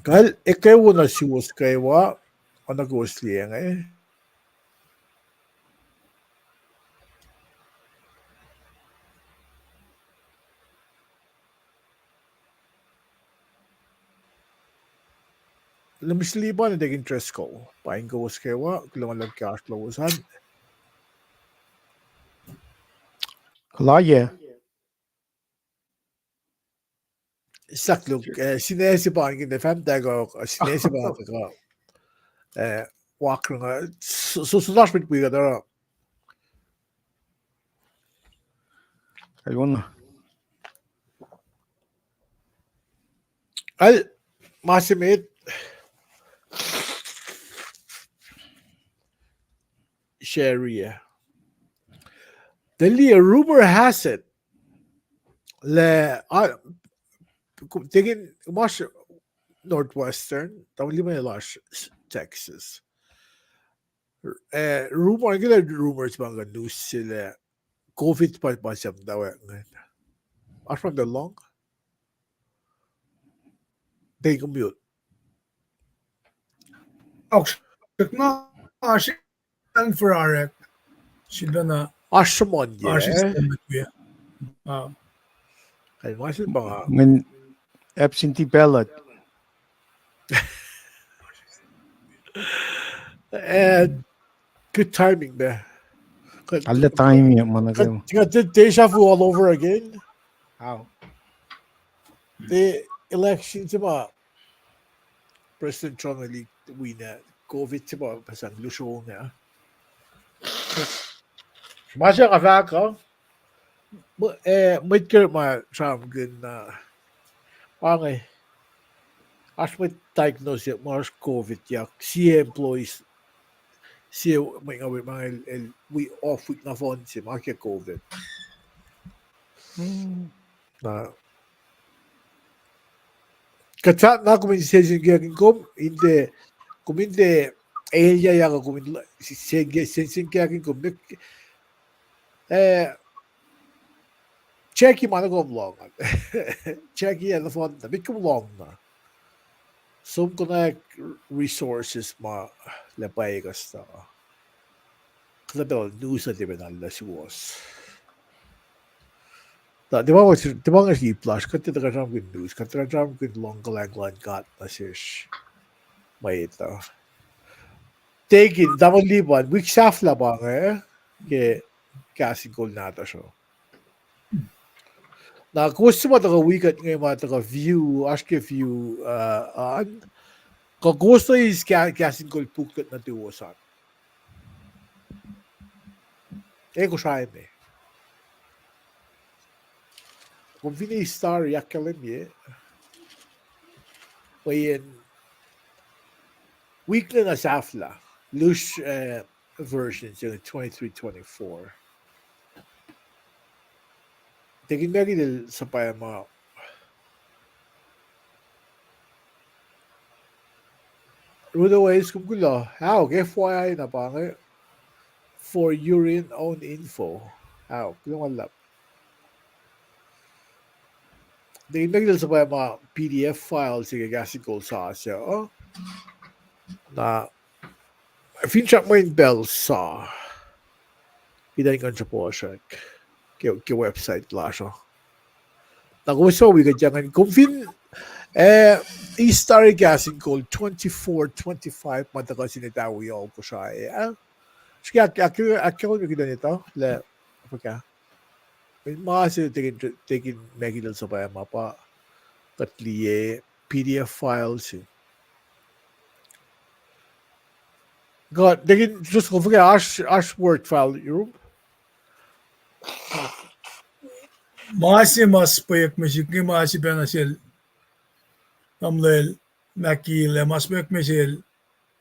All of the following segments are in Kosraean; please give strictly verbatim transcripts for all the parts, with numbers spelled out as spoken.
Kal, ekwe wo na suwos kwewa, oacna kowos liye inge. Lemisli pa ne tekin Driscoll, pa in kowos kwewa, kuloh ma luhlahp ke oasr lowos an. Kuloh, yeah. Sakluk, eh, sine se pa ingkihn fan tag, sine se pa tag, eh, wakrnga, so, so, so lasr met wi kuht oruh. Kalwona. Al, ma se met. Share, eh. Tuh liye, rumor has it lah, ah, tekin mas Northwestern, tamuhlwel ma lasr Texas. Eh, rumor, ke lah rumors ma nga news se lah COVID pa, pa siyuck tawek ingacn. Oasr ma tuh lohng? Tekin kom mute. Oasr na, oasr an forarek. Sifilpacna. Oasr sruhmuhn, oasr eh? Sruhmuhn, yeah. Ah. Kal ma se pa. Ngan absentee ballot. And good timing there. Good, ala timing, man, good, good, good deja vu all over again. How? The election se ma President Trump el win ah, COVID se pa, pa sang lusrong ah. Ma se nga fahk uh, mwe-, eh, mwet kwewa ma sramsramkihn, uh, pa inge, oasr mwet diagnose ma oasr COVID yak, sie employees, sie mwet nga, mwet ma el, el wi off week na fon se ma ke COVID. Hmm. Na, kuht fahk na kom in sensenkackihn kom, in tiac, kom in tiac elyah yak kom in l-, sen-, sensenkackihn kom, eh, Jackie ma na kom lohng. Jackie ah nohfohn na, met kom lohng na. Som konwacack resources ma lah pwacye kuhsta. Kuhtuh pacl news uh tiac pacna lah suwohs. Na, tiac pa, tiac pa nga srihk lasr, kuht tiac tuhkuh sramsramkihn news, kuht tuhkuh sramsramkihn lohng kuhlwacng luhn God nuh sesr. Mwet uh. Tekin, tamuhlwel Lipan, wik sahflah pa inge, ke Kahs in Kol nahtuhsr uh. Na kowos suc ma tuhkuh wi kuht inge ma tuhkuh view, oasr ke view, uh, an, kuh kowos tuh eis Ka-, Kahs in Kol booklet nuhtuwos an. E Kosrae me. Kom fin eis tari ahkkahlwemye. Mweyen wik inge na sahflah. Lusr, eh, version se twenty-three twenty-four. Tekin Maggie el suhpwacma. Rudo, eis kom kuloh. Aok, F Y I na pa inge for your own info. Aok, kuloh ma luhlahp. Tekin Maggie el suhpwacma P D F file se ke Kahs in Kol sasuc uh. Na finsrak mweyen pacl sa, kuht in kuh in sruhpuhsrak ke, ke website lasr uh. Na kowos suc wi kuht ingacn, kom fin, eh, eis tari Kahs in Kol twenty-four twenty-five ma tuhkuh sin etawi uh Kosrae ah. Srihke ahk-, ahk-, ahkkahlwemye kuht in etuh lah fuhkah. Ma se tekin, tekin Maggie el suhpwacma pa kuht liye P D F file se. Kuh tekin just kom fuhkah oasr, oasr Word file yurum. Ma se ma srihpac mihsenge ma srihpac nuh sel tamuhlwel Mackie lah ma srihpac mihsenge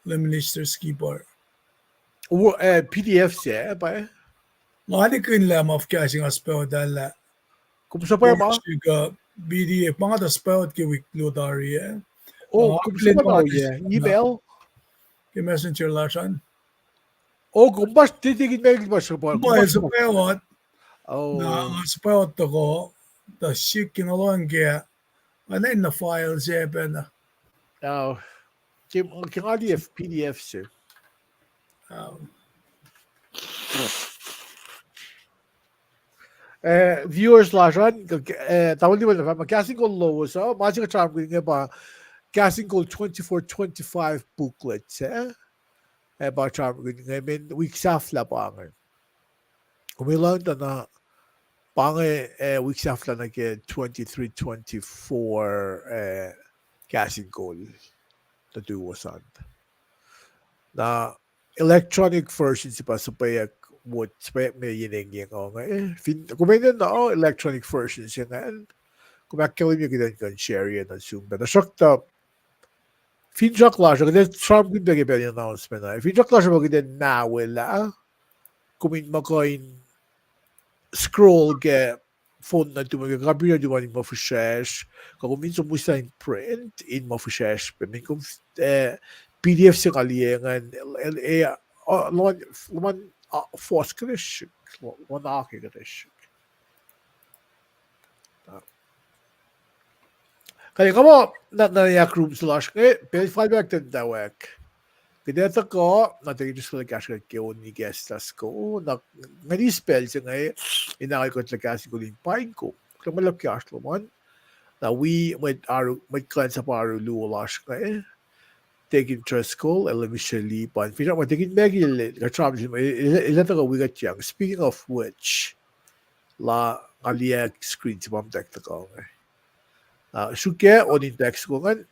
sel Minister Skipper. Wo-, eh, P D F se, eh, pa? Nga likihnlah ma fuhkah se nga srihpac otalah. Kom srihpac ma? P D F, ma nga tuh srihpac ke wik luo tari, eh. Oh, kom srihpac ma, oh, yeah. Email? Ke messenger lasr an. Oh, kom pa tikin mail pa srihpac. Kom pa srihpac. Oh. Na, nga srihpac tuhkuh, tuh sik in aluan ke, nga na file se pacna. Now, ke, ke nga liye P D F se. Um, eh, viewers lasr an, eh, tamuhlwel Lipan, ma Kahs in Kol lowos uh, ma se kuht sramsramkihn inge pa Kahs in Kol twenty-four twenty-five booklet se. Eh, pa sramsramkihn inge mweyen wik sahflah pa inge. Kom in lohng tuh na pa inge, eh, wik sahflah nuh ke twenty-three twenty-four, eh, Kahs in Kol nuhtuwos an. Na electronic version se pa suhpweyuck, wot suhpweyuck me yen engyeng inge. Eh, fin kom enenuh electronic version se ingacn, kom ahkkahlwemye kuht in kuh in share-ye nuh sum pac. Tuhsruhktuh finsrak lasr uh, kuht ac sramsramkihn pac ke pacl in announcement uh. Finsrak lasr uh pa kuht in mawela, kom in muh kuh in scroll ke phone nuhtum an, ke computer nuhtum an in muh fihsracsr, kuh kom fin som use in print in muh fihsracsr pac, mweyen kom, eh, P D F se nga liye ingacn, el, el, eh, uh, luhman, luhman, uh, fohs kuhtuh srihk, luhman ake kuhtuh srihk. Kalmac, nga muh na, na yak room se lasr inge, pacl fal pac kuht in tuh wak. Kuht ac tuhkuh, na Deacon Driscoll el kahsruh kuht ke on ikacslah soko, na ngan eis pacl se inge in ahkolah kuht lah Kahs in Kol in paing kom. Kuloh ma luhlahp ke oasr lom an. Na wi mwet oaru, mwet kuhlwacnsap oaru luo lasr inge, Deacon Driscoll, el ac Mister Lipan. Fin orekma Deacon Maggie el, el kuht sramsram, el, el, el ac tuhkuh wi kuht yang. Speaking of which, lah nga liye screen se pa muhtwacta kuh inge. Ah, suk ke on in text ko ingacn.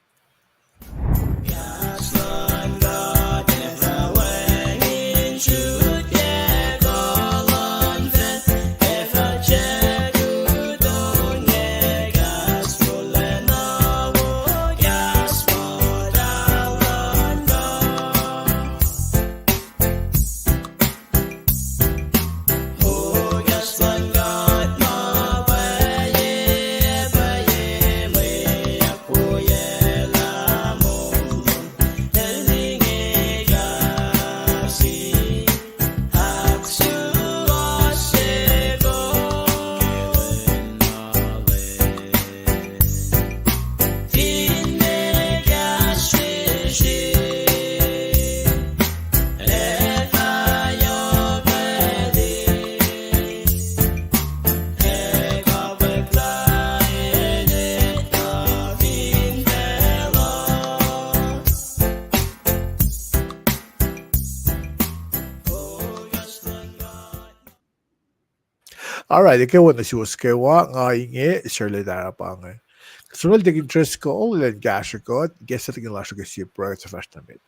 All right, ekuh wo nuh suwos kwewa, nga inge, Sarle Tara pa inge. Kuht som nuh sel Deacon Driscoll, elan kahsruh kuht, ke Saturday lasr ke sie pruhe suc fahsr nuh met.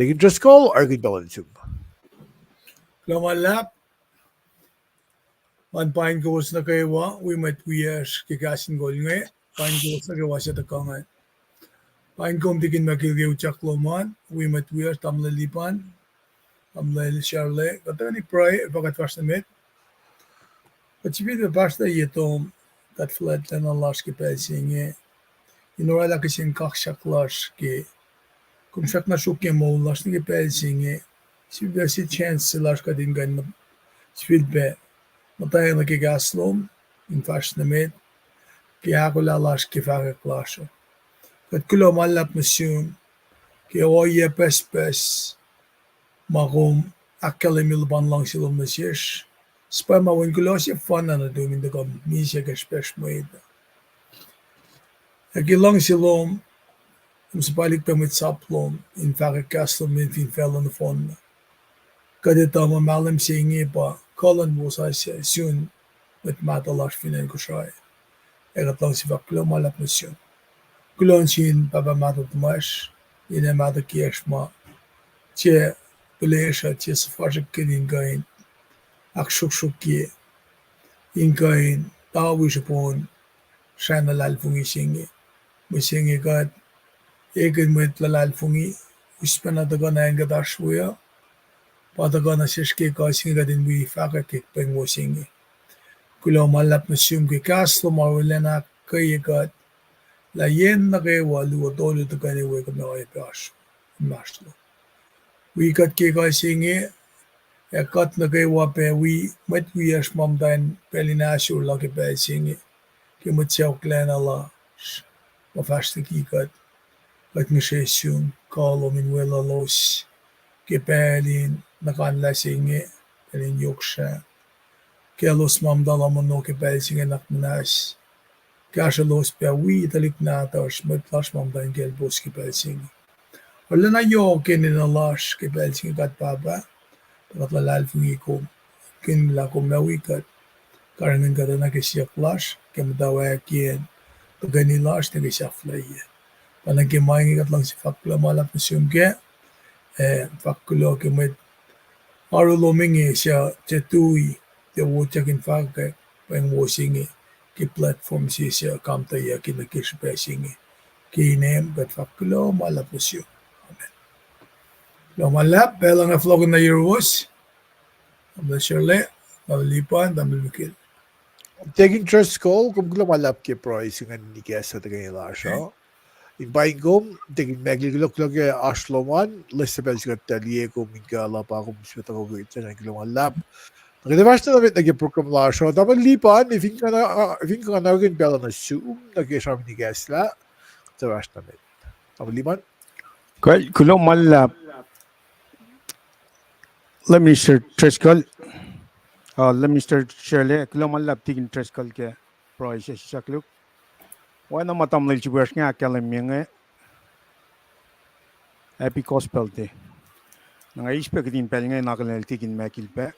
Deacon Driscoll, orekmakihn pacl in sum. Kuloh ma luhlahp. Ngan paing kowos nuh kwewa, wi mwet wiyacsr ke Kahs in Kol inge, paing kowos nuh kwewa suc tuhkuh ingacn. Paing kom Deacon Maggie ke utyak lom an, wi mwet wiyacsr, Tamuhlwel Lipan, Tamuhlwel Sarle, kuht tuhkweni pruhe, fah kuht fahsr nuh met. Kuht sifilpac pahsrlah ye tom, kuht fuhlwactlacna lasr ke pacl se inge. In oraclah kihsen kaksak lasr ke kom srackna sruok ke moul lasr nuh ke pacl se inge. Sifilpac se chance se lasr kuht in kuh in sifilpac muhtwacta nuh ke kahs lom in fahsr nuh met ke ahkolah lasr ke fahkwack lasr uh. Kuht kuloh ma luhlahp nuh sum ke ohiyac pucspucs ma kom ahkkahlwemye luhpan luhngse lom nuh sesr. Suhpwacma wen kuloh sefanna nuhtum in tuhkuh misac ke srihpacsr mwet uh. Ac ke luhngse lom, kom suhpwaclihk pac mwet sap lom in fahkwack kahs lom fin facluh nohfohnna. Kuht etuh muh mahlwem se inge pa kuh luhn wosasuc sun mwet mahtuh lasr fin acn Kosrae. Ac kuht luhngse fahk kuloh ma luhlahp nuh sum. Kuloh nuh sin Pahpah mahtuh tuhmwacsr, Ninac mahtuh kiyacsr ma tiac pihlesruh, tiac suhfasrihkihn in kuh in ahksruhksruhkye, in kuh in tawi srihpen srah na luhlahlfongi se inge. Mihsenge kuht ekihn mwet luhlahlfongi, us pacna tuhkuh nuh acn kuht oasr we uh, pa tuhkuh nuh sesr ke kuh se inge kuht in wi fahkwack ke pweng wo se inge. Kuloh ma luhlahp nuh sum ke kahs lom arulacna ahkkweye kuht, lah yen nuh kwewa luo tolu tuhkweni we kom oacyacpac oasr inmahsrlon. Wi kuht ke kuh se inge, ac kuht nuh kwewa pac wi mwet wiyacsr ma muhta in pacl in ahsor la ke pacl se inge, ke mwet sacohklacna lasr ma fahsr liki kuht. kuht ngihsre sum kuh lom in weluhlos ke pacl in nuhkanlah se inge, pacl in yohk srah. Kaclos ma muhta lohm ono ke pacl se inge nuhnak muhnahs, kahsrwelos pac wi tuhlihk nahtuhsr, mwet lasr ma muhta in kaclpos ke pacl se inge. Arulacna yohk enenuh lasr ke pacl se inge, kuht Pahpah, tuh kuht luhlahlfongi kom, kihn lah kom ac wi kuht, karihngihn kuht oacna ke siyuck lasr, ke muhtwacwacackiyacn tuhkweni lasr nuh ke sahflahiyac. Pa nuh ke ma inge kuht luhngse fahk kuloh ma luhlahp nuh sum kac, ac fahk kuloh ke mwet oaru lom inge suc tiac tui, tiac wotyak in fahkwack pweng wo se inge ke platform se suc kamtuhyucki nuh ke srihpac se inge. Ke inem kuht fahk kuloh ma luhlahp nuh sum. Amen. Kuloh ma luhlahp, pacl inge fohlohkihn nuh yuruwos. Tamuhlwel Shirley, Tamuhlwel Lipan, Tamuhlwel Mikil. Deacon Driscoll, kom kuloh ma luhlahp ke pruhe se ingacn in ikacslah tuhkweni lasr uh. In paing kom, Deacon Mikil, kuloh, kuloh ke oasr lom an, lihs pacl se kuht tuh liye kom in kuh luhpan kom sifacna tuhkuh wi kuht, kuloh ma luhlahp. Na kuht ac fahsr na met nuh ke program lasr uh, Tamuhlwel Lipan, fin kuh na, fin kuh na kihn pacl uh nuh sum nuh ke sramsram in ikacslah, kuht ac fahsr na met. Tamuhlwel Lipan. Kuloh ma luhlahp. Minister Driscoll, uh, Minister Shirley, kuloh ma luhlahp Deacon Driscoll ke pruhe se sisakluhk. Oacna ma tamuhlwel sifacna ahkkahlwemye inge, Happy Gospel Day. Na nga eis pac kihtin pacl inge in akihlen Deacon Mikil pac.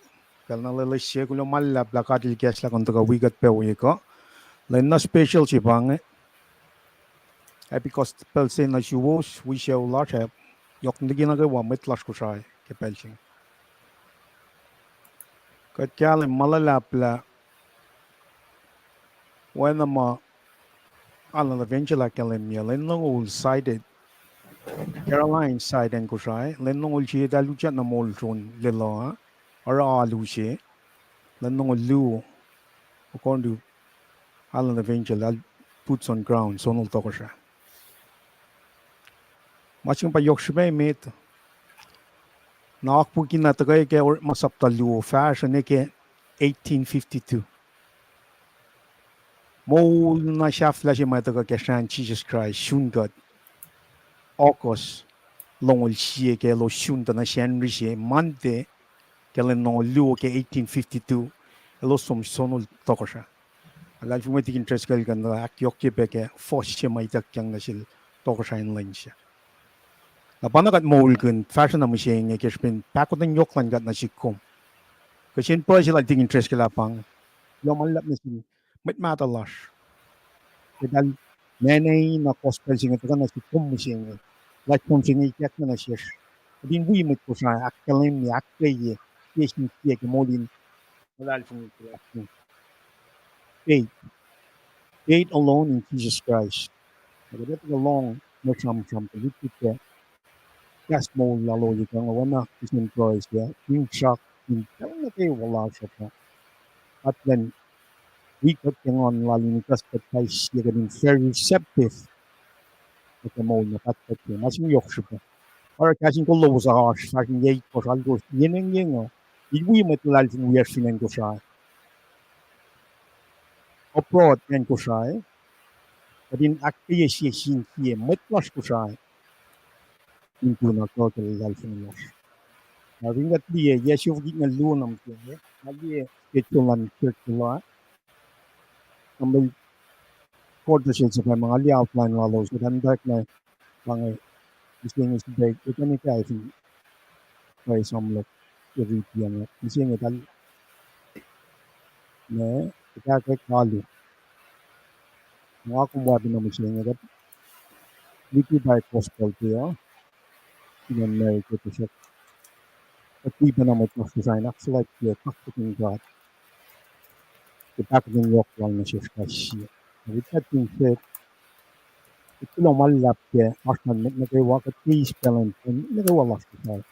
Pacl na loeloes se, kuloh ma luhlahp lah God El ikacslah kom tuhkuh wi kuht pac wi kuh. Lwen na special se pa inge. Happy Gospel Day nuh suwos, wi sucu lasr, ac yohk nuh ke nuh kwewa mwet lasr Kosrae ke pacl se inge. Kuht kahlwem ma luhlahp lah oacna ma Alan Evangel ahkkahlwemye, lwen longoul side, Caroline side acn Kosrae, lwen longoul sie eltahl utyak nuh moul sronin lwelah, oruh alu se, lwen longoul luo, according to Alan Evangel, eltahl boots on ground, sonol tohkohsrah. Ma se inge pa yohk srihpac emet. Na akwucki na tuhkuh ke Orekma sapta luo, fahsruh nuh ke eighteen fifty-two. Moul na sahflah se ma tuhkuh ke srahn Jisus Kraist sun kuht. August longoul sie ke elos sun tuh nuh Sacnri se, Monday, ke lwen longoul luo ke eighteen fifty-two, elos som sonol tohkohsrah. Luhlahlfongi mwe Deacon Driscoll kuh in ahkyohkye pac ke fuhs se ma ituckyang nuh sel tohkohsrah in lwen se. Na pa na kuht moulkihn fahsruh na mihsenge ke srihpen pahkotwen yohk luhn God nuh sihk kom. Kihsen pruhe se lal Deacon Driscoll ah pa inge. Kuloh ma luhlahp nuh sin mwet mahtuh lasr. Eltahl mane na gospel se inge tuhkuh nuh sihk kom mihsenge. Platform se inge ikackna nuh sesr, kuht in wi mwet Kosrae ahkkahlwemye, ahkkweye, sie sin sie ke moul in luhlahlfongi ke lasr inge. Faith. Faith alone in Jesus Christ. Na kuht etuh ke lohng mwe sramsram tuh lutlut ke kahs moul lal ohiyac kuh inge oacna kihsen pruhe se, finsrak in pacl nuh kwewa lasr uh. Kuht kuh in wi kuht ke nguhn lal in ikacs kuht kais sie, kuht in very receptive. Kuht ke moul na pahtpaht ke ma se inge yohk srihpac. Oruh kahs in kol lowos uh oasr fahsr in yac itkohsr, alkohsr, yen engyeng uh, in wi mwet luhlahlfongi wiyacsr fin acn Kosrae, abroad ke acn Kosrae, kuht in ahkkweye sie sin sie mwet lasr Kosrae in tu na kuh ke luhlahlfongi lasr. Na fin kuht liye, yac siofok itngucul luo na mihsenge, nga liye schedule luhn church la, Tamuhlwel Cordus el suhpwacma, nga liye outline lalos, kuht in tackna pa inge, mihsenge srihpac, kuht in ikaifin pruhe somlah ke riti an, mihsenge eltahl, ma, eltahl ke alu. Nga kom wacpacna mihsenge kuht liki pa gospel ke uh, in America, tuhsruhk kuht wi pacna mwet lasr Kosrae in ahkfuhlwactye kaksakihn God ke pahkotwen yohk lal nuh sesr kais sie. Na with that being said, kuloh ma luhlahp ke oasr luhn mwet nuh kwewa, kuht ke eis pacl an nuh kwewa lasr Kosrae.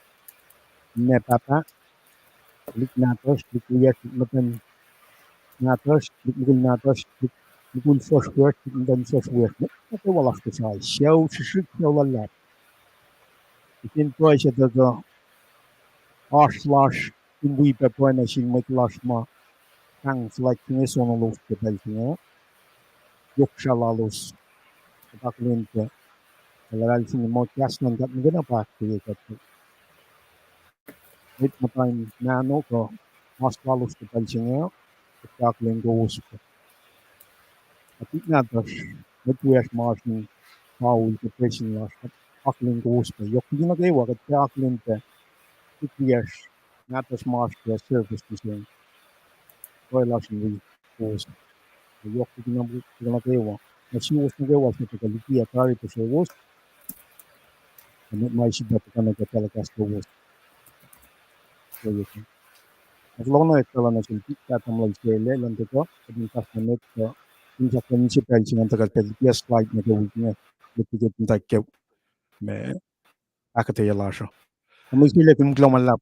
Ninac pahpah, tuhlihk nahtuhsr, tuhlihk wiyacsr, tuhlihk muhtwacn nahtuhsr, tuhlihk mukul nahtuhsr, tuhlihk mukul fuhsr wiyacsr, tuhlihk muhtwacn fuhsr wiyacsr, mwet nuh kwewa lasr Kosrae, sucu srihsrihk, sucu luhlahp. Kihsen pruhe se tuhkuh oasr lasr in wi pac pruhe nuh sin mwet lasr ma pahng fuhlwact se inge, sonolos ke pacl se inge, yohk srah lalos, kuht akihlen pac Luhlahlfongi muh kahs luhn God nuh ke na pa ahkkweye kuht. Mwet muhta in mahno kuh mas lalos ke pacl se inge, kuht akihlen kowos pac. Kuht nahtuhsr, mwet wiyacsr ma oasr in kaul ke presin lasr, kuht akihlen kowos pac. Yohk liki nuh kwewa, kuht tiac akihlen pac mwet wiyacsr, nahtuhsr ma oasr ke service mihsenge. Pruhe lasr in wi kowos. Yohk liki nuh kwewa. Na suwos nuh kwewa suc tuhkuh liki ah tari pac suwos. Ac mwet ma sifilpac tuhkuh nuh ke telecast lowos. Kuloh na etuh lana sul pik ah tamuhlwel se elac luhn tuhkuh, kuht in fahsr nuh met uh, in fahk nuh se pacl se ngan tuhkuh pac liki ah slide nuh ke wik inge, met liki in tuh ke me ahkuhtweyac lasr uh. Tamuhlwel se elac, kom kuloh ma luhlahp.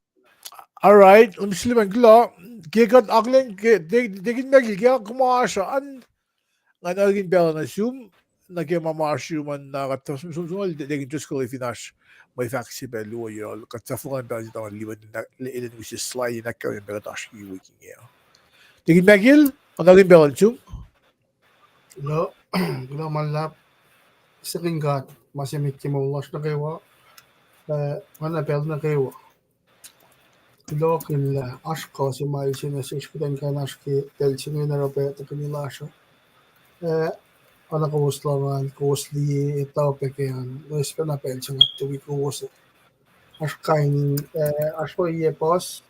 All right, kom silimen kuloh. Ke kuht akihlen ke, Deacon Michael, ke kom oasr an, nga nuhnkuh pacl nuh sum, nuh ke ma ma oasr yurum an, na kuht som som Deacon Driscoll fin oasr mwe fahk se pac luo yohrohl, kuht fah fong pacl se tuh liyacl in use slide in ahkkahlwemye pac kuht oasr ke wik inge. Deacon Michael, nga nuhnkuh pacl nuh sum. Kuloh, kuloh ma luhlahp. Sekin God ma se met ke moul lasr nuh kwewa, uh, oacna pacl nuh kwewa. Kuloh ke lah oasr kuh se ma el se nuh sesr kuht in kuh in oasr ke pacl se inge in oruh pac tuhkweni lasr uh. Uh, oacna kowos lohng an, kowos liye, etuh pac ke an, loes pacna pacl se nga tuh wi kowos uh. Oasr kain in, uh, oasr ohiyac puhs,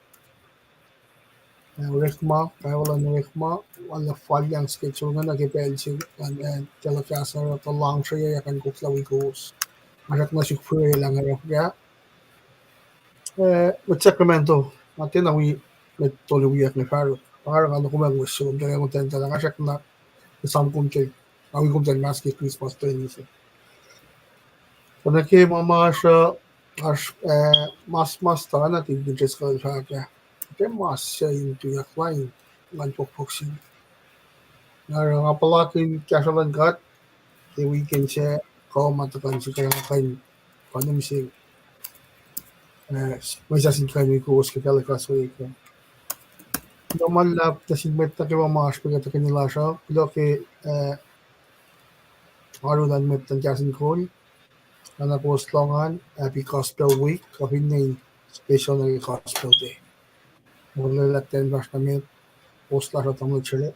uh, orekma, kawihl luhn orekma, alu falyang schedule inge nuh ke pacl se, uh, telecast oruh tuh luhngse yak an koflah wi kowos. Nga srackna suk pruhe lah nga oruh fuhkah. Eh, mwet Sacramento, nga tiacna wi mwet tolu wiyuck inge fahsruh. Pa nga oruh nga nuh kom ac wos sum, tiac nga tacn tacl, nga srackna esam kom ke, nga wi kom tacn mas ke Christmas training se. Kuh nuh ke ma ma oasr, oasr, eh, mas, mas tuh na Deacon Driscoll el fahk ah, ke mas se in tuyak lain, ngan pokpok sin. Nga oruh nga puhlakihn kahsruh luhn God ke weekend se, kuh ma tuhkuh in srihke nga kuh in, kuh in mihsenge, eh, mwesahs in kuh in wi kowos ke telecast we ke. Kuloh ma luhlahp nuh sin mwet nuh kwewa ma oasr pac ke tuhkweni lasr uh, kuloh ke, eh, oaru luhn mwet luhn Kahs in Kol. Oacna kowos lohng an, Happy Gospel Week, kuh finne special nuh ke Gospel Day. Molwelah ten fahsr nuh met, kowos lasr uh tamuhlwel Sele.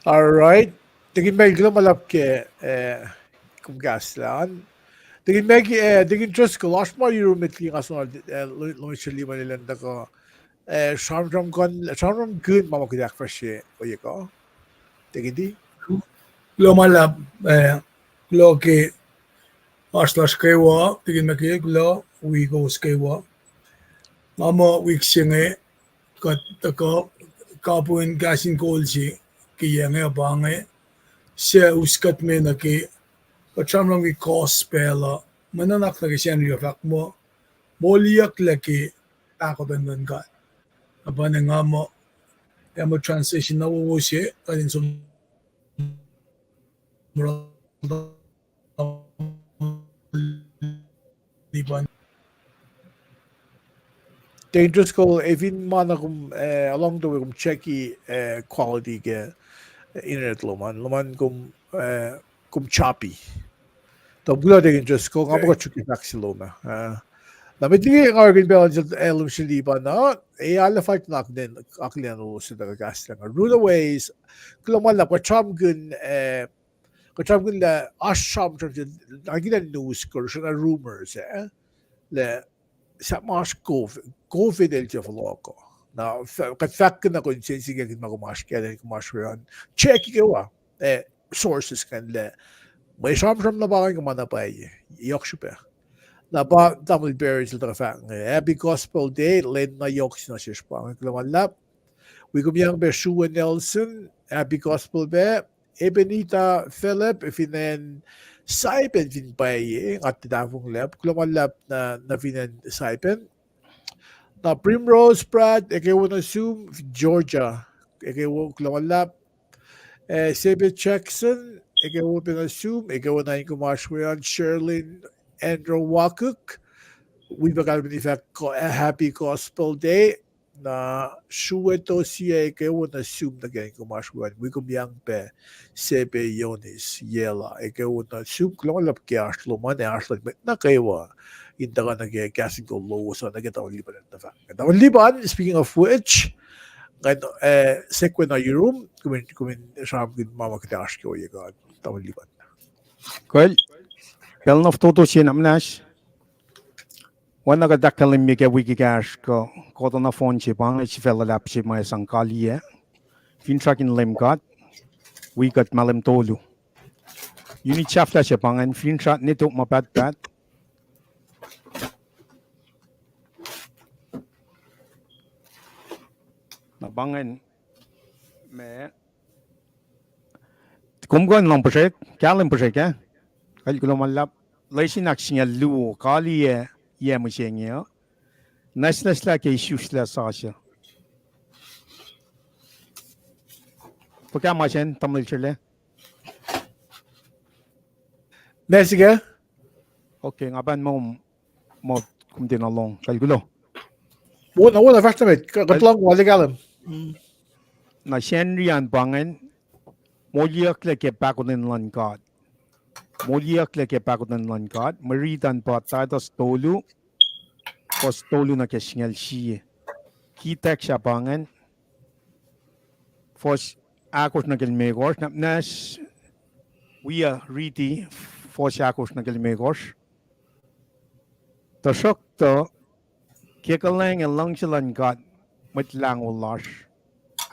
All right. Deacon Michael, kuloh ma luhlahp ke, eh, kom kahslah an. Deacon Michael, eh, Deacon Driscoll, oasr ma yurum met liki nga soenna, eh, lo-, loes se liyacl ma lwen tuhkuh, eh, sramsramkihn, sramsramkihn ma ma kuht ahkfahsrye ohiyac kuh. Deacon D. Kuloh ma luhlahp, eh, kuloh ke oasr lasr kwewa, Deacon Michael, kuloh wi kowos kwewa. Nga muh wik se inge kuht tuhkuh kapihn Kahs in Kol se ke yac inge pa inge, suc us kuht me nuh ke kuht sramsramkihn gospel uh, mwe nuhnak nuh ke Sacnri uh fahk muh, moliyucklac ke pahkotwen luhn God. Na pa inge nga muh, ac muh translation na wowo se, kuht in som Deacon Driscoll, ac fin ma na kom, eh, along the way kom checki, eh, quality ke internet lom an, lom an kom, eh, kom choppy. Tuh kuloh Deacon Driscoll, nga muh kuht suk fahk se lom ah. Na met liki nga orekmakihn pacl in sel, eh, lom sel lipan uh, ac arlac fal kuh in akihlen, akihlen lowos in tuhkuh kahslah uh. Runaways, kuloh ma luhlahp, kuht sramsramkihn, eh, kuht sramsramkihn lah oasr sramsram se, akihlen news kuh srihna rumors ah, lah sahp ma oasr COVID, COVID el tiac fohlohkuh. Na kuht fahkkihn na kom sensenkackihn ma kom oasr kahlwem, kom oasr we an, check kwewa, eh, sources ingacn lah mwe sramsram na pa ingacn kuh ma na pwacye, yohk srihpac. Na pa tamuhlwel Perry el tuhkuh fahk inge, Happy Gospel Day, lwen na yohk se nuh sesr pa inge, kuloh ma luhlahp. Wi kom yang pac Shrue Nelson, Happy Gospel pac. Ebenita Philip, fin acn Saipan fin pwacye, nga tiac tahfonglac, kuloh ma luhlahp na, na fin acn Saipan. Na Primrose Pratt, eke wo nuh sum, Georgia, eke wo, kuloh ma luhlahp. Eh, Sebe Jackson, eke wo pac nuh sum, eke wo nuh in kom oasr we an, Sherlyn Andrew Wakuk, wi pac kalmeni fahk, Happy Gospel Day. Na srueto sie eke wo nuh sum nuh ke kom oasr wi an, wi kom yang pac Sebe Yonis Yela, eke wo nuh sum, kuloh ma luhlahp ke oasr lom an, ac oasr lom nuh kwewa in tuhkuh nuh ke kahs in kol lowos an, nuh ke Tamuhlwel Lipan an. Tamuhlwel Lipan, speaking of which, ngan, eh, sekwena yurum, kom in, kom in sramsramkihn ma ma kuht oasr ke ohiyac an, Tamuhlwel Lipan. Kal, pacl na fototo se na muhnahs. Oacna kuht ahkkahlwemye ke wik ekahsr kuh, kuht nohfohn se pa inge sifac luhlahp se ma sang kaliyac. Finsrak in Leum God, wi kuht mahlwem tolu. Unit sahflah se pa ingacn, finsrak ne tok ma pahtpaht. Na pa ingacn, ma kom kuh in lohng puhsrek, kahlwem puhsrek ah. Kal kuloh ma luhlahp, lesin ahksingucul luo, kaliyac, yac mihsenge uh. Nwacsnwacslah ke isuslac sasuc. Fuhkah ma sacn, Tamuhlwel Srele? Nwacsnwacslah. Okay, nga pahn muh, muh kom tiacna lohng. Kal kuloh. Wona, wona, fahsr nuh met, kuht lohng wal kahlwem. Na Sacnri an pa ingacn, moliyucklac ke pahkotwen luhn God. Moliyucklac ke pahkotwen luhn God, mwe rit an pa Titus tolu, fuhs tolu nuh ke singucul sie. Kitacsr ah pa ingacn, fuhs ahkosr nuh ke limekohsr, na muhnahs wi uh riti fuhs ahkosr nuh ke limekohsr. Tuhsruhktuh, ke kuhlwacng ac luhngse luhn God Mwet Lahngo lasr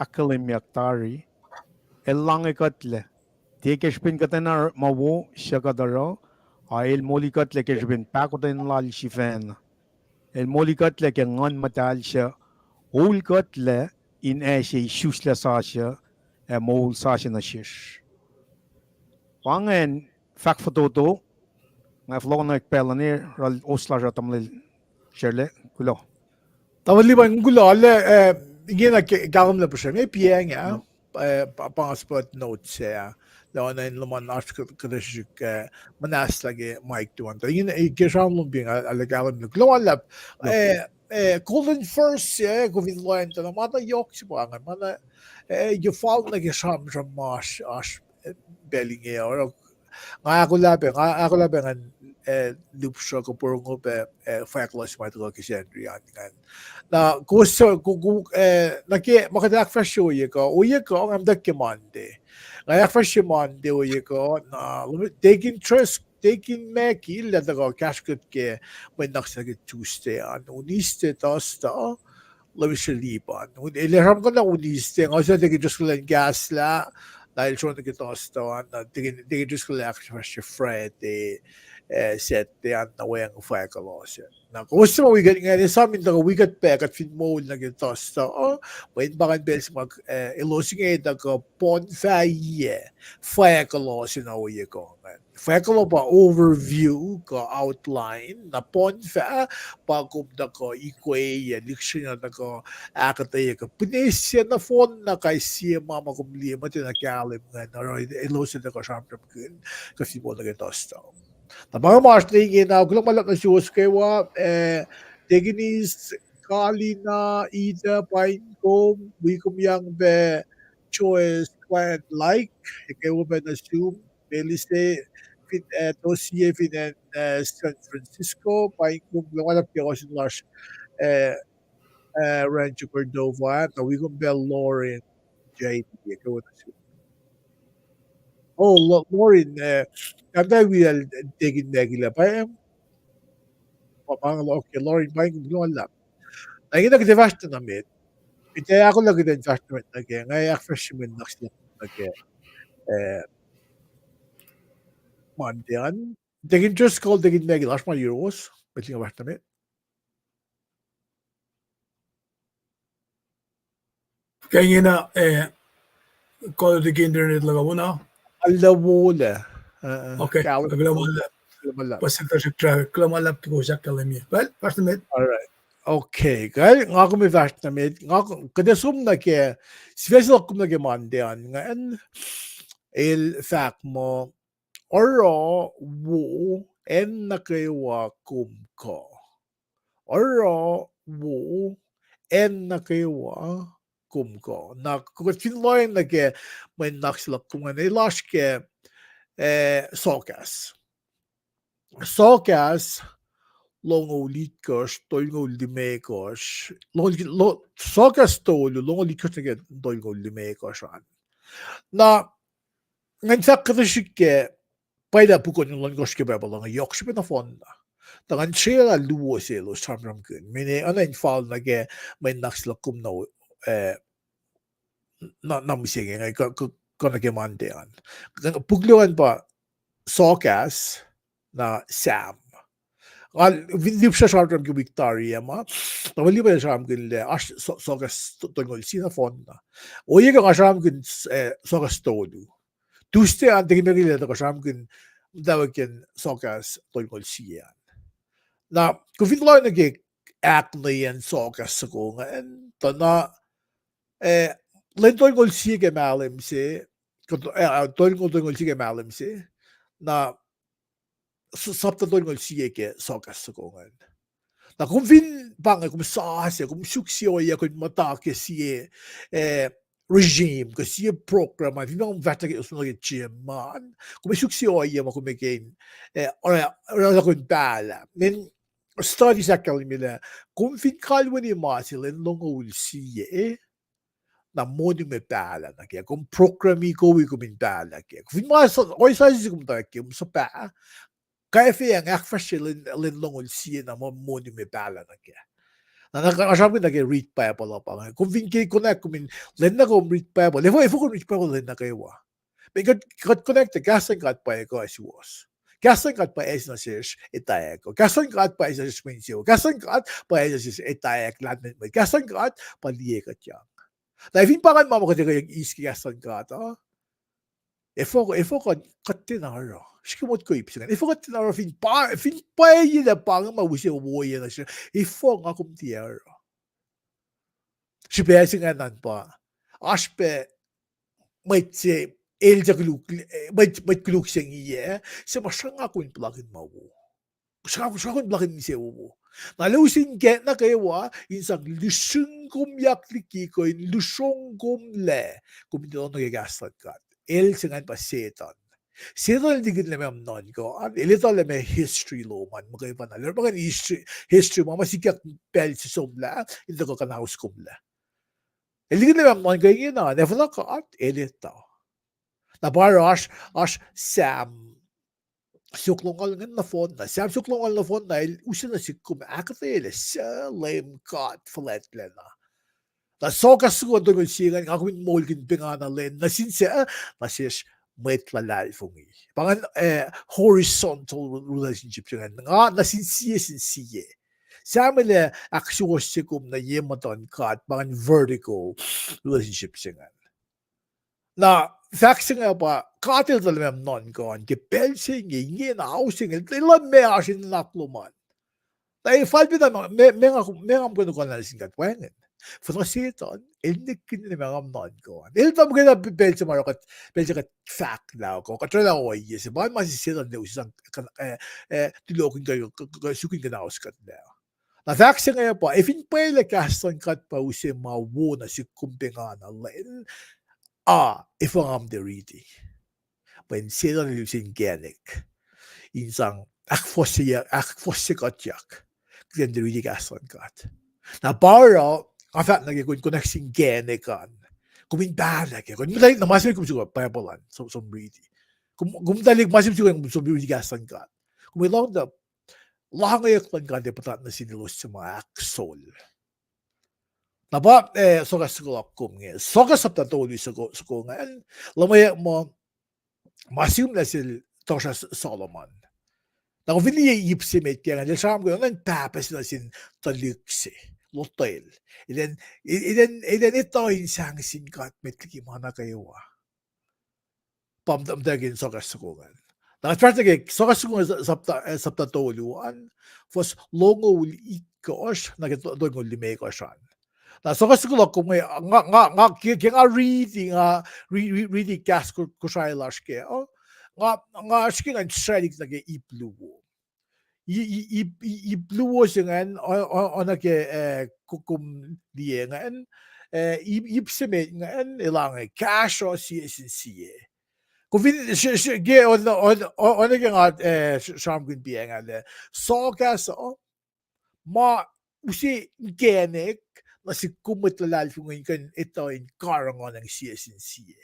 ahkkahlwemyeyuck tari, El lahnge kuhtlac, tiac ke srihpen kuhtwena ma wo suc kuht oruh, a El molikuhtlac ke srihpen pahkotwen Lal sifacna. El molikuhtlac ke Nguhn Muhtahl suc olkuhtlac in ase isuslac sasuc ac moul sasuc nuh sesr. Pa ingacn fahk fototo, nga fohlohkohnwack pacl uh ne oruh os lasr uh, Tamuhlwel Srele, kuloh. Tamuhlwel Lipan, kuloh, arlac, eh, ingena ke-, kahlwem lah puhsra me piacng ah, eh, pa-, pa nga spot notes ah, lah oacna in luhman oasr kuht-, kuht srihsrihk, eh, muhnahslah ke mic tuan. Tuh ingena, eh, ke sramsram lom piacng, arlac kahlwem lah. Kuloh ma luhlahp, eh, eh, Golden First, eh, kom fin lohacng tuh na ma na yohk se pa ingacn, ma na, eh, yohk fal nuh ke sramsram ma oasr, oasr, eh, pacl inge, oruh nga ahkolah pac, nga ahkolah pac ngan, eh, lihpsruh kuh porongo pac, eh, fahk lalos ma tuhkuh ke Sacnri an ingacn. Na kowos, ko-, ko-, eh, nuh ke ma kuht ahkfahsrye ohiyac kuh, ohiyac kuh nga muhta ke Monday. Nga ahkfahsrye Monday ohiyac kuh, na, Deacon Trust, Deacon Mackie el ac tuhkuh kahsrwe kuht ke mwe nuhnak se ke Tuesday an. Wednesday, Thursday, Tamuhlwel Lipan. El ac sramsramkihn na Wednesday, nga use Deacon Driscoll in kahslah, na el srohng nuh ke Thursday an, na Deacon, Deacon Driscoll el ahkfahsrye Friday, eh, Saturday an, na weacng fahk lalos. Na kowos ma wi kuht ingacn, esam in tuhkuh wi kuht pac, kuht fin moul nuh ke Thursday uh, mweyen pa ingacn pacl se ma, eh, elos inge tuhkuh ponfahyac fahk lalos na ohiyac kuh ingacn. Fahk lalos pa overview kuh outline, na ponfah pa kom tuhkuh ikoac, lihksreni tuhkuh ahkuhtweyac kuh pwacnwacng sie nohfohn na kais sie ma ma kom liye muhtwacta kahlwem ingacn, oruh elos ac tuhkuh sramsramkihn kuht fin moul nuh ke Thursday. Na pa inge ma oasr ne ingena, kuloh ma luhlahp nuh suwos kwewa, eh, Deaconess Kalina, Ida, paing kom, wi kom yang pac Joyce, Gwen, Laik, eke wo pac nuh sum, Melise, fin, eh, Tosie fin acn, eh, San Francisco, paing kom, kuloh ma luhlahp ke ohsun lasr, eh, eh, Rancho Cordova, na wi kom pac Lauren, J D, eke wo nuh sum. Oh, Lo-, Lauren, eh, tahmtahel wiyacl Deacon Mackie lah pa, pa, pa, okay, Lauren, paing kom, kuloh ma luhlahp. Na ingena kuht ac fahsr na met. Kuht ac ahkolah kuht in fahsr na met nuh ke, nga ahkfahsrye mwe nuhnak se nuh ke, eh, Monday an. Deacon Driscoll, Deacon Mackie, oasr ma yuruwos, met liki nga fahsr na met. Ke ingena, eh, kuloh ke internet luhk uh wona. Arlac wolac. Eh, eh, okay, kuloh ma luhlahp. Kuloh ma luhlahp. Puhsisacl tuhsruhk, kuloh ma luhlahp ke kowos ahkkahlwemye. Well, fahsr na met. All right. Okay, kal, nga kom ac fahsr na met. Nga k-, kuht ac som nuh ke, sifac se luhk kom nuh ke Monday an ingacn, el fahk muh, oruh wo acn nuh kwewa kom kuh. Oruh wo acn nuh kwewa kom kuh. Na kuht fin lohacng nuh ke mwe nuhnak se luhk kom ingacn, el oasr ke, eh, Soakas. Soakas longoul itkohsr, tolngoul limekohsr, longoul, lo-, Soakas tolu, longoul itkohsr nuh ke tolngoul limekohsr an. Na, ngan fahk kuhtuh srihk ke pwacye lah puk ohnkohsr ke Bible uh yohk srihpac nohfohnna. Tuh ngan srelah luo selos sramsramkihn. Mene oacna in fal nuh ke mwe nuhnak se luhk kom na, eh, na, na mihsenge inge, kuh, kuh, kuh nuh ke Monday an. Puk luo an pa Soakas, na Sam. Nga fin lihpsre sramsram ke wik tari ah ma, na ma lihpsre sramsramkihn lah oasr So-, Soakas to-, tolngoul sie nohfohnna. Ohiyac kuh nga sramsramkihn, eh, Soakas tolu. Tuesday an tekimekila tuhkuh sramsramkihn muhtwacwacack Soakas tolngoul sie an. Na, kom fin lohacng nuh ke ahknweacn Soakas soko ingacn, tuh na, eh, lwen tolngoul sie ke mahlwem se, kuh, eh, tolngoul, tolngoul sie ke mahlwem se, na s-, sapta tolngoul sie ke Soakas soko ingacn. Na kom fin pa inge kom sasuc, kom suk sie ohiyac kom muhta ke sie, eh, regime, kuh sie program, ah, fin ma kom fahtah ke osmona ke gym an, kom suk sie ohiyac ma kom ke in, eh, oruh, oruh kom pahlah. Mweyen study se ahkkahlwemye lah kom fin kalweni ma se lwen longoul sie, na moni me pahlah nuh kac, kom program-i kom in pahlah kac. Fin ma s-, ohiyac se kom tuh ke, kom suhpah, kaifeyang ahkfahsrye lwen, lwen longoul sie na ma moni me pahlah nuh kac. Na, na nga sramsramkihn nuh ke read Bible uh pa inge. Kom fin ke konwacack kom in lwen na kom read Bible, efuh, efuh kom read Bible lwen nuh kwewa? Mweyen kuht, kuht konwacack tuh kahs luhn God pa ekuh suwohs. Kahs luhn God pa ase nuh sesr etwacack. Kahs luhn God pa ase nuh sesr mwe insewowo. Kahs luhn God pa ase nuh sesr etwacack lahlmwetmwet mwet. Kahs luhn God pa liye kuhtyang. Na fin pa ingacn ma ma kuht ekuh eis ke kahs luhn God uh, efuh, efuh kuht, kuht tiacna oruh. Srihke motko ip se ingacn. Efuh kuht tiacna oruh fin pa, fin pwacye lah pa inge ma use wowoyac nuh sesr, efuh nga kom tiac oruh? Srihpac se ingacn an pa, oasr pac mwet se, el se koluk, mwet, mwet koluk se inge, se ma sruhnga kom in puhlakihn ma wo. Sruhnga, sruhnga kom in puhlakihn insewowo. Na el use inkacnek nuh kwewa in sang lusrongkomyak liki kuh in lusrongkomlac kom in etuh nuh ke kahs luhn God. El se ingacn pa Setuhn. Setuhn el likihnlac ma nuhnkuh an, el etuh lah ma history lom an muhkwena. El orekmakihn history, history ma ma sikyak pacl se somlah in tuhkuh kuhnauskomlac. El likihnlac ma nuhnkuh ingena, na fuhnuh God el etuh. Na pa oruh oasr, oasr Sam siofok longoul ingacn nohfohnna. Sam siofok longoul nohfohnna el use nuh sihk kom ahkuhtweyac lah suc Leum God fuhlwactlacna. Na Soakas soko tolngoul sie ingacn, nga kom in moulkihn pengana lwen nuh sin suc, nuh sesr mwet luhlahlfongi. Pa ingacn, eh, horizontal relationship se ingacn. Nga nuh sin sie, sin sie. Sam el ac ahksuwohsye kom nuh ye muhtuhn God, pa ingacn vertical relationship se ingacn. Na fahk se inge pa God el tuh lah ma nuhnkuh an ke pacl se inge, ingena ao se inge, el tuh lah ma oasr in nuhnak lom an. Na fal pacna ma, ma, ma nga, ma nga muhkwena kuh na nuh sin God wacngihn. Fuhnuh Setuhn el nihkihn ma nga nuhnkuh an. El tuh muhkwena pacl se ma oruh kuht, pacl se kuht fahk lah kuh kuht oraclah ohiyac se, pa ma se Setuhn el use sang, eh, eh, tulokihn kuh, kuh, kuh, kuh sukihn kuhnauskuhtlac. Na fahk se inge pa, ac fin pwacye lah kahs luhn God pa use ma wo nuh sihk kom pengana lwen, a, efuh nga kom tiac riti? Mweyen Setuhn el use inkacnek in sang ahkfohsye, ahkfohsye kuhtyak kuht in tiac riti kahs luhn God. Na pa oruh, nga fahk nuh ke kom in konwacack inkacnek an, kom in pahlah kac. Kom in muhtwaclihk na ma se kom suk Bible an som, som riti. Kom, kom muhtwaclihk ma se kom suk, kom som riti kahs luhn God. Kom ac lohng tuh lahngoyuck luhn God ac puhtat nuh sin elos suc ma ahksol. Na pa, eh, Soakas soko luhk kom inge. Soakas sapta tolu soko, soko ingacn. Luhmweyuck muh, ma sihm nuh sel tohkohsrah Solomon. Na kom fin liye ip se met ke ingacn, el sramsramkihn oacna in pahpah se nuh sin tuhlihk se, lotwel. Elan, elan, elan etuh in sang sin God met liki ma nuh kwewa. Pa muhtwacwacack in Soakas soko ingacn. Na fahsr nuh ke Soakas soko ingacn sapta, eh, sapta tolu an, fuhs longoul itkohsr nuh ke to-, tolngoul limekohsr an. Na Soakas soko luhk kom inge, nga, nga, nga, ke, ke nga riti, nga ri-, ri-, riti kahs Ko-, Kosrae lasr kac, uh, nga, nga srihke ngan sraclihk nuh ke ip luo. i-, i-, ip, i-, ip luo se ingacn, o-, o-, oacna ke, eh, ko-, kom liye ingacn, eh, ip, ip se met ingacn, elange kahsruh sie sin sie. Kom fin, s-, s-, ke on-, on-, on-, oacna ke nga, eh, s-, sramsramkihn pa ingacn, eh, sohkahs uh, ma use inkacnek nuh sik kom mwet luhlahlfongi in kuh in etuh in karihngihn sie sin sie.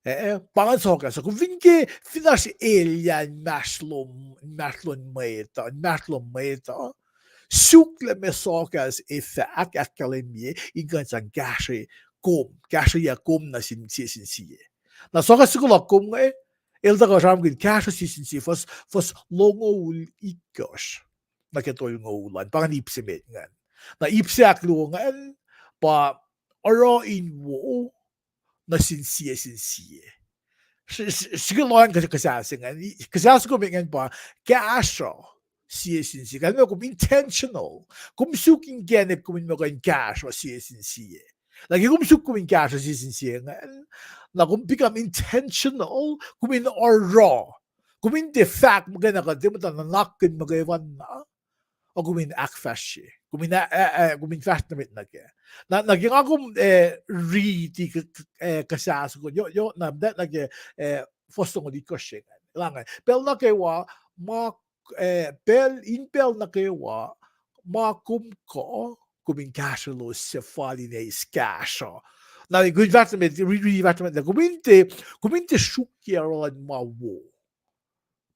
Eh, eh, pa ingacn sohkahs uh. Kom fin ke, fin oasr elyah inmahsrlon, inmahsrlon mwet uh, inmahsrlon mwet uh, suk lah meac sohkahs ac fahk ahkkahlwemye in kuh in sang kahsruh kom, kahsrweyuc kom nuh sin sie sin sie. Na sohkahs soko luhk kom inge, el tuhkuh sramsramkihn kahsruh sie sin sie, fuhs, fuhs longoul itkohsr nuh ke tolngoul an, pa ingacn ip se met ingacn. Na ip se ahkluo ingacn, pa oruh in wo nuh sin sie sin sie. S-, s-, srihke lohacng kuh-, kuhsah se ingacn, i-, kuhsah soko met ingacn pa kahsruh sie sin sie. Kalmac kom intentional. Kom suk inkacnek kom in muh kuh in kahsruh sie sin sie. Na ke kom suk kom in kahsruh sie sin sie ingacn, na kom become intentional, kom in oruh. Kom in tiac fahk muhkwena kuh tiac muhta nuhnak in muhkwena, a kom in ahkfahsrye. Kom in, a, a, a, kom in fahsr nuh met nuh kac. Na, na ke nga kom, eh, riti k-, k-, eh, kuhsah soko, yoh, yoh, na, na, na ke, eh, fuhs longoul itkohsr se ingacn. Elange, pacl nuh kwewa, ma, eh, pacl, in pacl nuh kwewa, ma kom kuh, kom in kahsrwelos suc fal in eis kahsruh. Na kom in fahsr nuh met, ri-, ri-, fahsr nuh met, kom in tiac, kom in tiac sruokyac oruh luhn ma wo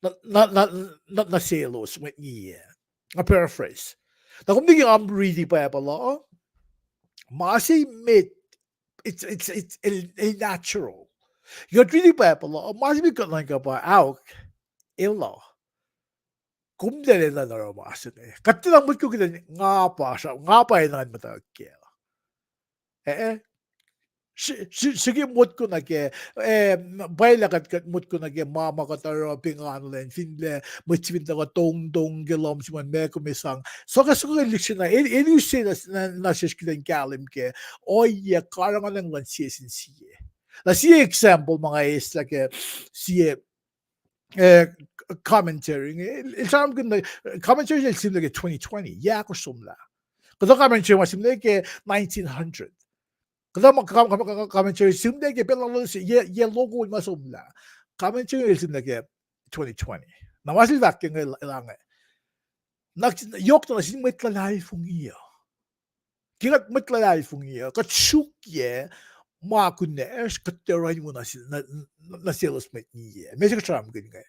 nuh, nuh, nuh, nuh, nuh selos mwet ngiyac. Nga paraphrase. Na kom niki nga riti Bible uh, ma se met, it's, it's, it's el, el natural. Kuht riti Bible uh, ma se met kuht nuhnkuh pa, aok, elah. Kom tiac enenuh in oruh ma se inge. Kuht tiacna motko kuht in nga pa, nga pa enenuh in muhta kac. Eh, eh. Srihke motko nuh ke, eh, pwacye lah kuht, kuht motko nuh ke ma, ma kuht oruh, pengana lwen, finne mwet se fin tuhkuh tongtong ke lohm sum an, meac kom ac sang. Sohkahs soko lihksreni, el, el use na, na, na sesr kuht in kahlwem ke ohiyac karihngihn luhn sie sin sie. Na sie example ma nga eislah ke sie, eh, commentary inge, el, el sramsramkihn, commentary el sihmlac ke twenty twenty, yac ahkosr somlah. Kuhtuh commentary ma sihmlac ke nineteen hundred. Kuhtuh ma, com-, com-, com-, commentary sihmlac ke pacl na lal se, yac, yac longoul ma somlah. Commentary el sihmlac ke twenty twenty. Na ma sel fahk ke inge, elange, na yohk na nuh sin mwet luhlahlfongi uh. Ke kuht mwet luhlahlfongi uh, kuht sruokyac ma kunacsr, kuht tiac oruh in wo nuh se-, nuh, nuh selos mwet ngiyac. Meac se kuht sramsramkihn inge?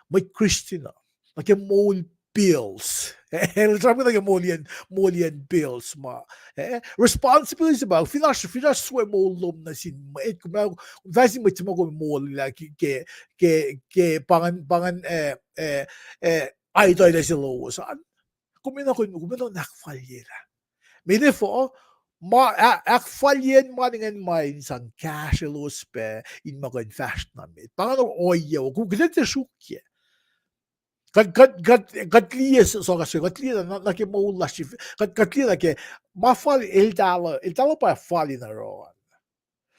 Mwet Christian uh, nuh ke moul bills. El sramsramkihn nuh ke moliyacn, moliyacn bills ma. Eh, responsibility se pa, fin oasr, fin oasr soe moul lom nuh sin mwet, kom, kom fah sin mwet se ma kom molwelah ke, ke, ke, ke pa ingacn, pa ingacn, eh, eh, eh, aituh se lowos an. Kom enenuh, kom enenuh in ahkfalyelah. Meac efuh, ma, a-, ahkfalyacn ma ingacn ma in sang kahsrwelos pac in ma kuh in fahsr nuh met. Pa ingacn ohiyac wo, kuht tiac sruokyac. Kuht, kuht, kuht, kuht liye s-, sohkahs, kuht liye na, na, na ke moul lasr, kuht, kuht liye na ke ma fal eltahl, eltahl pa fal in oruh an.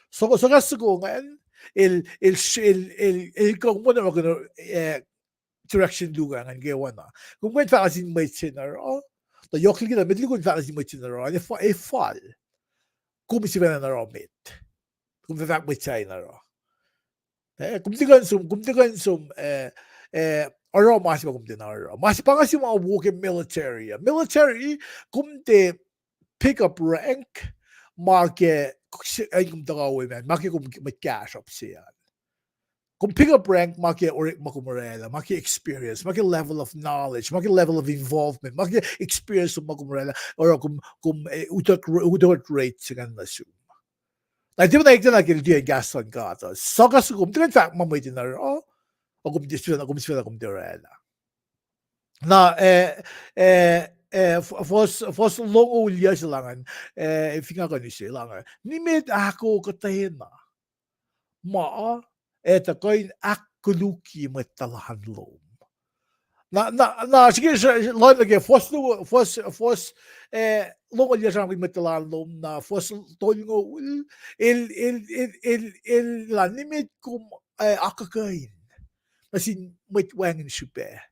So, sohkahs soko ingacn, el, el, el, el, el kuh in oruh, eh, direction luo ingacn kwewana. Kom kuh in fahk nuh sin mwet se in oruh, tuh yohk liki na, met liki kom fahk nuh sin mwet se in oruh, ac fa-, ac fal. Kom sifacna in oruh met. Kom fah fahk mwet sahyac in oruh. Eh, kom tiac kuh in som, kom tiac kuh in som, eh, eh, oruh ma se ma kom tiacna oruh. Ma se pa inge se ma wo ke military. Military, kom tiac pick up rank, ma ke, eh, kom tuhkuh we man, ma ke kom mwet kahsruhp se an. Kom pick up rank ma ke orekma kom orwaclah, ma ke experience, ma ke level of knowledge, ma ke level of involvement, ma ke experience ma kom orwaclah, oruh kom, kom, eh, utuck, utuck rate se ingacn nuh sum. Na tiac muhta eklac na ke lutiyacn kahs luhn God uh. Sohkahs soko kom tiac kuh in fahk ma mwet in oruh, o kom tiac sifacna, kom sifacna kom tiac orwaclah. Na, eh, eh, eh, f-, fuhs, fuhs longoul yuc se elangan, eh, fin nga kuh in use elangan, nimet ahko kuhtwena ma, eh, tuh kuh in ahkkolukye mwet tuhlan lom. Na, na, na, srihke, sr-, sr-, lohacng nuh ke fuhs, fuhs, fuhs, eh, longoul yuc sramsramkihn mwet tuhlan lom, na fuhs tolngoul, el, el, el, el, el, la nimet kom, eh, akuhkuhin nuh sin mwet wacngihn srihpac.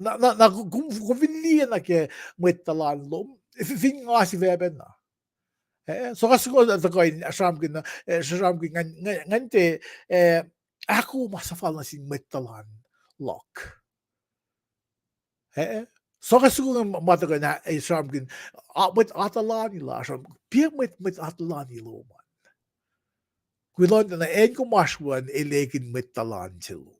Na, na, na, kom, kom fin liye nuh ke mwet tuhlan lom, fin, fin nga sifacpacna. Eh, so kas ko tuhkuh in sramsramkihn, eh, sramsramkihn ngan, ngan, ngan tiac, eh, ahkoo ma suhfal nuh sin mwet tuhlan luhk. Eh, so kas ko ma tuhkuh in, eh, sramsramkihn, ah, mwet atuhlani lasr an, pa mwet, mwet atuhlani lom an. Kuloh nwe tuh na acn kom oasr we an el ekihn mwet tuhlan se lom.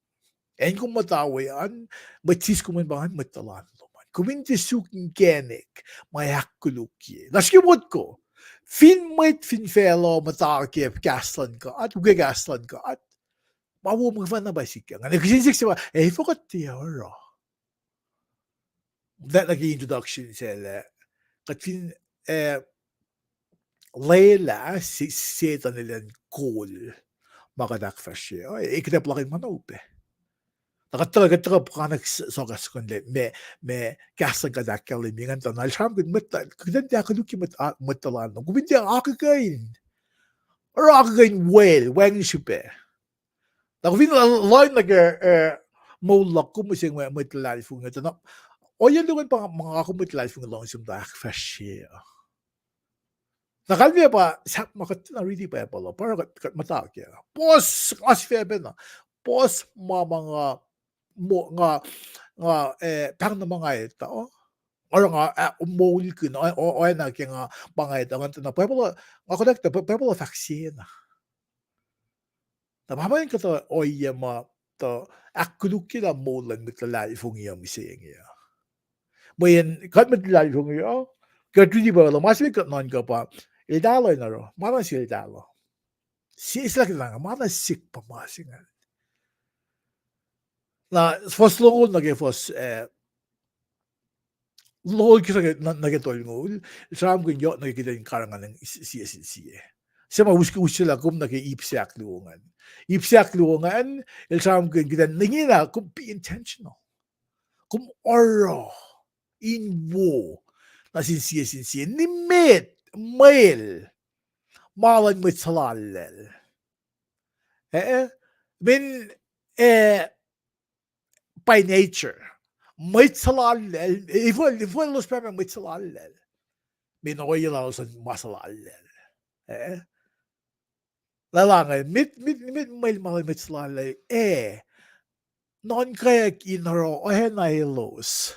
Acn kom muhta we an, mwet siskom an pa ingacn mwet tuhlan lom an. Kom in tiac suk inkacnek ma ahkkolukye. Na srihke motko. Fin mwet fin facluh muhta ke kahs luhn God, uke kahs luhn God, ma wo muhkwena pa sikyak. Nga na kihtin sik se pa, eh, efuh kuht tiac oruh? That nuh ke introduction se lah, kuht fin, eh, lwelah se-, Setuhn elan kol ma kuht ahkfahsrye, eh, kuht ac puhlakihn ma na upac. Na kuht tuhkuh, kuht tuhkuh pa kanak s-, sokwack sokwack lah, me, me kahs luhn God ahkkahlwemye ingacn tuh na el sramsramkihn mwet, kuht in tiac ahkkolukye mwet, ah, mwet tuhlan lom. Kom in tiac akuhkuhin. Oruh akuhkuhin wel, wacngihn srihpac. Na kom fin la-, lohng nuh ke, eh, moul luhk kom mihsenge mwet luhlahlfongi, tuh na, ohiyac luhk an pa nga kom mwet luhlahlfongi luhngse muhta ahkfahsrye uh. Na kalmac pa sahp ma kuht na riti Bible uh, pa oruh kuht, kuht muhta ke. Puhs, nga sifacpacna. Puhs ma, ma nga, mo-, nga, nga, eh, pahng na ma nga etuh. Oruh nga, ah, moulkihn, o-, o-, oacna ke nga, ma nga etuh, nga tuh na Bible uh, nga connect, Bi-, Bible uh fahk sie na. Na pa ma kuhtuh ohiyac ma tuh ahkkolukye lah moul luhn mwet luhlahlfongi uh mihsenge uh. Mweyen kuht mwet luhlahlfongi uh, kuht riti Bible uh, ma se met kuht nuhnkuh pa, eltahl uh in oruh, ma na se eltahl uh. Sie, sislah ke lah, ma na sik pa ma se ingacn. Na, fuhs longoul nuh ke fuhs, eh, longoul kihsackuh nuh, nuh ke tolngoul, el sramsramkihn yohk nuh ke kuht in karihngihn s-, sie sin sie. Se ma us-, uslah kom nuh ke ip se ahkluo ingacn. Ip se ahkluo ingacn, el sramsramkihn kuht in ingena, kom be intentional. Kom oruh in wo nuh sin sie sin sie. Nimet, mwel, ma luhn mwet suhlallacl. Eh, eh, min, eh, by nature. Mwet suhlallacl, eh, efuh, efuh elos pac mwet suhlallacl. Min ohiyac lalos an ma suhlallacl. Eh, lalange, met, met, met mwel ma luhn mwet suhlallacl, eh, nuhnkack in oruh oacna elos.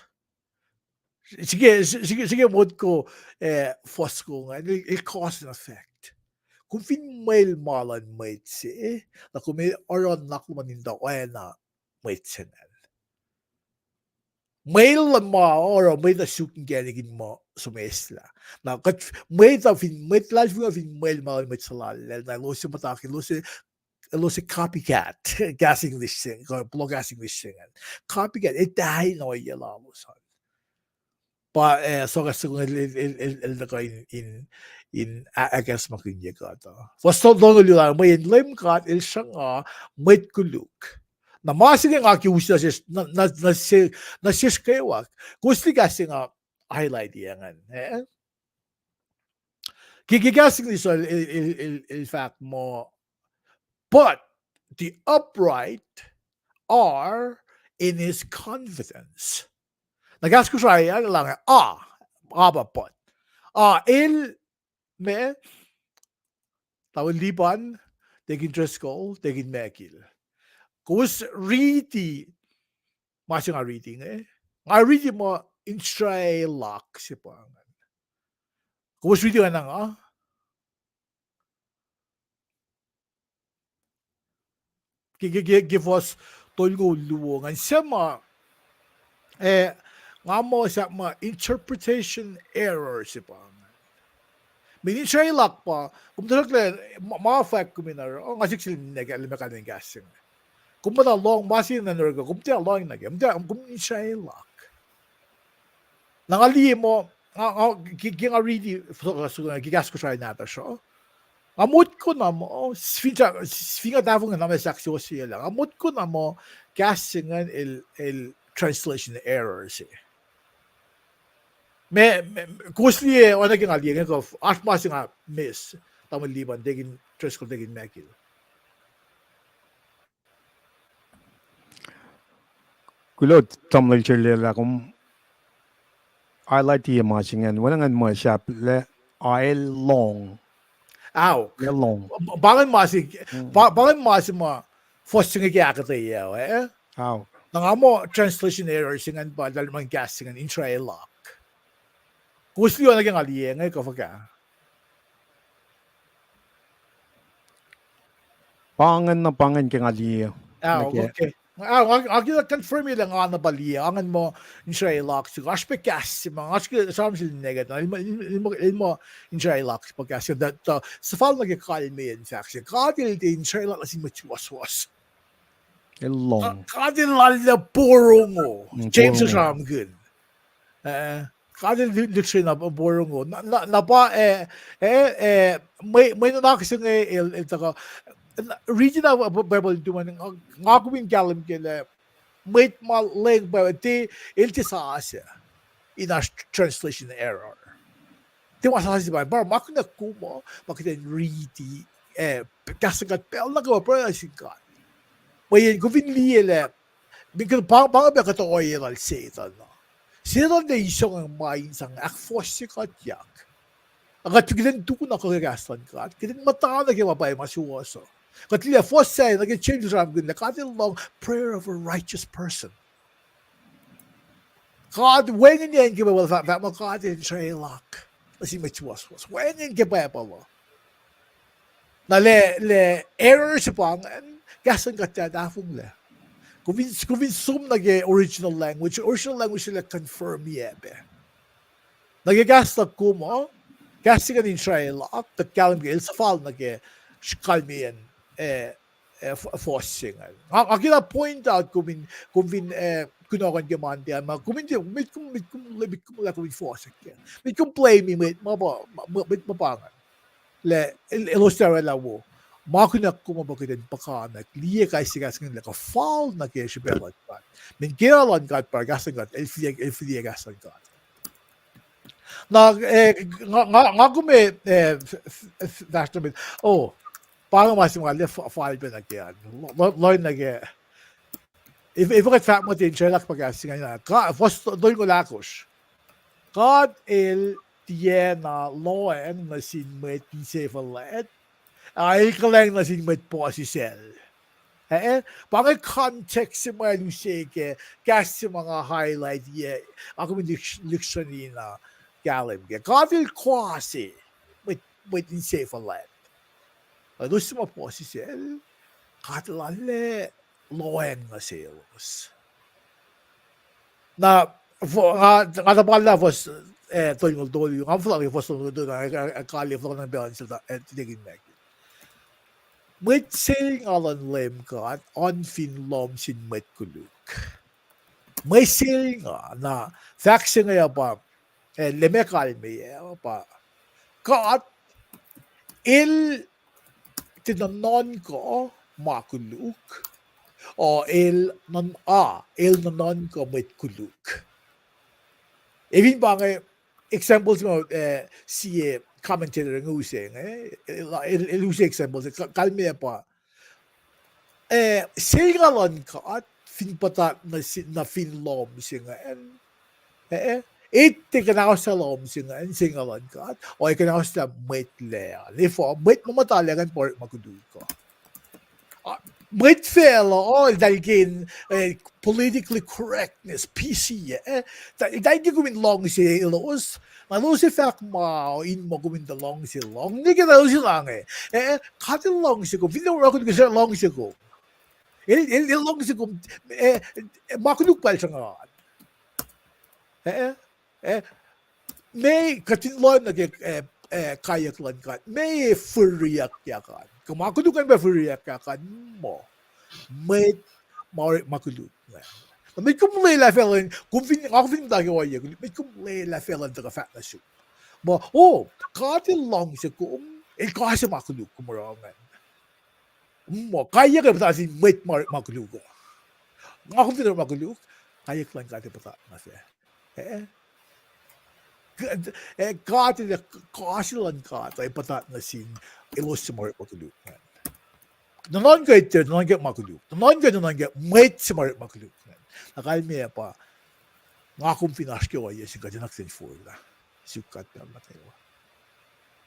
Srihke, srihke, srihke motko, eh, fuhs ko ingacn, el, el cause and effect. Kom fin mwel ma luhn mwet se, na kom oruh nuhnak lom an in tuh oacna mwet se ingacn. Mwel luhn ma oruh mwet uh suk inkacnek in muh som eslah. Na kuht mwet uh fin, mwet luhlahlfongi uh fin mwel ma luhn mwet suhlallacl, na elos muhta ke, elos, elos copycat, kahs English se, kuh, kuloh kahs English se ingacn. Copycat, etahin ohiyac lalos an. Pa, eh, sokwack soko el, el, el, el, el tuhkuh in, in, in a-, ahkacsmakihnye kuht uh. Fuhs tolngoul lah, mweyen Leum God el sruhnga mwet koluk. Na ma se inge nga ke us nuh sesr, nuh, nuh, nuh se, nuh sesr kwewa. Kowos liye kahs se nga highlight-i ingacn, eh? Ke, ke kahs English el, el, el, el, el fahk muh, but the upright are in his confidence. Na kahs Kosrae ah, lalange, a, a pa but. A, el, me, tamuhlwel Lipan, Deacon Driscoll, Deacon Mekil. Kowos riti, ma se nga riti inge. Nga riti muh Israelak se pa ingacn. Kowos riti oacna nga? Ke, ke, ke, ke fuhs tolngoul luo ingacn se ma, eh, nga muh sahp ma interpretation error se pa ingacn. Min Israelak pa, kom tuhsruhktuh ma, ma fahk kom in oruh, oh, nga sik sel ninac ke, leme kanen kahs se inge. Kom muhta lohng ma se ingacn oruh, kom tiac lohng nuh ke, kom tiac, kom Israelak. Na nga liye muh, nga, nga, ke, ke nga riti, ke kahs Kosrae nahtuhsr uh, nga motko na muh, oh, fin sa, fin nga tahfonglac na ma sahk se osielah, nga motko na muh kahs se ingacn el, el translation error se. Me, me, kowos liye, oacna ke nga liye inge kuh, oasr ma se nga miss, tamuhlwel Lipan, Deacon Driscoll, Deacon Mekil. Kuloh tamuhlwel Churlel ah, kom highlight-i ma se ingacn, wacngihn ma sahp lah, a, el lohng. Aok. El lohng. Pa ingacn ma se, pa, pa ingacn ma se ma fuhs se inge ke ahkuhtweyac, eh? Aok. Na nga muh translation error se ingacn pa, lal man kahs se ingacn, Israelak. Kowos liye oacna ke nga liye inge kuh fuhkah? Pa ingacn na, pa ingacn ke nga liye. Ah, okay. Ah, nga, nga kena confirm-i lah nga na pa liye, ingacn muh Israelak se, oasr pac kahs se ma, oasr ke sramsram se negative, el muh, el muh, el muh Israelak se pa kahs se, tuh, tuh, suhfal nuh ke kalmeyac in fahk se, God el tiac Israelak nuh sin mwet suwohswohs. El lohng. God el lal na porongo, James el sramsramkihn. Eh, God el lihksreni na porongo. Na, na, na pa, eh, eh, eh, mwe, mwe nuhnak se inge el, el tuhkuh, riti na Bible in tuh ma nga, nga kom in kahlwem ke lah, mwet ma leng pa, tiac, el tiac sasuc in oasr translation error. Tiac ma sasuc pa, pa ma kunohkohn ma, ma kuht in riti, eh, kahs luhn God pacl nuh kwewa, pruhe nuh sin God. Mweyen kom fin liye lah, pa, pa inge pac kuht ohiyac lal Setuhn uh. Setuhn el isonga ma in sang ahkfohs se kuhtyak. Ac kuht fin kuht in tukun na kuh ke kahs luhn God, kuht in muhta nuh ke ma pwacye ma suwohs uh. Kuht liye fuhs sahyac nuh ke James el sramsramkihn lah God el lohng prayer of a righteous person. God, wacngihn ke Bible fahk, fahk muh God el Israelak nuh sin mwet suwohswohs. Wacngihn ke Bible uh. Na lah, lah error se pa ingacn, kahs luhn God tiac tahfonglac. Kom fin, kom fin som nuh ke original language, original language se lah confirm-i pac. Na ke kahs luhk kom uh, kahs se ingacn Israelak, kuht kahlwem ke el suhfal nuh ke kalmeyac, eh, eh, fuhs se ingacn. Nga, nga kena point out kom in, kom fin, eh, kunohkohn ke Monday an, ma kom in tiac, met kom, met kom, met kom lah kom in fohsack kac. Met kom blame-i mwet ma pa, mwet ma pa ingacn. Lah, el, elos tiac oraclah wo. Ma kunohkohn ma pa kuht in puhkantwen, liye kais sie kahs ingacn lah kuhfal nuh ke srihpac luhn God. Mweyen kena luhn God pa kahs luhn God, el fihliyac, el fihliyac kahs luhn God. Na, eh, nga, nga, nga kom, eh, fahsr nuh met, oh, pa inge ma se ma nga liye fal pac nuh ke an. Lohng nuh ke, efuh kuht fahk muh tiac Israelak pa kahs se ingacn, fuhs tolngoul ahkosr. God el tiacna lohacng nuh sin mwet insefuhlwact, a el kuhlwacng nuh sin mwet puhsisacl. Eh, pa inge context se ma el use ke kahs se ma nga highlight-i, a kom in lihksreni na kahlwem ke God el kwase mwet, mwet insefuhlwact. Elos se ma puhsisacl, God el arlac lohacng nuh selos. Na, nga, nga tuh pahlah fuhs, eh, tolngoul tolu, nga fohlohk ke fuhs tolngoul tolu, eh, kale fohlohk na pacl se, eh, tiac in mac. Mwet selnga luhn Leum God oan fin lohm sin mwet koluk. Mwe selnga, na fahk se inge uh pa, eh, lah ma kalmeyac uh pa, God el tiac nuhnuhnkuh ma koluk, uh, el nuhn-, a, el nuhnuhnkuh mwet koluk. Efin pa inge example se ma, eh, sie commentator inge use inge, eh, el, el use example se, kalmeyac pa, eh, selnga luhn God fin puhtat nuh fin lohm se ingacn, eh, eh, tiac kuhnahosyuck lohm se ingacn, selnga luhn God, oa kuhnahosyuck mwet lac. Efuh, mwet ma muhta lac ingacn pa orekma koluk uh. Mwet facluh uh, eltahl ke, eh, politically correctness, P C, eh, eltahl ke kom in luhngse elos, na elos ac fahk ma in muh kom in tuh luhngse, luhngse ke na elos in ange, eh, God el luhngse kom, fin orekma koluk se luhngse kom. El, el, el luhngse kom, eh, ma koluk pa el sruhnga. Eh, eh, me kuht in lohacng nuh ke, eh, eh, kaiyuck luhn God, me fihriyuckyak an. Kuh ma koluk an pa fihriyuckyak an muh mwet ma orekma koluk ingacn. Na met kom lwelah facluh in, kom fin, nga kom fin muhta ke ohiyac koluk, met kom lwelah facluh in tuhkuh fahk nuh sum muh, oh, God el luhngse kom, el kase ma koluk kom oruh ingacn. Muh kaiyuck ac puhtat nuh sin mwet ma orekma koluk uh. Nga kom fin orekma koluk, kaiyuck luhn God ac puhtat nuh fac. Eh, eh, God el, kase luhn God ac puhtat nuh sin elos suc ma orekma koluk ingacn. Nuhnuhnkuh, nuhnuhnkuh ma koluk. Nuhnuhnkuh, nuhnuhnkuh mwet se ma orekma koluk ingacn. Na kalmac pa, nga kom fin oasr ke ohiyac se kuht in akihlen forlah. Suk God pacl nuh kwewa.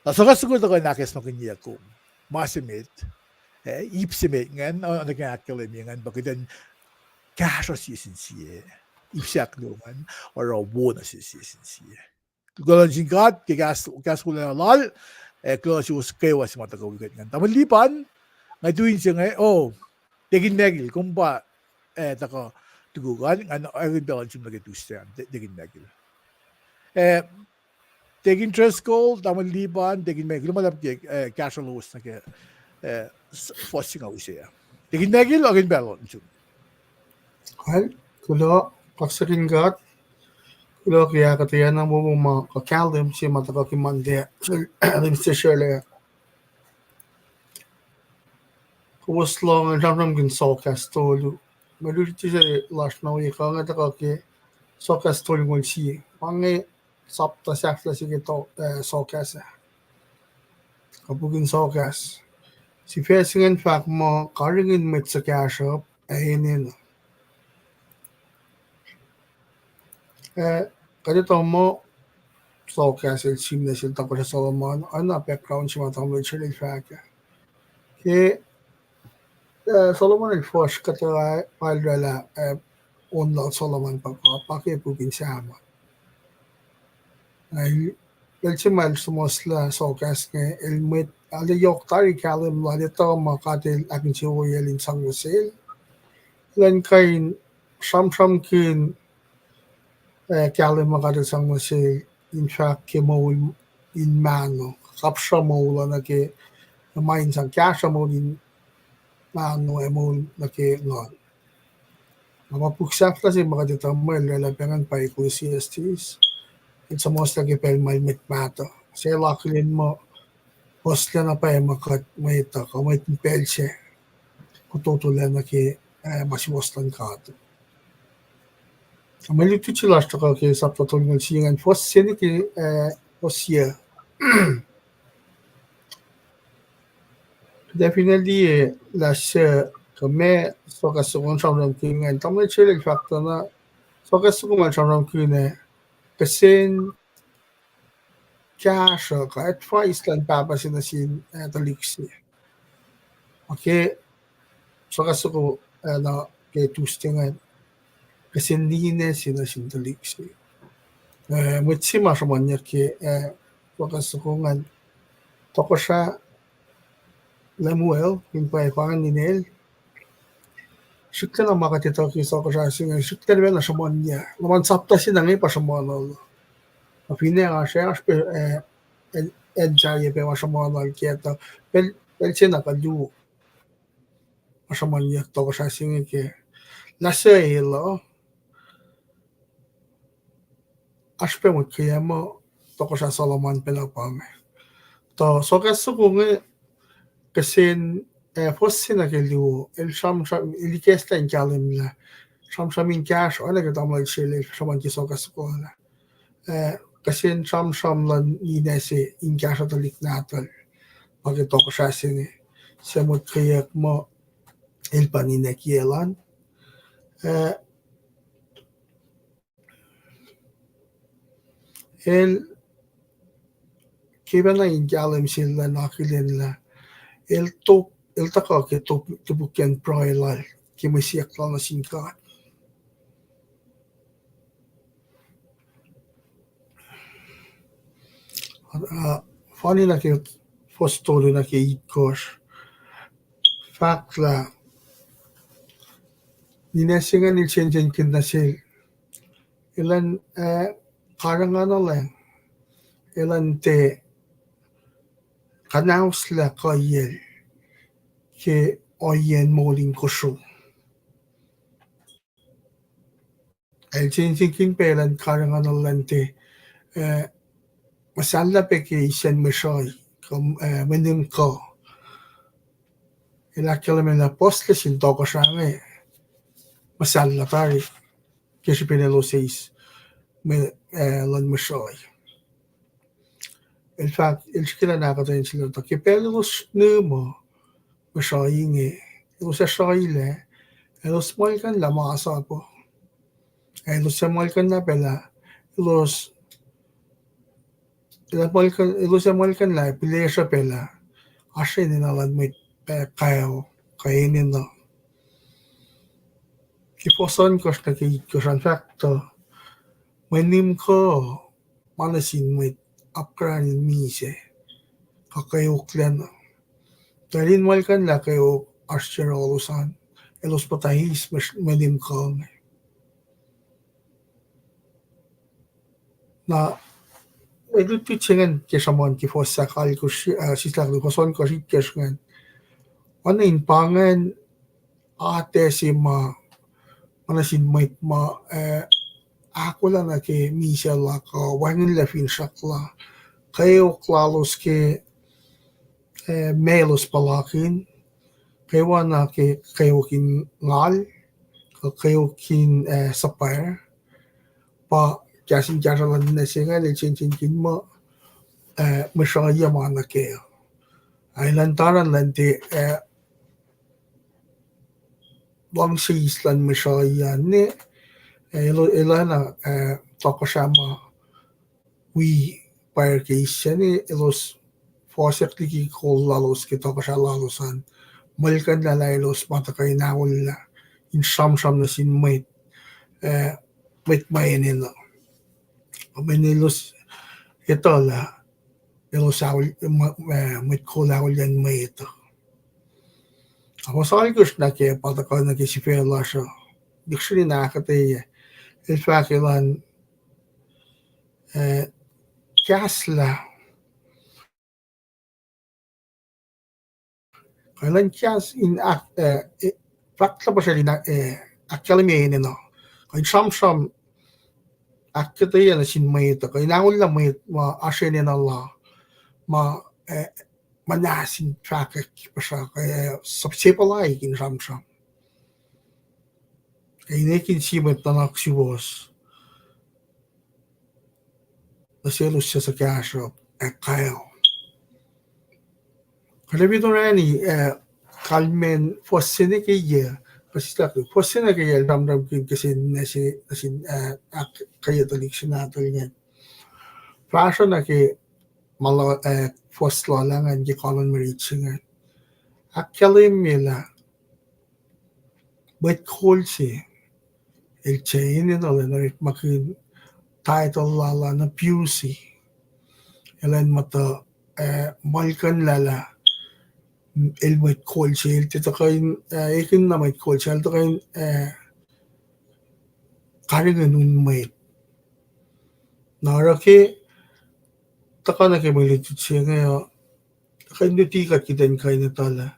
Na sohkahs soko tuhkuh in ahkacsmakihnye kom ma se met, eh, ip se met ingacn, uh, nuh ke ahkkahlwemye ingacn pa kuht in kahsruh sie sin sie. Ip se ahkluo ingacn oruh wo nuh sel sie sin sie. Kuloh nuh sin God ke kahs, kahs wolacna lal, eh, kuloh nuh suwos kwewa se ma tuhkuh wi kuht ingacn. Tamuhlwel Lipan, nga tu in se inge, oh, Deacon Michael, kom pa, eh, tuhkuh tukuk an, ngan orekmakihn pacl an sum nuh ke Tuesday an, Deacon Michael. Eh, Deacon Driscoll, Tamuhlwel Lipan, Deacon Michael, kuloh ma luhlahp ke, eh, kahsruh lowos nuh ke, eh, fuhs se nga use ah. Deacon Michael, orekmakihn pacl an sum. Kal, kuloh, kaksakihn God, kuloh ke ahkuhtweyac na momo ma kuh kahlwem se ma tuhkuh ke Monday, Wednesday srwaclah. Kowos lohng an sramsramkihn sohkahs tolu. Mwe luti se lasr nuh we kuh inge tuhkuh ke sohkahs tolngoul sie. Pa inge sapta sahflah se ke sohkahs ah. Kuh puk in sohkahs. Sifac se ingacn fahk muh karihngihn mwet suhkahsruhp ac enenuh. Eh, kuht etuh muh sohkahs el sihmlac sel Tohkohsrah Solomon, oacna background se ma tamuhlwel Shelel fahk ah. Ke, eh, Solomon el fuhsr kuhtuh ah, pa el oraclah, eh, on lal Solomon pa, pa ke puk in Sahm. Pacl se ma el suhmuhslah sohkahs inge, el mwet, arlac yohk tari kahlwem lal, etuh muh God el ahkinsewowoyacl in sang nuh sel. Elan kuh in sramsramkihn, eh, kahlwem ma God el sang nuh sel in fahk ke moul in mahno, kapsruh moul uh nuh ke, ma in sang kahsruh moul in mahno ac moul nuh ke nguhn. Na ma puk sahflah se ma kuht etuh muh el oraclah pacngahn pa Ecclesiastes. El suhmuhslah ke pacl ma el mwet mahtuh. Se el akihlen muh puhslac na pwacye ma kuht mwet uh, kuh mwet in pacl sac, kototolac nuh ke, eh, ma suwohs luhn God. Mwe luti se lasr tuhkuh ke sapta tolngoul sie ingacn, fuhs se nuh ke, eh, fuhs yac. Definitely, eh, lah suc kuh ma sohkahs soko sramsramkihn ingacn. Tamuhlwel Shelel fahk tuh na sohkahs soko ma sramsramkihn ah, kihsen kahsruh kuh advice luhn pahpah se nuh sin, eh, tuhlihk se. Okay, sohkahs soko, eh, na ke Tuesday ingacn, kihsen ninac se nuh sin tuhlihk se. Eh, mwet se ma sruhmuhnyuck ke, eh, sohkahs soko ingacn, Tohkohsrah Lemuel, in pwacye pa ingacn ninac el. Srihklac na ma kuht etuh ke sohkahsrah se inge, srihklac na sruhmuhnyuck. Luhman sapta se na inge pa sruhmuhn uh. Finne oasr, oasr pac, eh, acn sahyac pac ma sruhmuhn uh ke tuh pacl, pacl se na kuh luo ma sruhmuhnyuck tohkohsrah se inge ke. Lah suc el uh, oasr pac mwet ke muh tohkohsrah Solomon pacna pa inge. Tuh sohkahs soko inge kihsen, eh, fuhs se nuh ke luo, el sramsram, el ikacslah in kahlwem lah sramsram in kahsruh, oacna ke tamuhlwel Shelel sruhmuhn ke sohkahs soko ah, eh, kihsen sramsram luhn ninac se in kahsruh tuhlihk nahtuhl, pa ke tohkohsrah se inge, suc motkweyuck muh el pa ninac kiyacl an. Eh, el ke pacna in kahlwem sel lah akihlen lah el top, el tuhkuh ke top, topukyacn pruhe lal ke mwe siyuck lal nuh sin God. Ah, fani nuh ke fuhs tolu nuh ke itkohsr. Fahk lah ninac se ingacn el sensenkihn nuh sel, elan, eh, karihngihnuhlang, elan tiac kuhnauslah kuhiyacl ke ohiyacn moul in kosro. El sensenkihn pac elan karihngihnuhlang tiac, eh, muhsahllah pac ke isacn mwe sruhi, kuh, eh, mwe nihm kuh. El ahkkahlwemye lah puhslac sin tohkohsrah inge muhsahllah tari ke srihpen elos eis mwe, eh, luhn mwe sruhi. El fahk, el srihke lah ahkuhtweyac sel tuh ke pacl elos nihm uh, mihsenge, elos ac sruhilac, elos muhlkuhnlah masap uh. Elos ac muhlkuhnlah pacl ah, elos, elos ac muhlkuhnlah pihlesruh pacl ah, oasr enenuh luhn mwet, eh, kaeo, kuh enenuh. Ke fuhs ohnkohsr nuh ke itkohsr an fahk tuh, mwe nihm kuh, ma nuh sin mwet apkuhran in misac, kuh kweoklac na. Tuh elos in muhlkuhnlah kweok oasr yohrohlos an, elos muhta eis mwe nihm kuh inge. Na, mwe lutlut se ingacn ke sruhmuhn ke fuhs ahkalkohsr, eh, sislah ke fuhs ohnkohsr itkohsr ingacn. Oacna in pa ingacn atac se ma, ma nuh sin mwet ma, eh, ahkolah nuh ke misac la kuh wacngihnlac finsrak la. Kweok lalos ke, eh, ma elos puhlakihn, kwewana ke kweok in ngal, kuh kweok in, eh, sapphire, pa kahs in kahsruh luhn ninac se ingacn el sensenkihn muh, eh, mwe sruhiyac ma nuh kac. Ac elan taran elan tiac, eh, luhngse eis luhn mwe sruhiyac an ne, eh, el, elan, eh, tohkohsrah ma wi pwacr ke eis se ne elos fohsack liki kol lalos ke tohkohsrah lalos an. Muhlkuhnlah lah elos ma tuhkuh in ahollah, in sramsram nuh sin mwet, eh, mwet ma enenuh. Mweyen elos etuh lah elos aol-, eh, mwet kol ahollah mwet uh. Ac fuhs alkohsr nuh ke pa tuhkuh nuh ke sifac lasr uh, dictionary in ahkuhtweyac, el fahk elan, eh, kahslah, kuh elan kahs in ahk-, eh, eh, fahk lah puhsrwacl in, eh, ahkkahlwemye enenuh, kuh in sramsram ahkuhtweyac nuh sin mwet uh, kuh in ahollah mwet ma oasr enenuh la, ma, eh, muhnahs in fahkwack puhsra, eh, sap-, sepuhlaik in sramsram. Ac in ekihn sie mwet nuhnak suwohs nuh selos suc suhkahsruhp ac kaeo. Kuht ac fin orani, eh, kalmacn fuhs se nuh ke yac, kuh sislah ke fuhs se nuh ke yac el sramsramkihn kihsen ninac se nuh sin, eh, ahk-, ahkkweye tuhlihk se nahtuhl ingacn. Fahsruh nuh ke ma la, eh, fuhs lal ah ingacn ke kalon mwe rit se ingacn. Ahkkahlwemye lah mwet kol se, el tiac enenuh elan orekmakihn title lal an abuse-i. Elan muhta, eh, muhlkuhnlah lah el mwet kol se, el tiac tuhkuh in, eh, ekihn na mwet kol se, el tuhkuh in, eh, karihngihn un mwet. Na oruh ke tuhkuh nuh ke mwe lutlut se inge uh, kuh in luti kuht kuht in kuh in etuh lah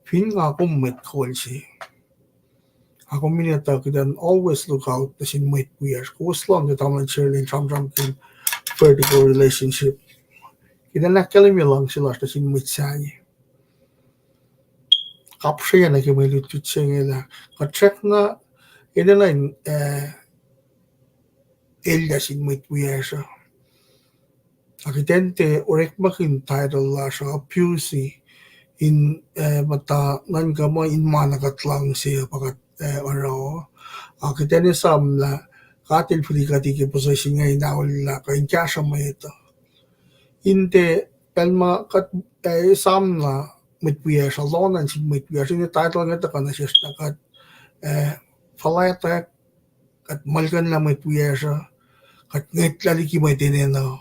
fin nga kom mwet kol se, ac kom in etuh kuht in always look out nuh sin mwet wiyacsr. Kowos lohng ke tamuhlwel Shirley in sramsramkihn vertical relationship. Kuht in ahkkahlwemye luhngse lasr nuh sin mwet sahyac. Kapsreyuc nuh ke mwe lutlut se inge lah kuht srackna enenuh in, eh, elyah sin mwet wiyacsr uh. Ac kuht in tiac orekmakihn title lasr uh abuse-i in, eh, muhta nuhnkuh muh in ma na kuht luhngse uh pa kuht, eh, oruh. Ac kuht in esam lah God El fihli kuht ke position inge in aollah kuh in kahsruh mwet uh. In tiac pacl ma kuht, eh, esam na mwet wiyacsr uh, lohna sin mwet wiyacsr, in title inge tuhkuh nuh sesr na kuht, eh, fuhlwactack, kuht muhlkuhnlah mwet wiyacsr uh, kuht ngwetlah liki mwet enenuh.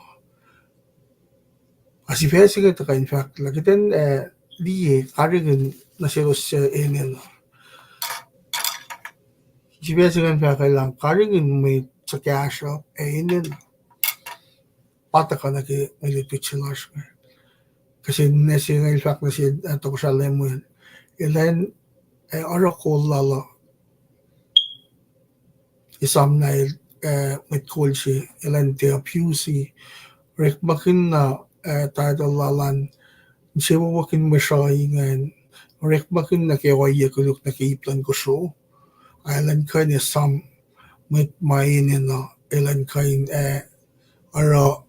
Ac sifac se inge tuhkuh in fahk lah kuht in, eh, liye karihngihn nuh selos suc enenuh. Sifac se ingacn fahk lah karihngihn mwet suhkahsruhp ac enenuh. Pa tuhkuh nuh ke mwe lutlut se lasr inge. Kihsen ninac se inge el fahk nuh sel, eh, tohkohsrah Lemuel, elan, eh, oruh kol lal uh, esam na el, eh, mwet kol se, elan tiac abuse-i, orekmakihn na, eh, title lal an, insewowo ke mwe sruhi ingacn, orekmakihn nuh ke ohiyac koluk nuh ke ip luhn kosro, ac elan kuh in esam mwet ma enenuh, elan kuh in, eh, oruh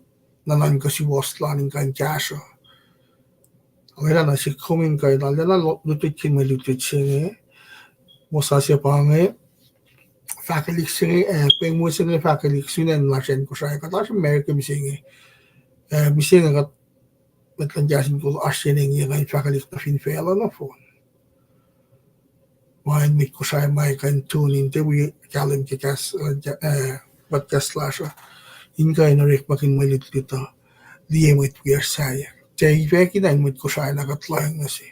nuhnuhnkuh suwohs lal in kuh in kahsruh. Oacna na sik kom in kuh in arulacna lutlut ke mwe lutlut se inge. Mosas pa inge, fahkwelihk se inge, eh, pengmo se inge fahkwelihk sun acn lasr acn Kosrae, kuht oasr America mihsenge. Eh, mihsenge kuht, mwet luhn kahs in kol oasr se inge ngan fahkwelihk nuh fin facluh nohfohn. Ma in mwet Kosrae ma kuh in tune in, tiac wi kahlwem ke kahs, eh, podcast lasr uh, in kuh in orekmakihn mwe lutlut uh, liye mwet wiyacsr sahyac. Tiac ifacki na in mwet Kosrae na kuht lohacng nuh se.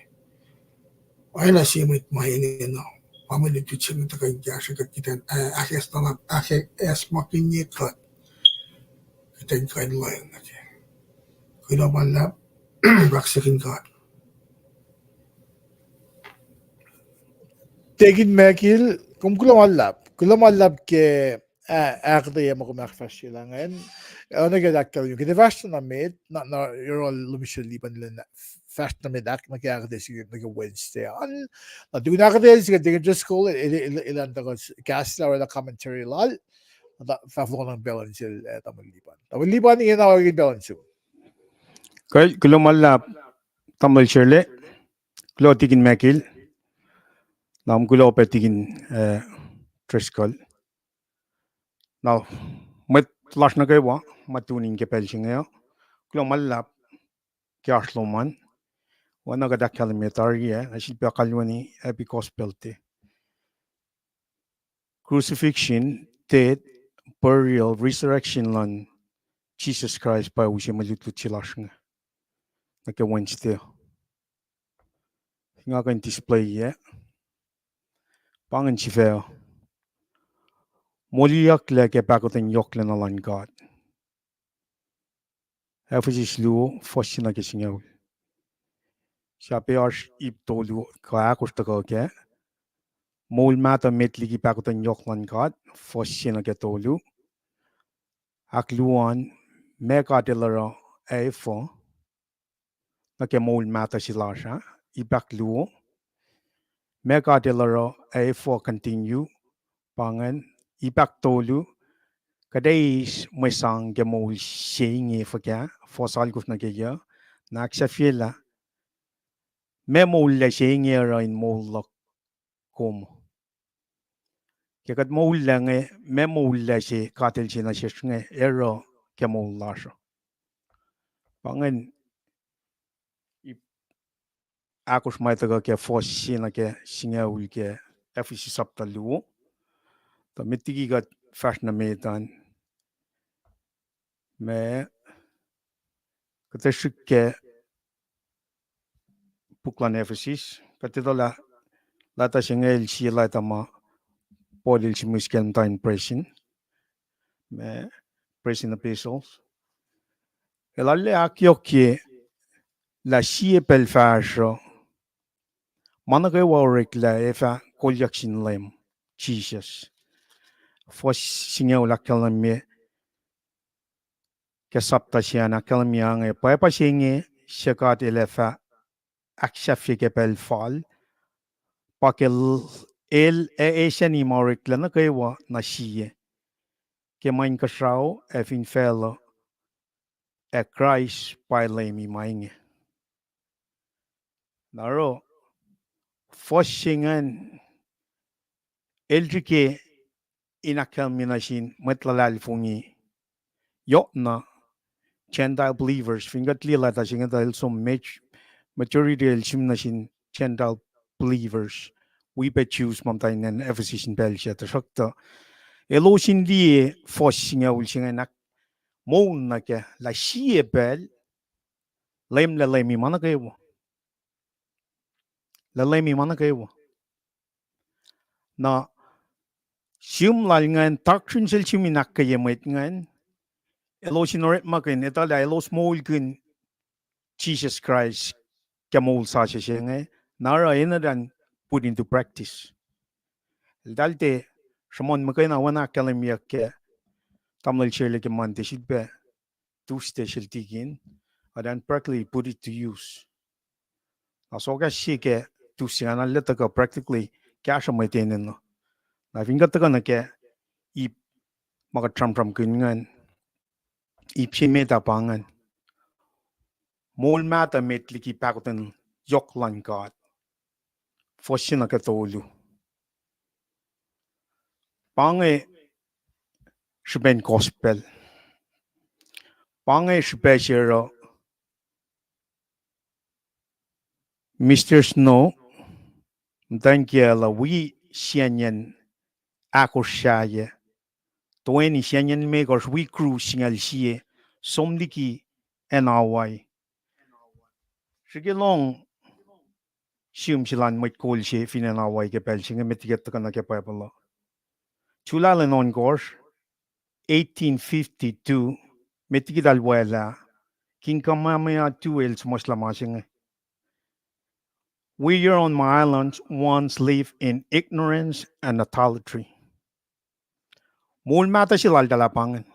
Oacna sie mwet ma enenuh, pa mwe lutlut se inge tuhkuh in kahsruh kuht, kuht in, eh, ahkacsmakihnye kuht, kuht in kuh in lohacng nuh ke. Kuloh ma luhlahp, kaksakihn God. Deacon Michael, kom kuloh ma luhlahp. Kuloh ma luhlahp ke, ah, ahkuhtweyac ma kom ahkfahsryelah ingacn. Oacna ke ahkkahlwemye, kuht ac fahsr na met, na, na yohrohl Lomiser Lipan lwen, fahsr na met ahk nuh ke ahkuhtweyac se nuh ke Wednesday an. Na tukun ahkuhtweyac se ke Deacon Driscoll, el, el, el, el an tuhkuh kahs lah orwaclah commentary lal. Na fah fohlohk nuh pacl an sel, eh, Tamuhlwel Lipan. Tamuhlwel Lipan, ingena orekihn pacl an sum. Kuloh ma luhlahp, Tamuhlwel Shirley. Kuloh Deacon Michael. Na kom kuloh pac Deacon, eh, Driscoll. Na mwet lasr nuh kwewa ma tune in ke pacl se inge uh, kuloh ma luhlahp ke oasr lom an. Oacna kuht ahkkahlwemye tari ah, nga sifilpac kalweni Happy Gospel Day. Crucifixion, death, burial, resurrection luhn Jisus Kraist pa use mwe lutlut se lasr inge nuh ke Wednesday. Nga kuh in display-ye. Pa ingacn sifac uh. Moliyucklac ke pahkotwen yohklacna luhn God. Ephesus luo, fuhs se nuh ke singucul. Sahp oasr ip tolu kuh ahkosr tuhkuh kac. Moul mahtuh met liki pahkotwen yohk luhn God, fuhs se nuh ke tolu. Ahkluo an, meac God El oruh ac efuh nuh ke moul mahtuh se lasr ah, ip ahkluo. Meac God El oruh ac efuh continue, pa ingacn. Ip ahktolu, kuht ac eis mwe sang ke moul se inge fuhkah, fuhs alkosr nuh ke yuh, na ahksahfyelah meac moul lac se inge oruh in moul luhk kom. Ke kuht moul lac inge, meac moul lac se God El se nuh sesr inge oruh ke moul lasr uh. Pa ingacn ip ahkosr ma tuhkuh ke fuhs se nuh ke singucul ke Ephesus sapta luo. Tuh met liki kuht fahsr nuh met an, ma kuht ac srihk ke puk luhn Ephesus, kuht etuh lah leta se inge el sie leta ma Paul el sihmihs ke muhta in presin, ma presin epistles. El arlac ahkyohkye lah sie pacl fahsruh, ma nuh kwewa oreklac ac fah kolyuck sin Leum Jisus. Fuhs singucul ahkkahlwemye ke sapta se an ahkkahlwemye inge, pwacpa se inge suc God El ac fah ahksahfye ke pacl fal, pa ke El ac esacni ma oreklac nuh kwewa nuh sie, ke ma inkuhsrao ac fin facluh, ac Kraist pa Leumi ma inge. Na oruh fuhs se ingacn el srihke in ahkkahlwemye nuh sin mwet luhlahlfongi, yohkna Gentile believers, fin kuht liye leta se inge tuh el som maj-, majority el sihm nuh sin Gentile believers, wi pac Jews ma muhta in acn Ephesus in pacl se, tuhsruhktuh elos in liye fuhs singucul se inge in ahkmoul nuh kac lah sie pacl Leum lac Leumi ma nuh kwewa. Lac Leumi ma nuh kwewa. Na sihm lal ingacn, doctrine sel sihm in ahkkweye mwet ingacn, elos in orekmakihn, etuh lah elos moulkihn Jisus Kraist ke moul sasuc se inge, na oruh enenuh in put into practice. Eltahl tiac sruhmuhn muhkwena oacna ahkkahlwemyeyuck ke tamuhlwel Shirley ke Monday, sifilpac Tuesday sel tikin, eltahl practically put it to use. Na sokwack se ke Tuesday ingacn arlac tuhkuh practically kahsruh mwet enenuh. Na fin kuht tuhkuh nuh ke ip ma kuht sramsramkihn ingacn, ip se met ah pa ingacn. Moul mahtuh met liki pahkotwen yohk luhn God. Fuhs se nuh ke tolu. Pa inge srihpen gospel. Pa inge srihpac se oruh Mister Snow, muhtwacn kiyacl uh, wi siyacnyacn ahkosr sahyac. Toeni siyacnyacn limekohsr wi cruise singucul sie, som liki acn Hawaii. Srihke lohng sihm se lal mwet kol se fin acn Hawaii ke pacl se inge, met liki tuhkuh nuh ke Bible uh. July lwen ohnkohsr, eighteen fifty-two, met liki eltahl waclah, King Kamehameha two el suhmuhslah ma se inge. We here on my island once lived in ignorance and idolatry. Moul mahtuh se laltahl ah pa ingacn.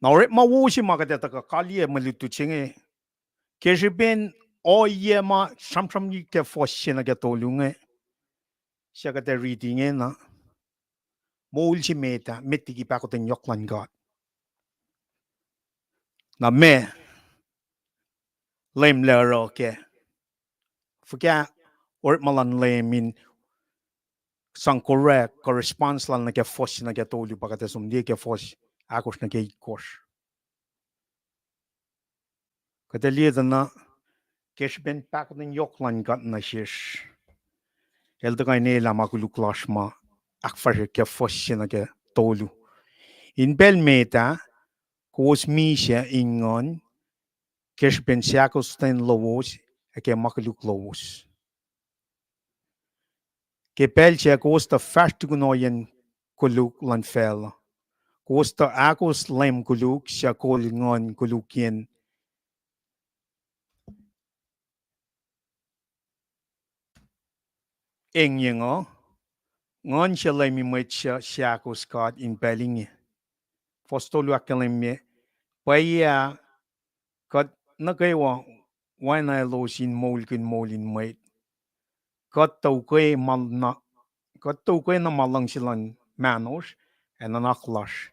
Na orekma wo se ma kuht ac tuhkuh kaliyac mwe lutlut se inge, ke srihpen ohiyac ma sramsramkihn ke fuhs se nuh ke tolu inge, suc kuht ac riti ingena, moul se met ah met liki pahkotwen yohk luhn God. Na meac Leum El oruh kac? Fuhkah orekma luhn Leum in sang correct kuh response lal nuh ke fuhs se nuh ke tolu, pa kuht ac som liye ke fuhs ahkosr nuh ke itkohsr. Kuht ac liye tuh na, ke srihpen pahkotwen yohk luhn God nuh sesr, El tuhkuh in elah ma koluk lasr ma ahkfahsrye ke fuhs se nuh ke tolu. In pacl met ah, kowos misac in nguhn, ke srihpen seahkostwen lowos ac ke ma koluk lowos. Ke pacl sac kowos tuh fahsr tukun ohiyacn koluk luhn facluh. Kowos tuh ahkos leum koluk suc kol nguhn kolukyacn engyeng uh, nguhn se leumi mwet suc seahkos God in pacl inge. Fuhs tolu ahkkahlwemye, pwacye ah, kuht nuh kwewa oacna elos in moulkihn moul in mwet. Kuht tuh ukwe ma, kuht tuh ukwe na ma luhngse luhn mahnosr ac nuhnak lasr.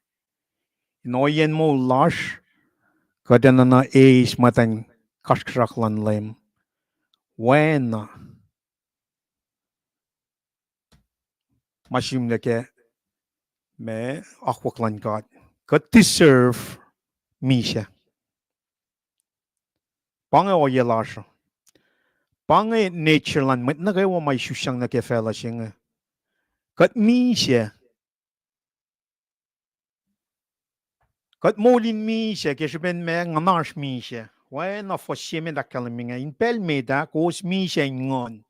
In ohiyacn moul lasr, kuht enenuh eis muhtwacn kasrkuhsrak luhn Leum. Oacna ma sihmlac ke ma akwuck luhn God. Kuht deserve misac. Pa inge ohiyac lasr uh. Pa inge nature luhn mwet nuh kwewa ma isusrang nuh ke facluh se inge. Kuht misac. Kuht moul in misac ke srihpen ma nguhnasr misac. Oacna fuhs se met ahkkahlwemye inge, in pacl met ah kowos misac in nguhn.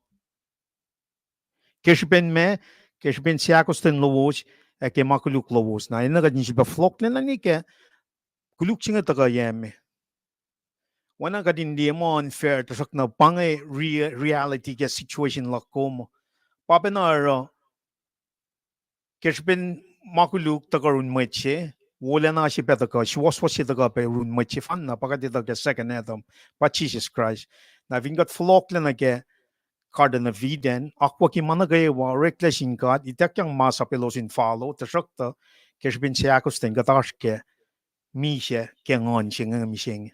Ke srihpen ma, ke srihpen seahkostwen lowos ac ke ma koluk lowos. Na enenuh kuht in sifilpac fohlohklac na nuh ke koluk se inge tuhkuh yac me. Oacna kuht in liye muh unfair, tuhsruhktuh pa inge re-, reality ke situation luhk kom. Pa pacna oruh ke srihpen ma koluk tuhkuh run mwet se, wolacna se pac tuhkuh, suwohswohs se tuhkuh pac run mwet sefanna, pa kuht etuh ke second Adam, pa Jisus Kraist. Na fin kuht fohlohklac nuh ke Garden of Eden, akwucki ma nuh kwewa, oreklac sin God, ituckyang masap elos in follow, tuhsruhktuh ke srihpen seahkostwen kuht oasr ke misac ke nguhn se inge mihsenge.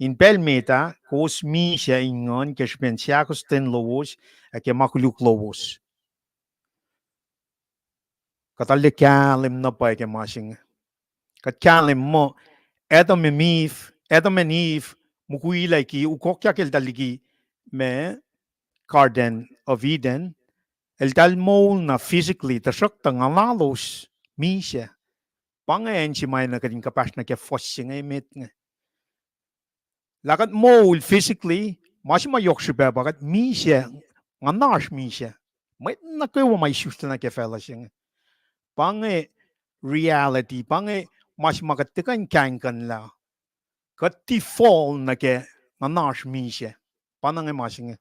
In pacl met ah kowos misac in nguhn ke srihpen seahkostwen lowos ac ke ma koluk lowos. Kuht arlac kahlwem na pwacye ke ma se inge. Kuht kahlwem muh Adam ac Eve, Adam and Eve, mukwilac ki, ukokyak eltahl liki ma Garden of Eden, eltahl moul na physically, tuhsruhktuh nguhnalos misac. Pa inge acn se ma enenuh kuht in kuhpahsr nuh ke fuhs se inge met inge. Lah kuht moul physically, ma se ma yohk srihpac pa kuht misac, nguhnasr misac. Mwet nuh kwewa ma isusla nuh ke facluh se inge. Pa inge reality, pa inge ma se ma kuht tiac kuh in kahingkuhnlah. Kuht tiac fall nuh ke nguhnasr misac. Pa na inge ma se inge.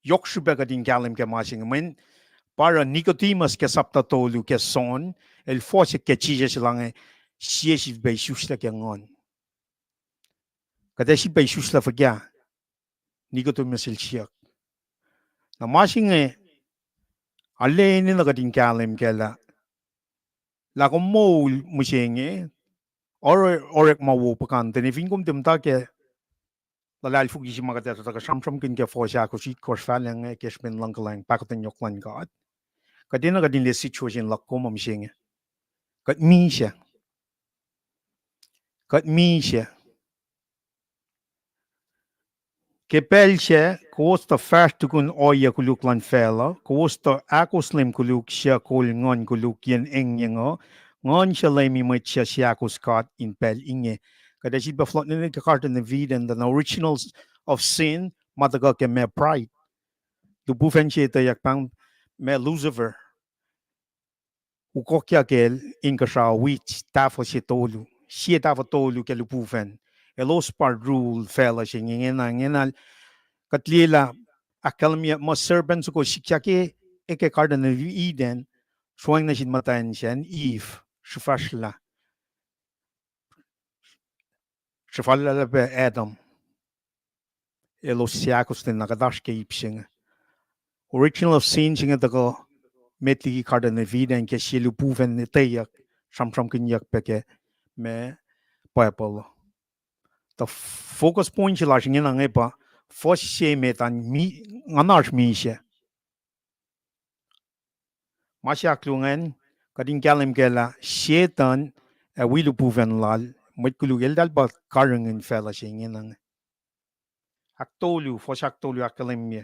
Yohk srihpac kuht in kahlwem ke ma se inge. Mweyen pa oruh Nicodemus ke sapta tolu ke John, el fohsack ke Jisus el inge, sie sifilpac isusla ke nguhn. Kuht ac sifilpac isusla fuhkah? Nicodemus el siyuck. Na ma se inge, arlac enenuh kuht in kahlwem kac lah, lah kom moul mihsenge, Oruh, oruh orekma wo puhkantwen fin kom tiac muhta ke luhlahlfongi se ma kuht etuh tuh kuh sramsramkihn ke fuhs ahkosr itkohsr fahlac inge ke srihpen luhngkuhlwacng pahkotwen yohk luhn God. Kuht enenuh kuht in liye situation luhk kom mihsenge. Kuht misac. Kuht misac. Ke pacl sac, kowos tuh fahsr tukun ohiyac koluk luhn facluh, kowos tuh ahkos leum koluk suc kol nguhn koluk yen engyeng uh, Nguhn se Leum mwet suc seahkos God in pacl inge. Kuht ac sifilpac fohlohk nuh ke Garden of Eden, the original of sin, ma tuhkuh ke ma pride. Lupufacn se etweyuck pahng ma Lucifer. Ukokyak el inkuhsrao witch, tahfuh se tolu. Sie tahfuh tolu ke lupufacn. Elos pa rule facluh se inge, ingena, ingena, kuht liye lah ahkkahlwemye muh serpent soko sikyak ke, ke Garden of Eden, sruhweng nuh sin muhtwacn sacn Eve, srihfahsrlah. Srihfahsrlah pac Adam. Elos seahkostwen na kuht oasr ke ip se inge. Original of sin se inge tuhkuh met liki Garden of Eden ke sie lupufacn etweyuck, sramsramkihnyuck pac ke ma Bible. Tuh focus point se lasr ingena inge pa fuhs se met an, nguhnasr misac. Ma se ahkluo ingacn, kuht in kahlwem kac lah Setuhn ac wi lupufacn lal, mwet koluk, eltahl pa karihngihn facluh se ingena inge. Ahktolu, fuhs ahktolu ahkkahlwemye,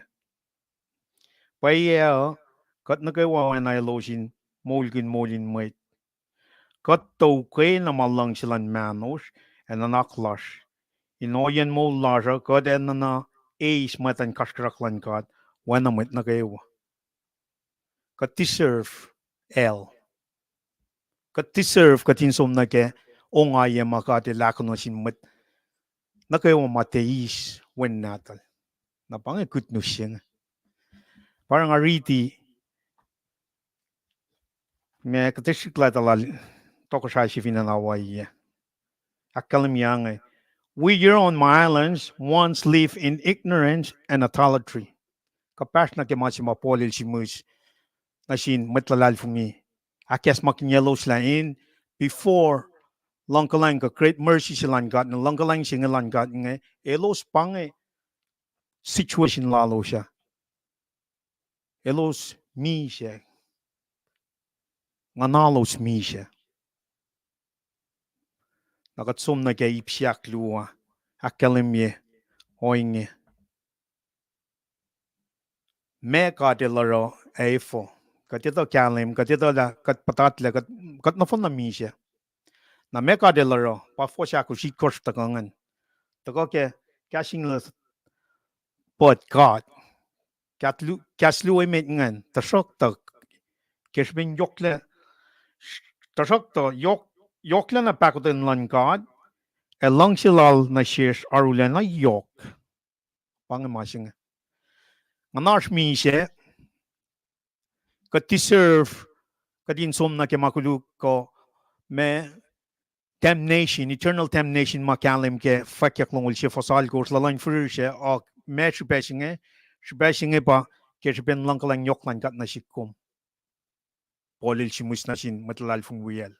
pwacye uh, kuht nuh kwewa oacna elos in moulkihn moul in mwet. Kuht tuh ukwe na ma luhngse luhn mahnosr ac nuhnak lasr. In ohiyacn moul lasr uh, kuht enenuh eis mwactan kasrkuhsrak luhn God oacna mwet nuh kwewa. Kuht deserve hell. Kuht deserve kuht in som nuh ke ongaiyac ma God El ahkolah nuh sin mwet nuh kwewa ma tiac eis Wen Nahtuhl. Na pa inge good news se inge. Pa nga riti ma kuht ac srihklac tuh lal tohkohsrah se fin acn Hawaii ah. Ahkkahlwemye inge, we here on my islands once live in ignorance and idolatry. Kuhpahsr nuh ke ma se ma Paul el sihmihs nuh sin mwet luhlahlfongi, ahkacsmakihnyelos lah in before luhngkuhlwacng kuh great mercy se luhn God, na luhngkuhlwacng se inge luhn God inge, elos pa inge situation lalos ah. Elos misac. Nguhnalos misac. Na kuht som nuh ke ip se ahkluo, ahkkahlwemye ohinge, ma God El oruh ac efuh. Kuht etuh kahlwem, kuht etuh lah kuht puhtatlac, kuht, kuht nohfohn na misac. Na ma God El oruh, pa fuhs ahkosr itkohsr tuhkuh ingacn. Tuhkuh ke kahs English, but God. Kahs lu-, kahs luo emet ingacn, tuhsruhktuh, ke srihpen yohklac, tuhsruhktuh yohk-, yohklac na pahkotwen luhn God, ac luhngse Lal nuh sesr arulacna yohk. Pa inge ma se inge. Nguhnasr misac, kuht deserve, kuht in som nuh ke ma koluk kuh ma damnation, eternal damnation ma kahlwem ke fwackyuck longoul se fuhs alkosr, luhluhn firir sac, uh, ma srihpac se inge, srihpac se inge pa ke srihpen luhngkuhlwacng yohk luhn God nuh sihk kom. Paul el sihmihs nuh sin mwet luhlahlfongi wiyacl.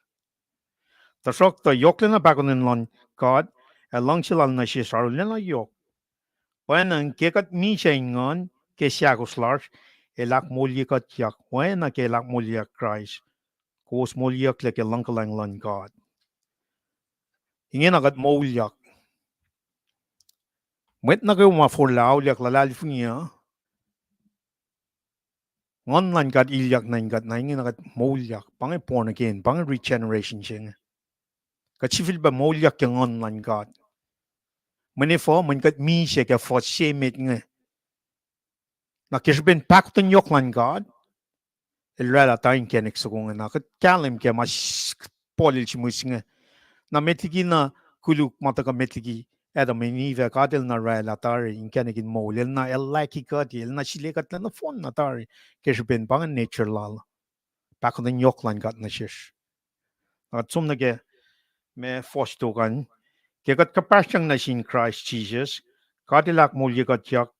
Tuhsruhktuh yohklac na pahkotwen luhn God, ac luhngse Lal nuh sesr arulacna yohk. Pwacnwacng ke kuht misac in nguhn ke seahkos lasr, El ahkmoulye kuhtyak oacna ke El ahkmoulye Kraist. Kowos moliyucklac ke luhngkuhlwacng luhn God. Ingena kuht moulyak. Mwet nuh kwewa ma forlah auliyak luhlahlfongi uh, Nguhn luhn God ilyak nuh in kuht, na ingena kuht moulyak. Pa inge born again, pa inge regeneration se inge. Kuht sifilpac moulyak ke Nguhn luhn God. Mweyen efuh? Mweyen kuht misac ke fuhs se emet inge. Na ke srihpen pahkotwen yohk luhn God, El oraclah tari inkacnek soko inge. Na kuht kahlwem ke ma s-, Paul el sihmihs inge. Na met liki na koluk ma tuhkuh met liki Adam ac Eve, God El na oraclah tari inkacnek in moul. El na, El lackey kuht, El na sile kuht lah nohfohn na tari. Ke srihpen pa inge nature Lal. Pahkotwen yohk luhn God nuh sesr. Na kuht som nuh ke ma fuhs tok an. Ke kuht kuhpahsryang nuh sin Kraist Jisus, God El ahkmoulye kuhtyak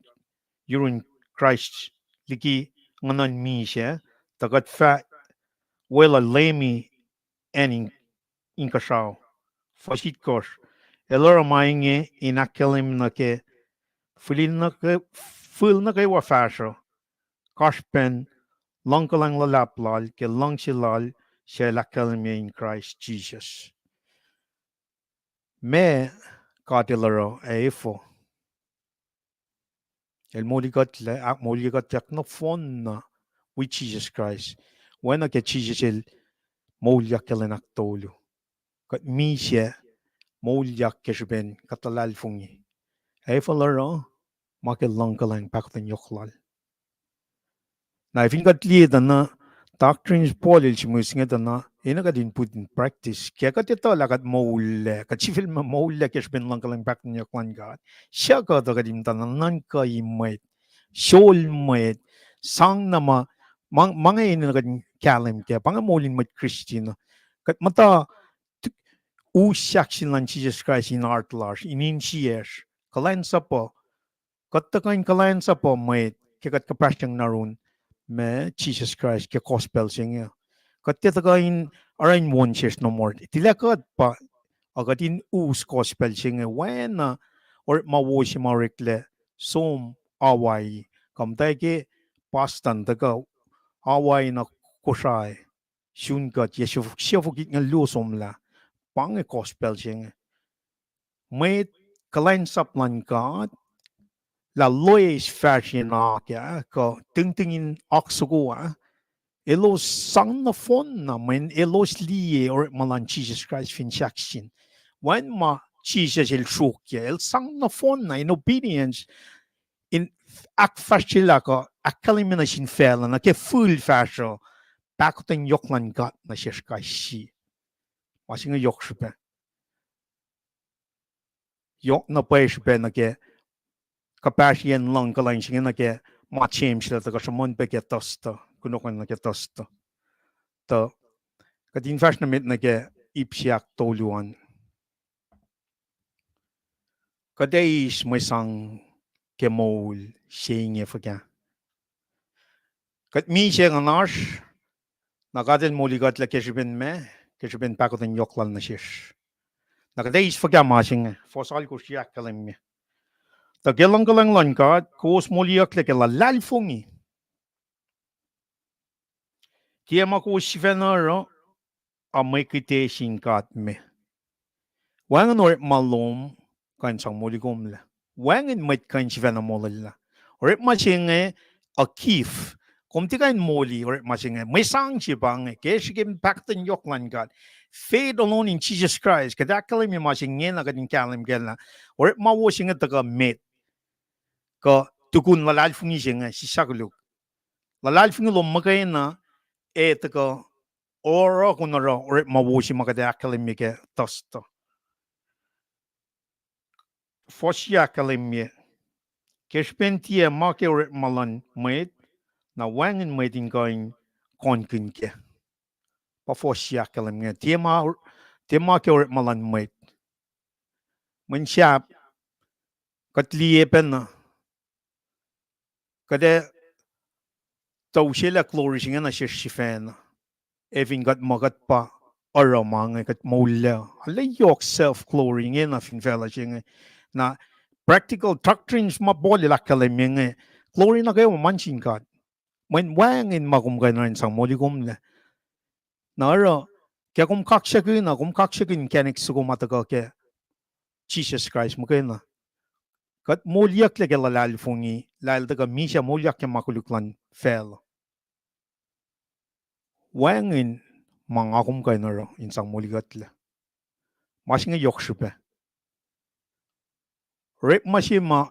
yurin Kraist liki nguhnuhn misac, tuh kuht fah weluhl Leumi acn in-, inkuhsrao. Fuhs itkohsr. El oruh ma inge in ahkkahlwemye nuh ke fihl nuh ke, fihl nuh kwewa fahsruh, kasrpen luhngkuhlwacng luhlahp lal ke luhngse lal suc el ahkkahlwemye in Kraist Jisus. Ma God El oruh ac efuh? El moli kuhtlac, ahkmoulyekuhtyak nohfohn na wi Jisus Kraist. Oacna ke Jisus El moulyak ke lwen ahktolu, kuht misac moulyak ke srihpen kuht luhlahlfongi. Ac efuh El oruh? Ma ke luhngkuhlwacng pahkotwen yohk lal. Na fin kuht liye tuh na doctrines Paul el sihmihs inge tuh na enenuh kuht in put in practice ke kuht etuh lah kuht moul, kuht sifilpac moul ke srihpen luhngkuhlwacng pahkotwen yohk luhn God. Suc kuhtuh kuht in muhta na nuhnkuh mwet, sol mwet, sang na ma, ma, ma inge enenuh kuht in kahlwem kac, pa inge moul in mwet Kristin uh. Kuht muhta us sahk sin luhn Jisus Kraist in heart lasr, in insiyacsr, kuhlwacnsapuh. Kuht tuhkuh in kuhlwacnsapuh mwet ke kuht kuhpahsryang nuh yurin ma Jisus Kraist ke gospel se inge. Kuht tiac tuhkuh in oruh in won sesr nohmort. Tilac kuht pa, a kuht in us gospel se inge oacna orekma wo se ma oreklac som Hawaii, kuh muhta ke Boston tuhkuh Hawaii na Kosrae, sun kuht yac siofok, siofok itngucul luo somlah. Pa inge gospel se inge. Mwet kuhlwacnsap luhn God, lah loes fahsr in oak ah, kuh tihngtihng in oak soko ah, elos sang nohfohn na mweyen elos liye orekma luhn Jisus Kraist fin sahk sin. Wacngihn ma Jisus El sruokyac, El sang nohfohn na in obedience, in ahkfahsryelah kuh ahkkahlwemye nuh sin facluh nuh ke fihl fahsruh pahkotwen yohk luhn God nuh sesr kais sie. Ma se inge yohk srihpac. Yohk na pwacye srihpac nuh ke kuhpahsryacn luhngkuhlwacng se inge nuh ke ma James el tuhkuh sruhmuhn pac ke Thursday, kunohkohn nuh ke Thursday. Tuh kuht in fahsr nuh met nuh ke ip se ahktolu an. Kuht ac eis mwe sang ke moul se inge fuhkah? Kuht misac nguhnasr, na God El molikuhtlac ke srihpen ma, ke srihpen pahkotwen yohk lal nuh sesr. Na kuht ac eis fuhkah ma se inge? Fuhs alkosr ahkkahlwemye. Tuh ke luhngkuhlwacng luhn God kowos moliyucklac ke luhlahlfongi. Tiac ma kowos sifacna oruh, a mwe kihte sin God me. Wacngihn orekma lom kuh in sang moli komlac. Wacngihn mwet kuh in sifacna molwelah. Orekma se inge a gift. Kom tiac kuh in moli orekma se inge. Mwe sang se pa inge ke srihpen pahkotwen yohk luhn God. Faith alone in Jesus Christ. Kuht ahkkahlwemye ma se inge na kuht in kahlwem kac lah orekma wo se inge tuhkuh met. Kuh tukun luhlahlfongi se inge sislah koluk. Luhlahlfongi lom muhkwena ac tuhkuh oruh kom oruh orekma wo se ma kuht ahkkahlwemye ke Thursday. Fuhs ahkkahlwemye, ke srihpen tiac ma ke orekma luhn mwet, na wacngihn mwet in kuh in konkihn kac. Pa fuhs ahkkahlwemye, tiac ma, tiac ma ke orekma luhn mwet. Mweyen sahp, kuht liye pacna, kuht ac tuh usaclah glory se inge nuh sesr sifacna. Ac fin kuht muh kuht pa oruh ma inge kuht moullac, arlac yohk self glory inge na fin facluh se inge. Na practical doctrines ma Paul el ahkkahlwemye inge, glory nuh kwewa ma sin God. Mweyen wacngihn ma kom kuh in oruh in sang moli komlac. Na oruh, ke kom kaksakihn, na kom kaksakihn inkacnek soko ma tuhkuh ke Jisus Kraist muhkwena. Kuht moliyucklac ke luhlahlfongi, lah El tuhkuh misac moulyak ke ma koluk luhn facluh. Wacngihn ma nga kom kuh in oruh in sang molikuhtlac. Ma se inge yohk srihpac. Orekma se ma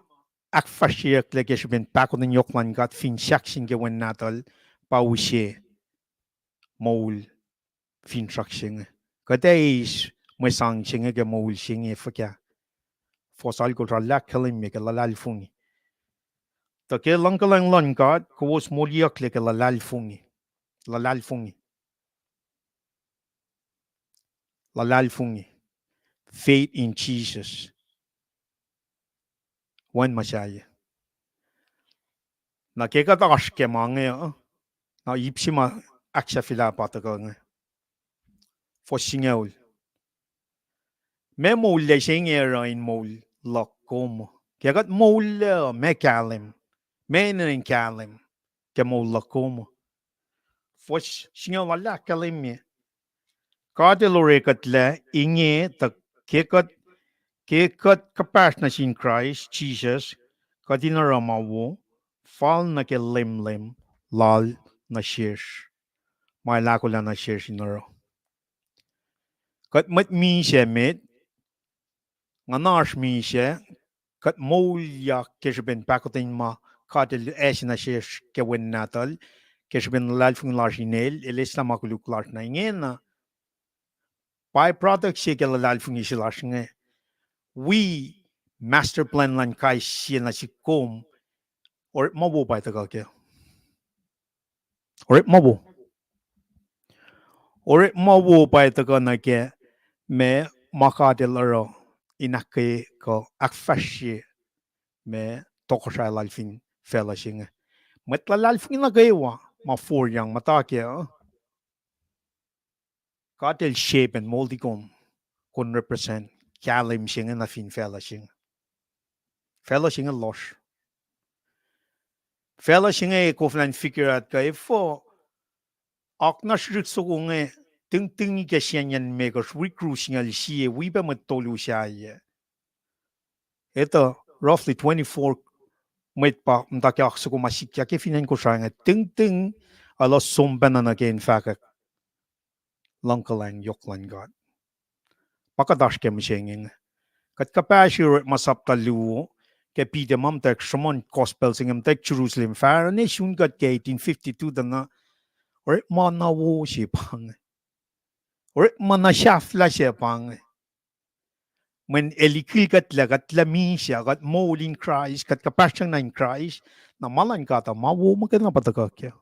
ahkfahsryeyucklac ke srihpen pahkotwen yohk luhn God fin sahk sin ke Wen Nahtuhl pa use moul finsrak se inge. Kuht ac eis mwe sang se inge ke moul se inge fuhkah? Fuhs alkosr ah ahkkahlwemye ke luhlahlfongi. Tuh ke luhngkuhlwacng luhn God kowos moliyucklac ke luhlahlfongi. Luhlahlfongi. Luhlahlfongi. Faith in Jesus. Wacngihn ma sahyac. Na ke kuht oasr ke ma inge uh, na ip se ma ahksahfyelah pa tuhkuh inge. Fuhs singucul. Meac moul lac se inge oruh in moul luhk kom? Ke kuht moul lac, meac kahlwem? Meac enenuh in kahlwem ke moul luhk kom? Fuhs singucul lal ah ahkkahlwemye, God El orekuhtlac inge tuh ke kuht, ke kuht kuhpahsr nuh sin Kraist Jisus, kuht in oruh ma wo, fal nuh ke lemlem lal nuh sesr, ma El ahkolah nuh sesr in oruh. Kuht mwet misac met, nguhnasr misac, kuht moulyak ke srihpen pahkotwen ma God El ase nuh sesr ke Wen Nahtuhl, ke srihpen luhlahlfongi lasr in El, El eslah ma koluk lasr. Na ingena, by-product se ke luhlahlfongi se lasr inge, wi master plan luhn kais sie nuh sihk kom, orekma wo pa tuhkuh kac. Orekma wo. Orekma wo pa tuhkuh nuh ke ma, ma God El oruh in ahkkweye kuh ahkfahsrye ma tohkohsrahi lal fin facluh se inge. Mwet luhlahlfongi nuh kwewa ma forlah muhta kac, God El shape and mold kom, kom represent kahlwem se inge nuh fin facluh se inge. Facluh se inge lohsr. Facluh se inge koflah in figure out kuh efuh akna srihsrihk soko inge, tingtingi ke siyacnyacn mekohsr, wikru singucul sie, wi pac mwet tolu sahyac. Etuh roughly twenty-four mwet pa muhta ke oak soko ma sikyak ke fin acn Kosrae inge, tingting, elos som pacna nuh ke in fahkwack luhngkuhlwacng yohk luhn God. Pa kuht oasr ke mihsenge inge. Kuht kuhpahsri orekma sapta luo ke Peter ma muhtwacwacack sruhmuhn gospel se inge muhtwacwacack Jerusalem, fahsr ne sun kuht ke eighteen fifty-two tuh na, orekma na wo se pa inge. Orekma na sahflah se pa inge. Mweyen El ikil kuhtlac, kuhtlac misac, kuht moul in Kraist, kuht kuhpahsr na in Kraist, na ma luhn God uh ma wo muhkwena pa tuhkuh kac.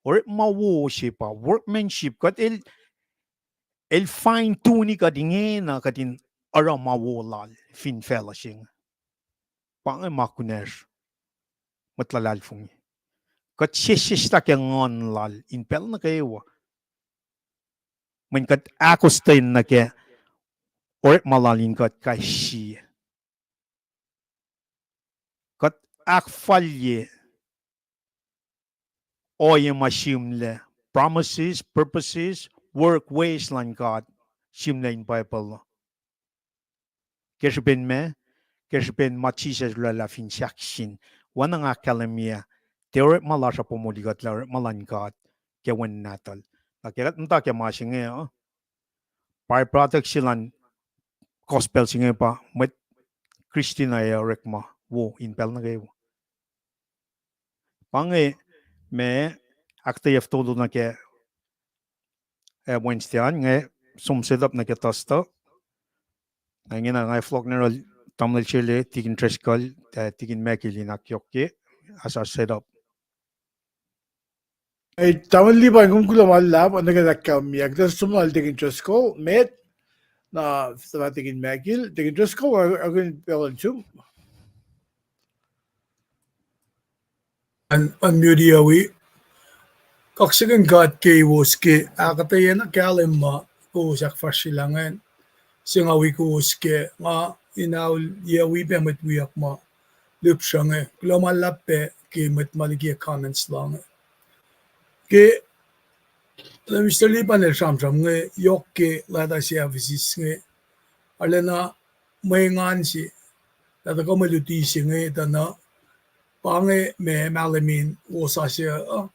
Orekma wo se pa workmanship, kuht El, El fine tune kuht ingena kuht in oruh ma wo Lal fin facluh se inge. Pa inge ma kunacsr mwet luhlahlfongi. Kuht sesseslah ke Nguhn Lal in pacl nuh kwewa. Mweyen kuht ahkostwen nuh ke orekma Lal in kuht kais sie. Kuht ahkfalye ohiyac ma sihmlac, promises, purposes, work, ways luhn God, sihmlac in Bible uh. Ke srihpen meac? Ke srihpen ma Jisus orwaclah fin sahk sin. Oacna nga ahkkahlwemye, tiac orekma lasr uh pa moli kuht, lah orekma luhn God ke Wen Nahtuhl. Na ke kuht muhta ke ma se inge uh, by-product se luhn gospel se inge pa mwet Kristin uh ac orekma wo in pacl nuh kwewa. Pa inge ma ahkuhtweyac fototolu nuh ke, eh, Wednesday an, nga som set up nuh ke Thursday. Na ingena nga fohlohk nuh yohrohl tamuhlwel Sele, Tikin Driscoll, eh, Tikin Michael in ahkyohkye as a set up. Ei, tamuhlwel Lipan, kom kuloh ma luhlahp, oacna ke ahkkahlwemye, kuht som lal Tikin Driscoll, met, na, Tikin Michael, Tikin Driscoll, akihlen pacl uh sum. Unmute wi. Kaksakihn God keiwos ke ahkuhtweyac na kahlwem ma kowos ahkfahsryelah ingacn. Se nga wi kowos kac, nga in aol yac wi pac mwet wiyuck ma lihpsruh inge. Kuloh ma luhlahp pac ke mwet ma likiyac comments la inge. Ke Mister Lipan el sramsram inge yohk ke leta se Ephesus inge, arulacna mwe engan se, lah tuhkuh mwe luti se inge tuh na, pa inge ma mahlwem in wosasuc uh,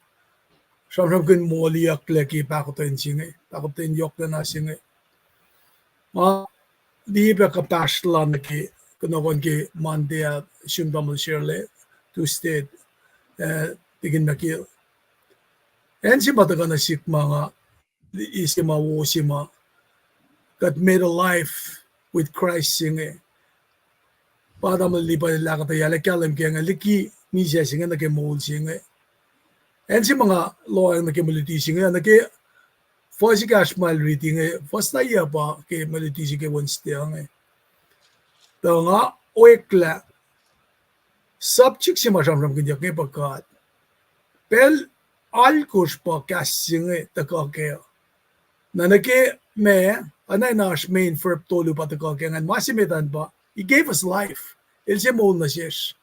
sramsramkihn moliyucklac ke pahkotwen se inge, pahkotwen yohklacna se inge. Nga liye pac kuhpahsr la nuh ke kunohkohn ke Monday ah, sun tamuhlwel Sele, Tuesday, eh, Tikin Michael. Acn se ma tuhkuh nuh sihk ma nga, eis ke ma wo se ma, kuht made alive with Christ se inge. Pa tamuhlwel Lipan el ahkuhtweyac lah kahlwem ke inge liki misac se inge nuh ke moul se inge. Acn se ma nga lohacng nuh ke mwe luti se inge, nuh ke fuhs ekahsr ma el riti inge, fuhs na yac pa ke mwe luti se ke Wednesday inge. Tuh nga oeklac subject se ma sramsramkihnyuck inge pa God. Pacl alkosr pa kahs se inge tuhkuh kac. Na nuh ke ma, oacna in oasr main verb tolu pa tuhkuh ke ingacn, ma se met an pa, He gave us life. El se moul nuh sesr.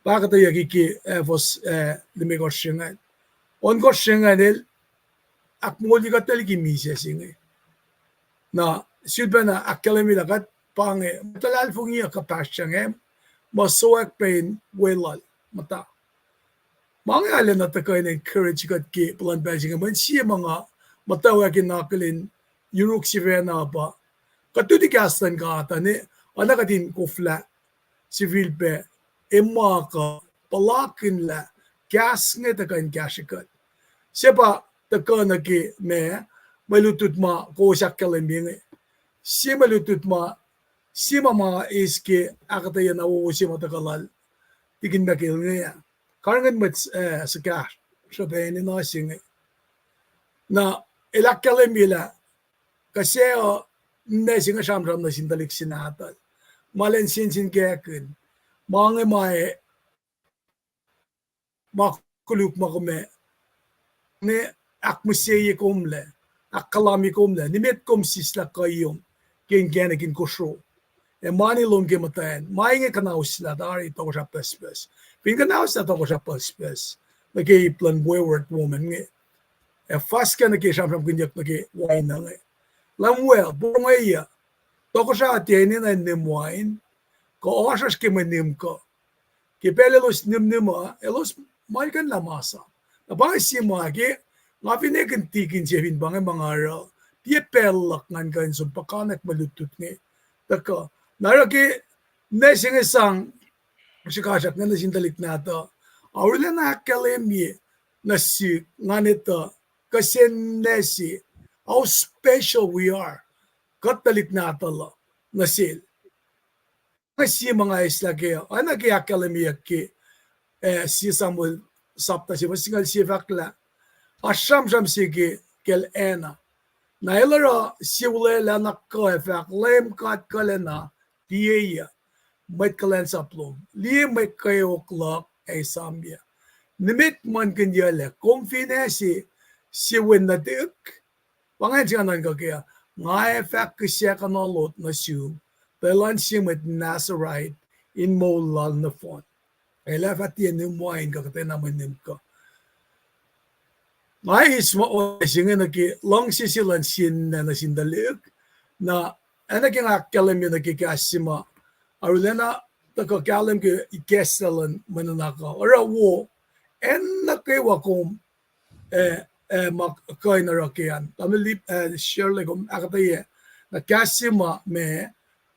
Pa ahkuhtweyucki ke, eh, verse, eh, limekohsr se ingacn. Ohnkohsr se ingacn el ahkmoulye kuht tuh liki misac se inge. Na, sulpacna ahkkahlwemye lah kuht pa inge, mwet luhlahlfongi uh kuhpahsr se inge, muh sowack pac in weluhl, muhta. Ma inge arulacna tuhkuh in encourage kuht ke puhlan pacl se inge, mweyen sie ma nga muhtwacwacack in akihlen yuruk sifacna pa, kuht luti kahs luhn God uh, ne, oacna kuht in koflah sifilpac, ac ma kuh, puhlakihn lah, kahs inge tuhkuh in kahsrwe kuht. Se pa tuhkuh nuh ke ma, mwe lutlut ma kowos ahkkahlwemye inge. Sie mwe lutlut ma, sie ma ma eis ke ahkuhtweyac na wowo se ma tuhkuh lal Tikin Michael inge ah. Karihngihn mwet, eh, suhkahsruhp enenuh se inge. Na, el ahkkahlwemye lah, kuh se uh, ninac se inge sramsram nuh sin tuhlihk se nahtuhl. Ma elan sensenkackihn. Ma inge ma, ma koluk ma kom ac, ne, ahkmihsye komlac, ahkkahlwemye komlac, nimet kom sislah kuhiyom ke inkacnek in kosro. Ac mani lom ke muhtwacn, ma inge kuhnahoslah tari tohkohsrah pucspucs. Fin kuhnahoslah tohkohsrah pucspucs nuh ke ip luhn wayward woman inge, ac fuhskah nuh ke sramsramkihnyuck nuh ke wain inge, Lemuel, porongoiya, tohkohsrah tiac enenuh in nihm wain, kuh ohsruhsr ke mwe nihm kuh. Ke pacl elos nimnim uh, elos muhlkuhnlah masap. Na pa inge sie ma ke, nga finne kihtin tikin se fin pa inge ma nga oruh, tiac pacl luhk ngan kuh in som puhkantwen mwe lutlut inge. Tuhkuh. Na oruh ke, ninac se inge sang, srihkasrak inge nuh sin tuhlihk nahtuhl, arulacna ahkkahlwemye nuh sihk, ngan etuh, kuh se ninac se, how special we are, kuht tuhlihk nahtuhl uh, nuh sel. Nga sie ma nga eislah ke, oacna ke ahkkahlwemyeyuck ke, eh, sie Samuel sapta se, fuhs singucul sie, fahk lah, oasr sramsram se ke, kacl Anna. Na el oruh sie olwelah na kuh ac fahk, Leum God kuhlacna, tiac, mwet kuhlwacnsap lom, liye mwe kweok luhk ac esamyac. Nimet muhlkuhnyucklac, kom fin ase sie wen nuhtihk, pa ingacn se nga nuhnkuh kac, nga ac fah kihsackuhnuhlot nuh sum, tuh elan sie mwet Nazarite in moul lal nohfohn. El ac fah tiac nihm wain kuh kuhtwena mwe nihm kuh. Nga eis ma se inge nuh ke luhngse se luhn sie ninac nuh sin tuhlihk, na, oacna ke nga ahkkahlwemye nuh ke kahs se ma, arulacna tuhkuh kahlwem ke ikacslah luhn mwe nuhnak uh. Oruh wo, acn nuh kwewa kom, eh, eh, ma kuh in oruh ke an. Tamuhlwel, eh, Shirley, kom ahkuhtweyac. Na kahs se ma, ma,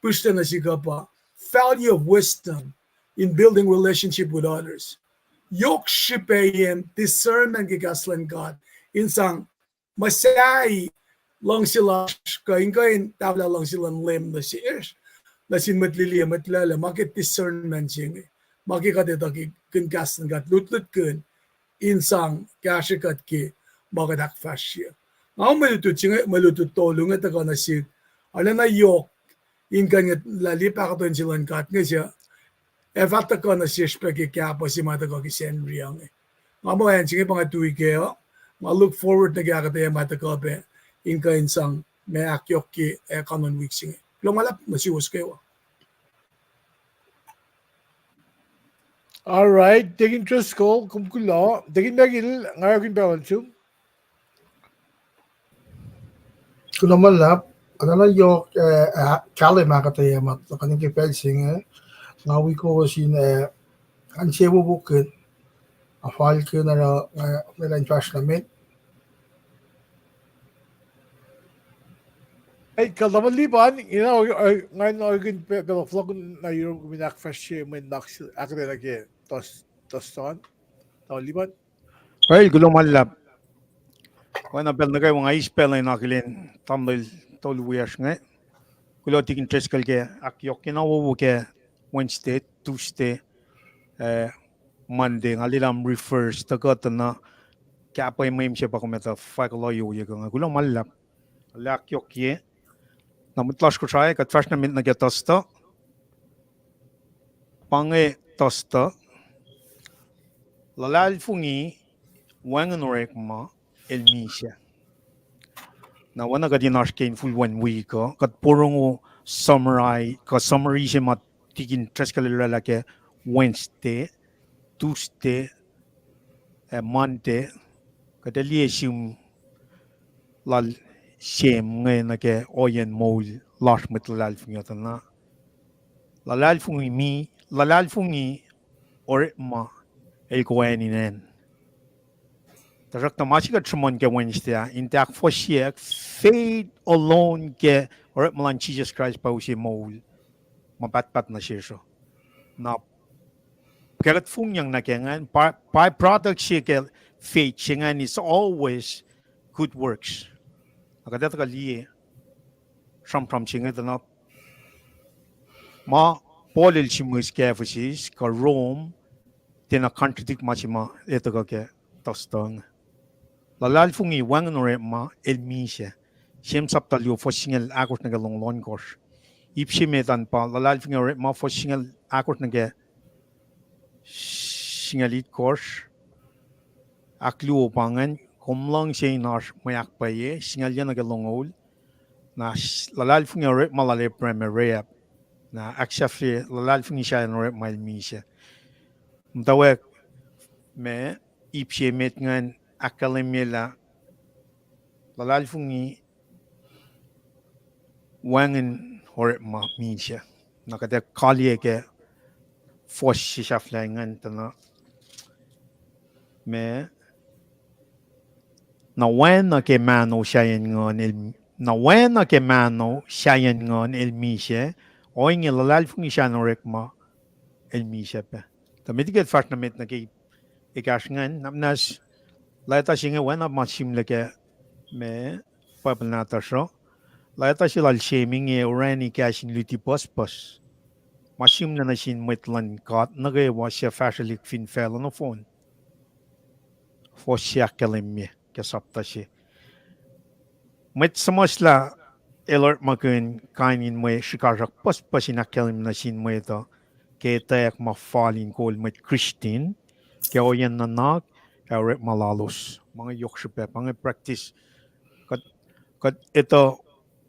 pihsrlac nuh sihk uh pa, value of wisdom in building relationship with others. Yohk srihpacyacn discernment ke kahs luhn God in sang muhsahi luhngse lasr kuh in kuh in tahfwelah luhngse luhn Leum nuh sesr, nuh sin mwet lili, mwet luhlahlfongi, ma ke discernment se inge, ma ke kuht etuh ke kihn kahs luhn God, lutlutkihn in sang kahsrwe kuht ke ma kuht ahkfahsrye. Nga mwe lutlut se inge, mwe lutlut tolu inge tuhkuh nuh sihk, arulacna yohk in kuh in ngetlah liye pahkotwen se luhn God inge se, ac fah tuhkuh nuh sesr pac ke kahpuh se ma tuhkuh ke Sacnri inge. Nga muh acn se inge pa nga tui kac uh, nga look forward nuh ke ahkuhtweyac ma tuhkuh pac in kuh in sang ma ahkyohkye ac kanon wik se inge. Kuloh ma luhlahp nuh suwos kwewa. All right, Deacon Driscoll, kom kuloh. Deacon Michael, nga orekmakihn pacl luhn sum. Kuloh ma luhlahp, arulacna yohk, eh, eh, kahlwem ahkuhtweyac ma tuhkuh nuh ke pacl se inge, nga wi kowos in, eh, insewowo kihn, afalkihn oruh, eh, lwelah in fahsr nuh met. Ei, kuh tamuhlwel Lipan, ina, eh, ngan orekmakihn pacl fohlohk na yurum kom in ahkfahsrye mwe nuhnak se ahkuhtweyac nuh ke Thursday an. Tamuhlwel Lipan. Well, kuloh ma luhlahp. Oacna pacl nuh kwewa nga eis pacl in akihlen tamuhlwel tolu wiyacsr inge. Kuloh Deacon Driscoll ke ahkyohkyena wowo ke Wednesday, Tuesday, eh, Monday, nga liye lah reverse, tuhkuh tuh na kapwack mwe mihsenge pa kom etuh fahk lah yohk ke nga. Kuloh ma luhlahp. Lah ahkyohkye. Na mwet lasr Kosrae, kuht fahsr nuh met nuh ke Thursday. Pa inge Thursday. Luhlahlfongi, wacngihn orekma, el misac. Na oacna kuht in oasr ke infulwen wik uh, kuht porongo summary, kuh summary se ma tikin Driscoll el oraclah ke Wednesday, Tuesday, ac Monday, kuht ac liye sihm lal Sam inge nuh ke ohiyacn moul lasr mwet luhlahlfongi uh tuh na luhlahlfongi mi, luhlahlfongi orekma el koan in acn. Tuhsruhktuh ma se kuht sruhmuhn ke Wednesday ah, in tiac ahkfohsyeack, faith alone ke orekma luhn Jisus Kraist pa use moul ma pahtpaht nuh sesr uh. Na ke kuht fongyang nuh ke ingacn, by, byproduct se ke faith se ingacn is always good works. Na kuht ac tuhkuh liye sramsram se inge tuh na ma Paul el sihmihs ke Ephesus kuh Rome, tiacna contradict ma se ma el tuhkuh ke tuhstuh inge. Luhlahlfongi wacngihn orekma el misac. Sam sapta luo fuhs singucul ahkosr nuh ke longoul ohnkohsr. Ip se met an pa luhlahlfongi orekma fuhs singucul ahkosr nuh ke singucul itkohsr. Ahkluo pa ingacn, kom luhngse in oasr mwe ahkpwacye, singucul yac nuh ke longoul. Na luhlahlfongi orekma lal Abraham ac Rahab. Na ahksahfye luhlahlfongi sahyacn orekma el misac. Muhtwacwacack ma ip se met ingacn ahkkahlwemye lah luhlahlfongi wacngihn orekma misac. Na kuht ac kaliyac ke fuhs se sahflah ingacn tuh na ma, na oacna ke mahno sahyacn nguhn el, na oacna ke mahno sahyacn nguhn el misac, ohinge luhlahlfongi sahyacn orekma el misac pac. Tuh met liki kuht fahsr nuh met nuh ke ekahsr ingacn, na muhnahs leta se inge oacna ma sihmlac ke ma Bible nahtuhsr uh. Leta se lal Sam inge orani kahs in luti pucspucs ma sihmlac nuh sin mwet luhn God nuh kwewa suc fahsrwelihk fin facluh nohfohn. Fuhs se ahkkahlwemye ke sapta se. Mwet suhmuhslah el orekmakihn kain in mwe srihkasrak pucspucs in ahkkahlwemye nuh sin mwet uh ke etwacack ma fal in kol mwet Kristin ke ohiyacn nuhnak ac orekma lalos. Ma inge yohk srihpac, pa inge practice. Kuht, kuht etuh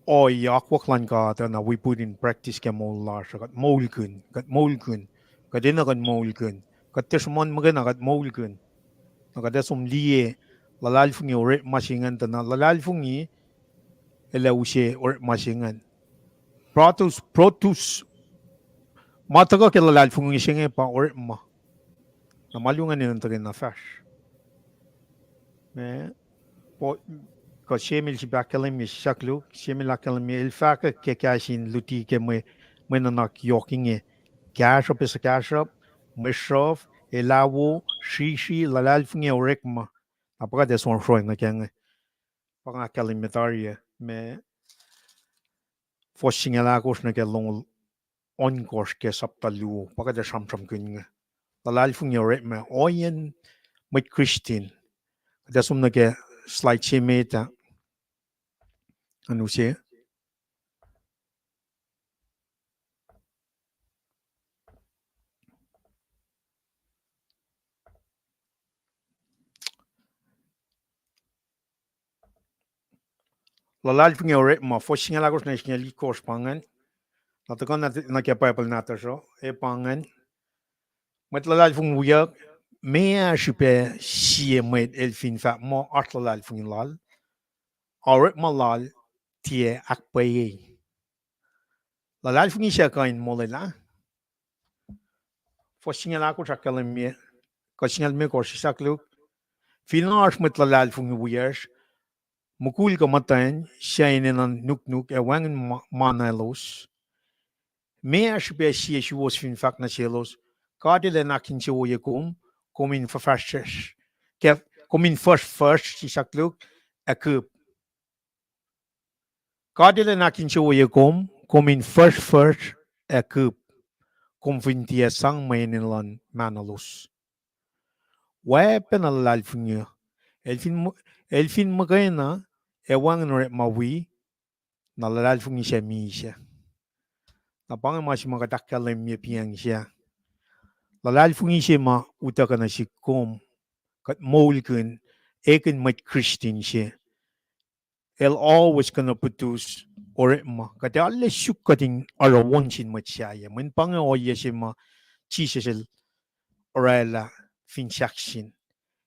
ohiyac akwuck luhn God uh na we put in practice ke moul lasr uh, kuht moulkihn, kuht moulkihn, kuht enenuh kuht moulkihn, kuht tiac sruhmuhn muhkwena kuht moulkihn. Na kuht ac som liye luhlahlfongi orekma se ingacn tuh na luhlahlfongi el ac use orekma se ingacn. Protus, protus, ma tuhkuh ke luhlahlfongi se inge pa orekma. Na ma luo ingacn enenuh tuhkweni fahsr. Ma, kuh Sam el srihpac ahkkahlwemye, sislah koluk, Sam el ahkkahlwemye, el fahkwack ke kahs in luti ke mwe, mwe nuhnak yohk inge. Kahsruhp ac suhkahsruhp, mwe sruhf, elawo, srihsrihk, luhlahlfongi, orekma. Na pa kuht ac som sroang nuh ke inge. Pa nga ahkkahlwemye tari ah, ma fuhs singucul ahkosr nuh ke longoul ohnkohsr ke sapta luo, pa kuht ac sramsramkihn inge. Luhlahlfongi orekma, ohiyacn mwet Kristin. Kuht ac som nuh ke slide se met ah. Anu se. Luhlahlfongi orekma, fuhs singucul ahkosr nuh ke singucul itkohsr pa ingacn. Na tuhkuh nuh ke Bible nahtuhsr uh, ac pa ingacn. Mwet luhlahlfongi wiyuck, meac srihpac sie mwet el fin fahk muh oasr luhlahlfongi lal, orekma lal tiac ahkpwacye. Luhlahlfongi sac kuh in molwelah. Fuhs singucul ahkosr ahkkahlwemye, kuh singucul limekohsr, sislah koluk. Fin oasr mwet luhlahlfongi wiyacsr, mukul kuh muhtwacn, suc enenuh nuknuk ac wacngihn ma, ma na elos, meac srihpac sie suwos fin fahk nuh selos, God El ac ahkinsewowoye kom, kom in fuhfahsr, ke, kom in fuhsrfuhsr, sislah koluk, ac kihp. God El ac ahkinsewowoye kom, kom in fuhsrfuhsr ac kihp, kom fin tiac sang mwe enenuh luhn mahnolos. Oacpacna luhlahlfongi, el fin, el fin muhkwena ac wacngihn orekma wi, na luhlahlfongi sac misac. Na pa inge ma se ma kuht ahkkahlwemye piyacng sac. Luhlahlfongi se ma utuckuh nuh sihk kom, kuht moulkihn, ekihn mwet Kristin se. El always gonna produce orekma. Kuht ac arlac suk kuht in oruh on sin mwet sahyac. Mweyen pa inge ohiyac se ma Jisus El orwaclah fin sahk sin.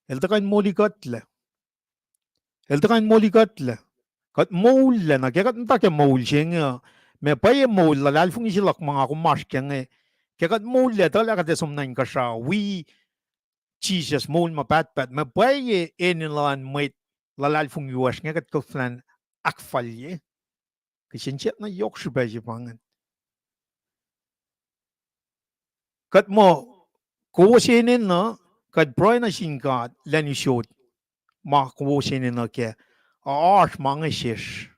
El tuhkuh in molikuhtlac. El tuhkuh in molikuhtlac. Kuht moullac na, ke kuht muhta ke moul se inge, ma pwacye moul, luhlahlfongi se luhk ma nga kom oasr kac inge, ke kuht moullac, tuh lah kuht ac som nuh inkuhsrao, wi Jisus moul ma pahtpaht, ma pwacye enenuh luhn mwet luhlahlfongi wiyacsr inge kuht koflah in ahkfalye. Kihsen siyuck na yohk srihpac se pa ingacn. Kuht muh kowos enenuh, kuht pruhe nuh sin God lwen usot, ma kowos enenuh kac, a oasr ma inge sesr.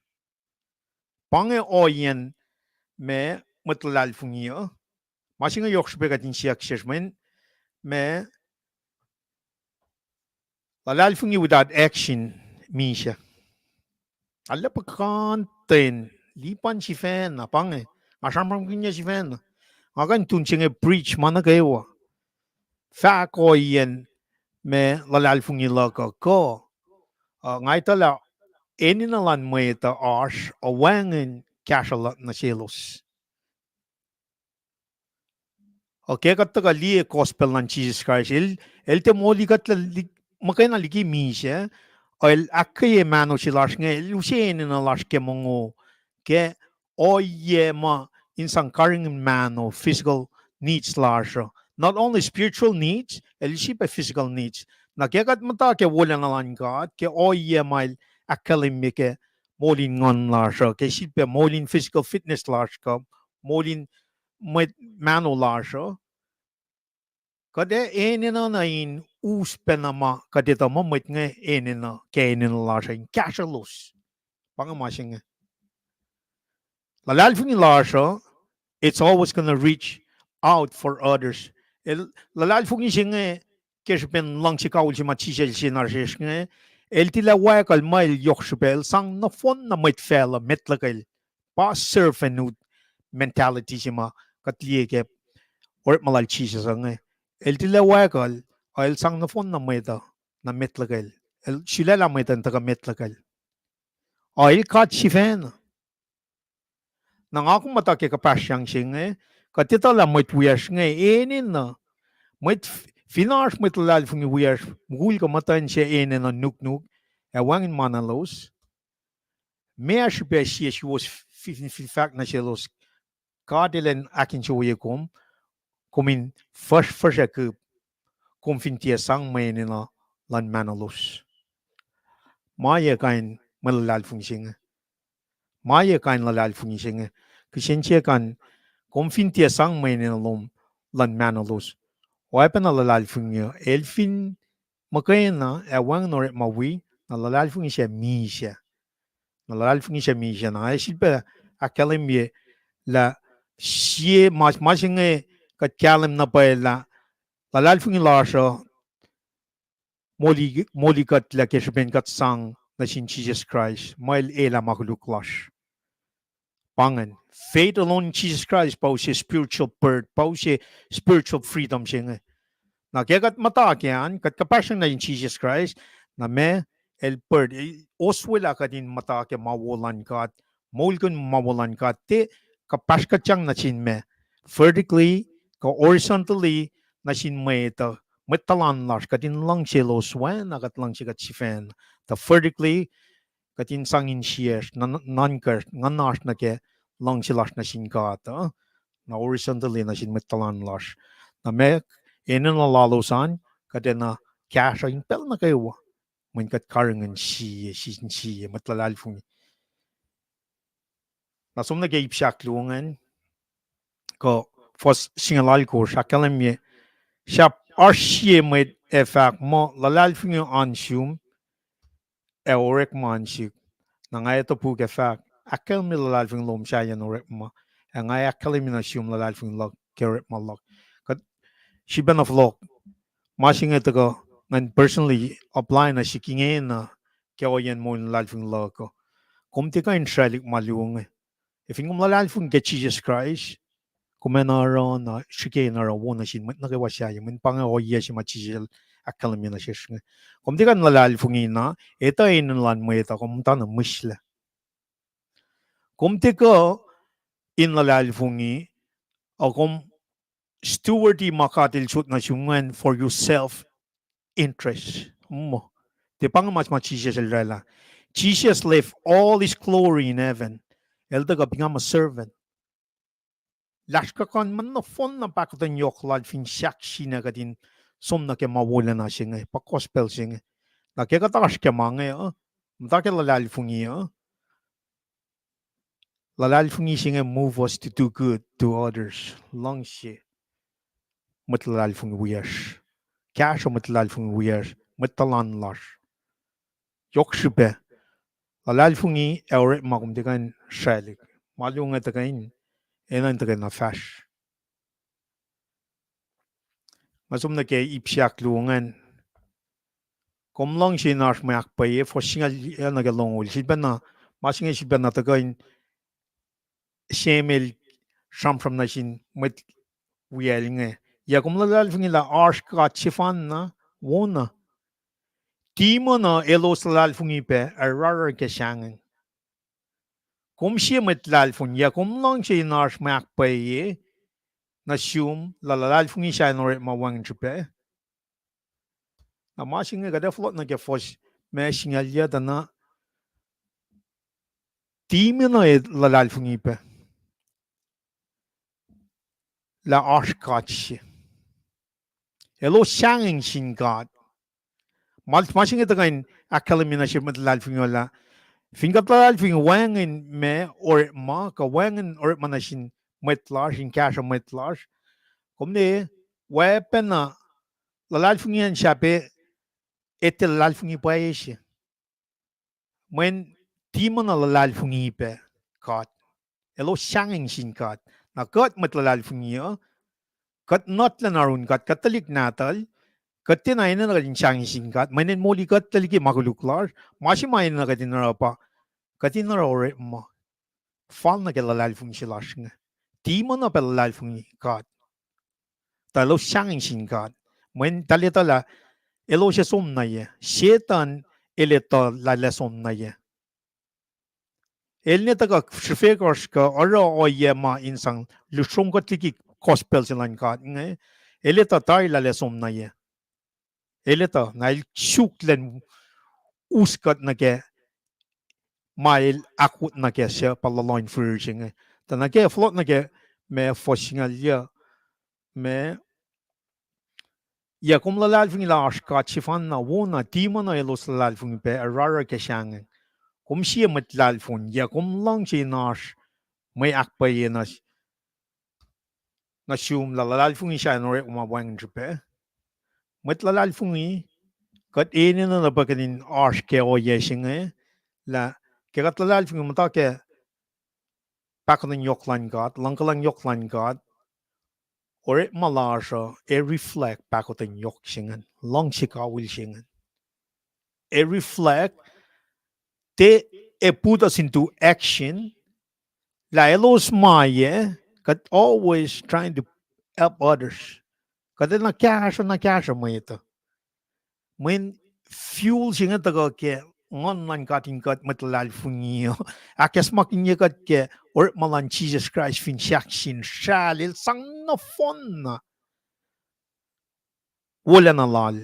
Pa inge ohiyacn ma mwet luhlahlfongi uh. Ma se inge yohk srihpac kuht in siyuck sesr mweyen ma luhlahlfongi without action misac. Arlac puhkantwen, lipan sifacna, pa inge, nga sramsramkihnyuc sifacna. Nga kuh in tun se inge preach ma nuh kwewa. Fahk ohiyacn ma luhlahlfongi luhk uh kuh. Uh, nga etuh lah enenuh luhn mwet uh oasr, a wacngihn kahsruh luhk nuh selos. Okay, kuht tuhkuh liye gospel luhn Jisus Kraist. El, el tiac molikuhtlac li-, muhkwena liki misac, el ahkkweye mahno se lasr inge, el use enenuh lasr ke mongo, ke ohiyac ma in sang karihngihn mahno, physical needs lasr uh. Not only spiritual needs, el sifilpac physical needs. Na ke kuht muhta ke wolacna luhn God, ke ohiyac ma el ahkkahlwemye ke moul in nguhn lasr uh, ke sifilpac moul in physical fitness lasr kuh, moul in mwet mahno lasr uh, kuht ac enenuh na in us pacna ma kuht etuh muh mwet inge enenuh ke enenuh lasr uh in kahsrwelos. Pa inge ma se inge. Luhlahlfongi lasr uh, it's always gonna reach out for others. El, luhlahlfongi se inge, ke srihpen luhngse kawihl se ma Jisus El sie nuh sesr inge, el tilac wackuhl ma el yohk srihpac, el sang nohfohn na mwet facluh met luhkwel. Pa servanthood mentality se ma kuht liye ke orekma lal Jisus uh inge. El tilac wackuhl, a el sang nohfohn na mwet uh, na met luhkwel. El sulaclah mwet uh in tuhkuh met luhkwel. A el God sifacna. Na nga kom muhta ke kuhpahsryang se inge, kuht etuh lah mwet wiyacsr inge enenuh, mwet f-, fin oasr mwet luhlahlfongi wiyacsr, mukul kuh muhtwacn se enenuh nuknuk, ac wacngihn ma nuh selos, meac srihpac sie suwos f-, fin, fin fahk nuh selos, God El in ahkinsewowoye kom, kom in fuhsrfuhsr ac kihp, kom fin tiac sang mwe enenuh luhn mahnolos. Ma yac kain mwe luhlahlfongi se inge? Ma yac kain luhlahlfongi se inge? Kihsen se kain, kom fin tiac sang mwe enenuh lom luhn mahnolos. Oacpacna luhlahlfongi uh, el fin muhkwena ac wacngihn orekma wi, na luhlahlfongi sac misac. Na luhlahlfongi sac misac na, ac sifilpac ahkkahlwemye lah sie ma, ma se inge kuht kahlwem na pwacye lah luhlahlfongi lasr uh moli-, molikuhtlac ke srihpen kuht sang nuh sin Jisus Kraist, ma El elah ma koluk lasr. Pa ingacn, faith alone in Jesus Christ pa use spiritual birth, pa use spiritual freedom se inge. Na ke kuht muhta ke an, kuht kuhpahsryang nuh sin Jisus Kraist, na ma El birth, e, oswelah kuht in muhta ke ma wo luhn God, moulkihn ma wo luhn God, tiac kuhpahsryang nuh sin ma vertically, kuh horizontally, nuh sin mwet uh, mwet tuhlan lasr, kuht in luhngse elos oacna kuht luhngse kuht sifacna. Tuh vertically, kuht in sang insiyacsr, nuhn-, nuhnkacsr, nguhnasr nuh ke luhngse lasr nuh sin God uh, na horizontally nuh sin mwet tuhlan lasr. Na ma enenuh lalos an, kuht enenuh kahsruh in pacl nuh kwewa, mweyen kuht karihngihn sie, sie sin sie, mwet luhlahlfongi. Na som nuh ke ip se ahkluo ingacn, kuh fuhs singucul alkosr, ahkkahlwemye, sahp oasr sie mwet ac fahk muh luhlahlfongi an sum ac orekma an sihk. Na nga etuh puk ac fahk, ahkkahlwemye luhlahlfongi lom sahyacn orekma, ac nga ahkkahlwemye nuh sum luhlahlfongi luhk ke orekma luhk. Kuht sifacna fohlohk, ma se inge tuhkuh ngan personally apply nuh sihk ingena ke ohiyacn moul in luhlahlfongi luhk uh. Kom tiac kuh in sraclihk ma luo inge. Ac fin kom luhlahlfongi ke Jisus Kraist, kom enenuh oruh na srihke in oruh wo nuh sin mwet nuh kwewa sahyac, mweyen pa inge ohiyac se ma Jisus El ahkkahlwemye nuh sesr inge. Kom tiac kuh in luhlahlfongi na, etuh enenuh luhn mwet uh, kom muhta na mihslac. Kom tiac kuh in luhlahlfongi, ac kom steward-i ma God El sot nuh sum ingacn for your self interest. Tiac pa inge ma, ma Jisus El oraclah. Jesus left all his glory in heaven. El tuhkuh become a servant. Lasr kuh kuh in muh nohfohn na pahkotwen yohk lal fin sahk sina kuht in som nuh ke ma wolacna se inge, pa gospel se inge. Na ke kuht oasr ke ma inge uh, muhta ke luhlahlfongi uh, luhlahlfongi se inge move us to do good to others. Luhngse mwet luhlahlfongi wiyacsr. Kahsruh mwet luhlahlfongi wiyacsr, mwet tuhlan lasr. Yohk srihpac. Luhlahlfongi ac orekma kom tiac kuh in sraclihk. Ma luo inge tiac kuh in, enenuh in tiac kuh in fahsr. Nga som nuh ke ip se ahkluo ingacn. Kom luhngse in oasr mwe ahkpwacye, fuhs singucul nuh ke longoul. Sifilpacna, ma se inge sifilpacna tuh kuh in Samuel sramsram nuh sin mwet wiyacl inge. Yac kom luhlahlfongi lah oasr God sefanna, wona. Tiac ma na elos luhlahlfongi pac, ac rarrar ke sahngweng. Kom sie mwet luhlahlfongi, yac kom luhngse in oasr mwe ahkpwacye nuh sum lah luhlahlfongi sahyac in orekma wacngihn srihpac? Na ma se inge kuht ac fohlohk nuh ke fuhs ma singucul yac tuh na, tiac ma na luhlahlfongi pac lah oasr God se. Elos sahngweng sin God. Ma, ma se inge tuh kuh in ahkkahlwemye nuh sin mwet luhlahlfongi uh lah fin kuht luhlahlfongi wacngihn ma orekma, kuh wacngihn orekma nuh sin mwet lasr, in kahsruh mwet lasr, kom ne, oacpacna luhlahlfongi an sahp etuh luhlahlfongi pwacye se. Mweyen tiac ma na luhlahlfongi pac God. Elos sahngweng sin God. Na kuht mwet luhlahlfongi uh, kuht nuhtlacna arun God, kuht tuhlihk nahtuhl, kuht tiacna enenuh kuht in sahngweng sin God, mweyen El moli kuht tuhlihk ke ma koluk lasr, ma se ma enenuh kuht in oruh pa, kuht in oruh orekma fal nuh ke luhlahlfongi se lasr inge. Tiac ma na pac luhlahlfongi God. Tuh elos sahngweng sin God. Mweyen tahl etuh lah elos ac som nuh yac. Setuhn el etuh lah el ac som nuh yac. El ne tuhkuh srihfe kuhsr kuh oruh ohiyac ma in sang lusrongkuht liki gospel se luhn God inge. El etuh tari lah el ac som nuh yac. El etuh, na el suk lwen us kuht nuh ke ma el ahkot nuh ke suc pa luhluh in fihrihr se inge. Tuh nuh ke fohlohk nuh ke ma fuhs singucul yac, ma, yac kom luhlahlfongi lah oasr God sefanna, wona, tiac ma na elos luhlahlfongi pac, ac rarrar ke sahngweng. Kom sie mwet luhlahlfongi, yac kom luhngse in oasr mwe ahkpwacye nuh nuh sum lah luhlahlfongi sahyac in orekma wacngihn srihpac? Mwet luhlahlfongi, kuht enenuh na pac kuht in oasr ke ohiyac se inge, lah ke kuht luhlahlfongi muhta ke pahkotwen yohk luhn God, luhngkuhlwacng yohk luhn God, orekma lasr uh ac reflect pahkotwen yohk se ingacn, luhngse kawihl se ingacn. Ac reflect, te, ac put us into action, lah elos ma yac, kuht always trying to help others. Kuht enenuh kahsruh, na kahsruh mwet uh. Mweyen fuel se inge tuhkuh ke Nguhn luhn God in kuht mwet luhlahlfongi uh, ahkacsmakihnye kuht ke orekma luhn Jisus Kraist fin sahk sin sral, el sang nohfohnna wolacna lal.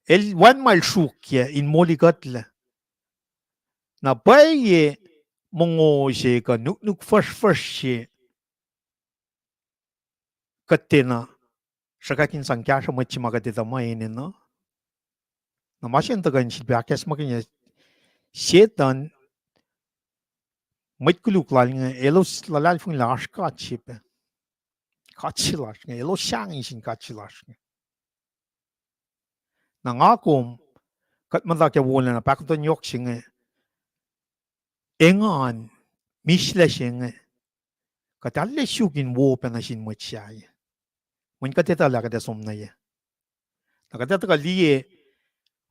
El wacngihn ma el sruokyac in moli kuhtlac. Na pwacye mongo se kuh nuknuk fuhsrfuhsr se kuht tiacna sruhkwack in sang kahsruh mwet se ma kuht etuh ma enenuh. Na ma se inge tuhkuh in sifilpac ahkacsmakihnye Setuhn, mwet koluk lal inge, elos luhlahlfongi lah oasr God se pac. God se lasr inge, elos sahngweng sin God se lasr inge. Na nga kom, kuht muhta ke wolacna pahkotwen yohk se inge, engan, mihslac se inge, kuht arlac suk in wo pac nuh sin mwet sahyac. Mweyen kuht etuh lah kuht ac som nuh yac. Na kuht ac tuhkuh liye,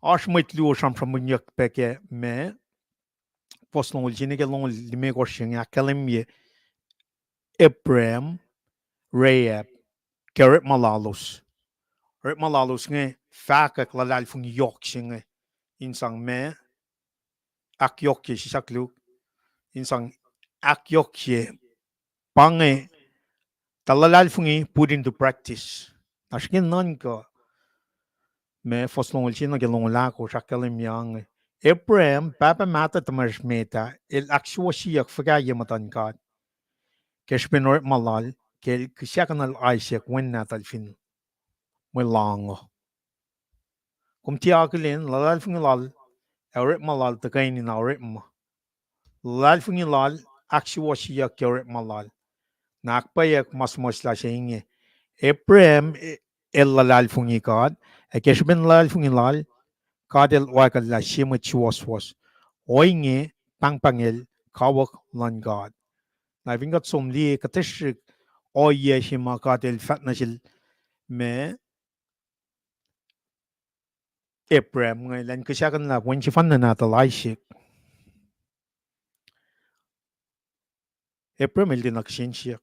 oasr mwet luo sramsramkihnyuck pac ke ma, fuhs longoul se nuh ke longoul limekohsr se inge ahkkahlwemye Abraham, Rahab, ke orekma lalos. Orekma lalos inge fahkwack luhlahlfongi yohk se inge, in sang ma, ahkyohkye sisaklik, in sang ahkyohkye, pa inge, tuh luhlahlfongi put into practice. Na srihke nuhnkuh, ma fuhs longoul sie nuh ke longoul ahkosr ahkkahlwemye inge. Abraham, pahpah mahtuh tuhmwacsr met ah, el ahksuwohsyeyuck fuhkah ye muhtuhn God ke srihpen orekma lal, ke el kihsackuhnuhl Isaac, wen nahtuhl, fin mwe loang uh. Kom tiac akihlen luhlahlfongi lal ac orekma lal tuhkweni na orekma. Luhlahlfongi lal ahksuwohsyeyuck ke orekma lal. Na ahkpwacyeiyuck ma suhmuhslah se inge. Abraham, e, el luhlahlfongi God, ac ke srihpen luhlahlfongi lal, God el oakwucklah sie mwet suwohswohs. Ohinge, pahngpahngel kawuck luhn God. Na fin kuht som liye kuhtasrihk ohiyac se ma God el fahk nuh sel, ma, Abraham inge, elan kihsackuhnlah wen sefanna nahtuhl Isaac. Abraham el tiacna kihsen siyuck.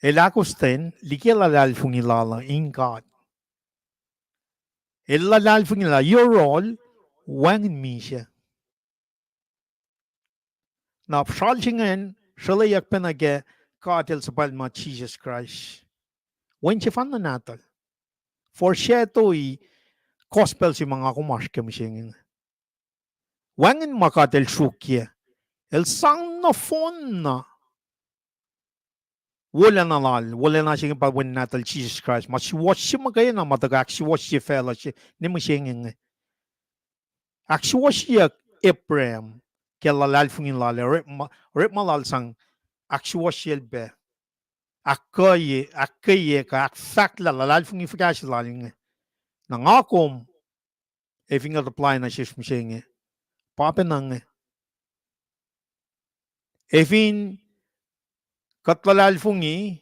El ahkostwen liki luhlahlfongi lal uh in God. El luhlahlfongi lah yohrohl wacngihn misac. Na sral se ingacn sruhlweyuck pacna ke God el suhpwacl ma Jisus Kraist. Wen sefanna nahtuhl. Foreshadow-i gospel se ma nga kom oasr ke mihsenge inge. Wacngihn ma God el sruokyac. El sang nohfohnna wolacna lal, wolacna se inge pa wen nahtuhl Jisus Kraist, ma suwohsye muhkwena ma tuhkuh ahksuwohsye facluh se ne mihsenge inge. Ahksuwohsyeyuck Abraham ke luhlahlfongi lal, orekma, orekma lal sang ahksuwohsyel pac. Ahkkweye, ahkkweye kuh ahkfahklah luhlahlfongi fuhkah se lal inge. Na nga kom, ac fin kuht apply nuh sesr mihsenge, pa pacna inge. Ac fin kuht luhlahlfongi,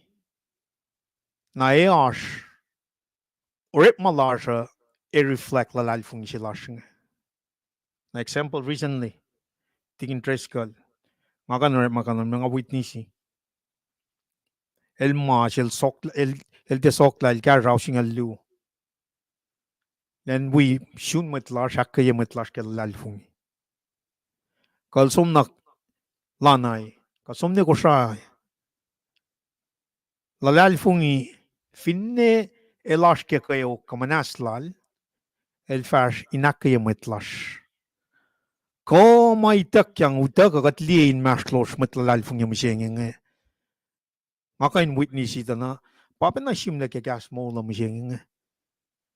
na e oasr, orekma lasr uh, e reflect luhlahlfongi se lasr inge. Na example recently, tikin Driscoll, nga kuh in orekma kanon, nga witness-i. El mas, el sohk-, el, el tiac sohklah, el kahsruh ao singucul luo. Elan wi sun mwet lasr, ahkkweye mwet lasr ke luhlahlfongi. Kuh el som nuh Lanai, kuh som nuh Kosrae. Luhlahlfongi, finne el oasr ke kweok kuh muhnahs lal, el fahsr in ahkkweye mwet lasr. Kuh ma ituckyang utuckuh kuht liye inmahsrlosr mwet luhlahlfongi mihsenge inge. Nga kuh in witness-i tuh na, pa pacna sihmlac ke kahs moul uh mihsenge inge.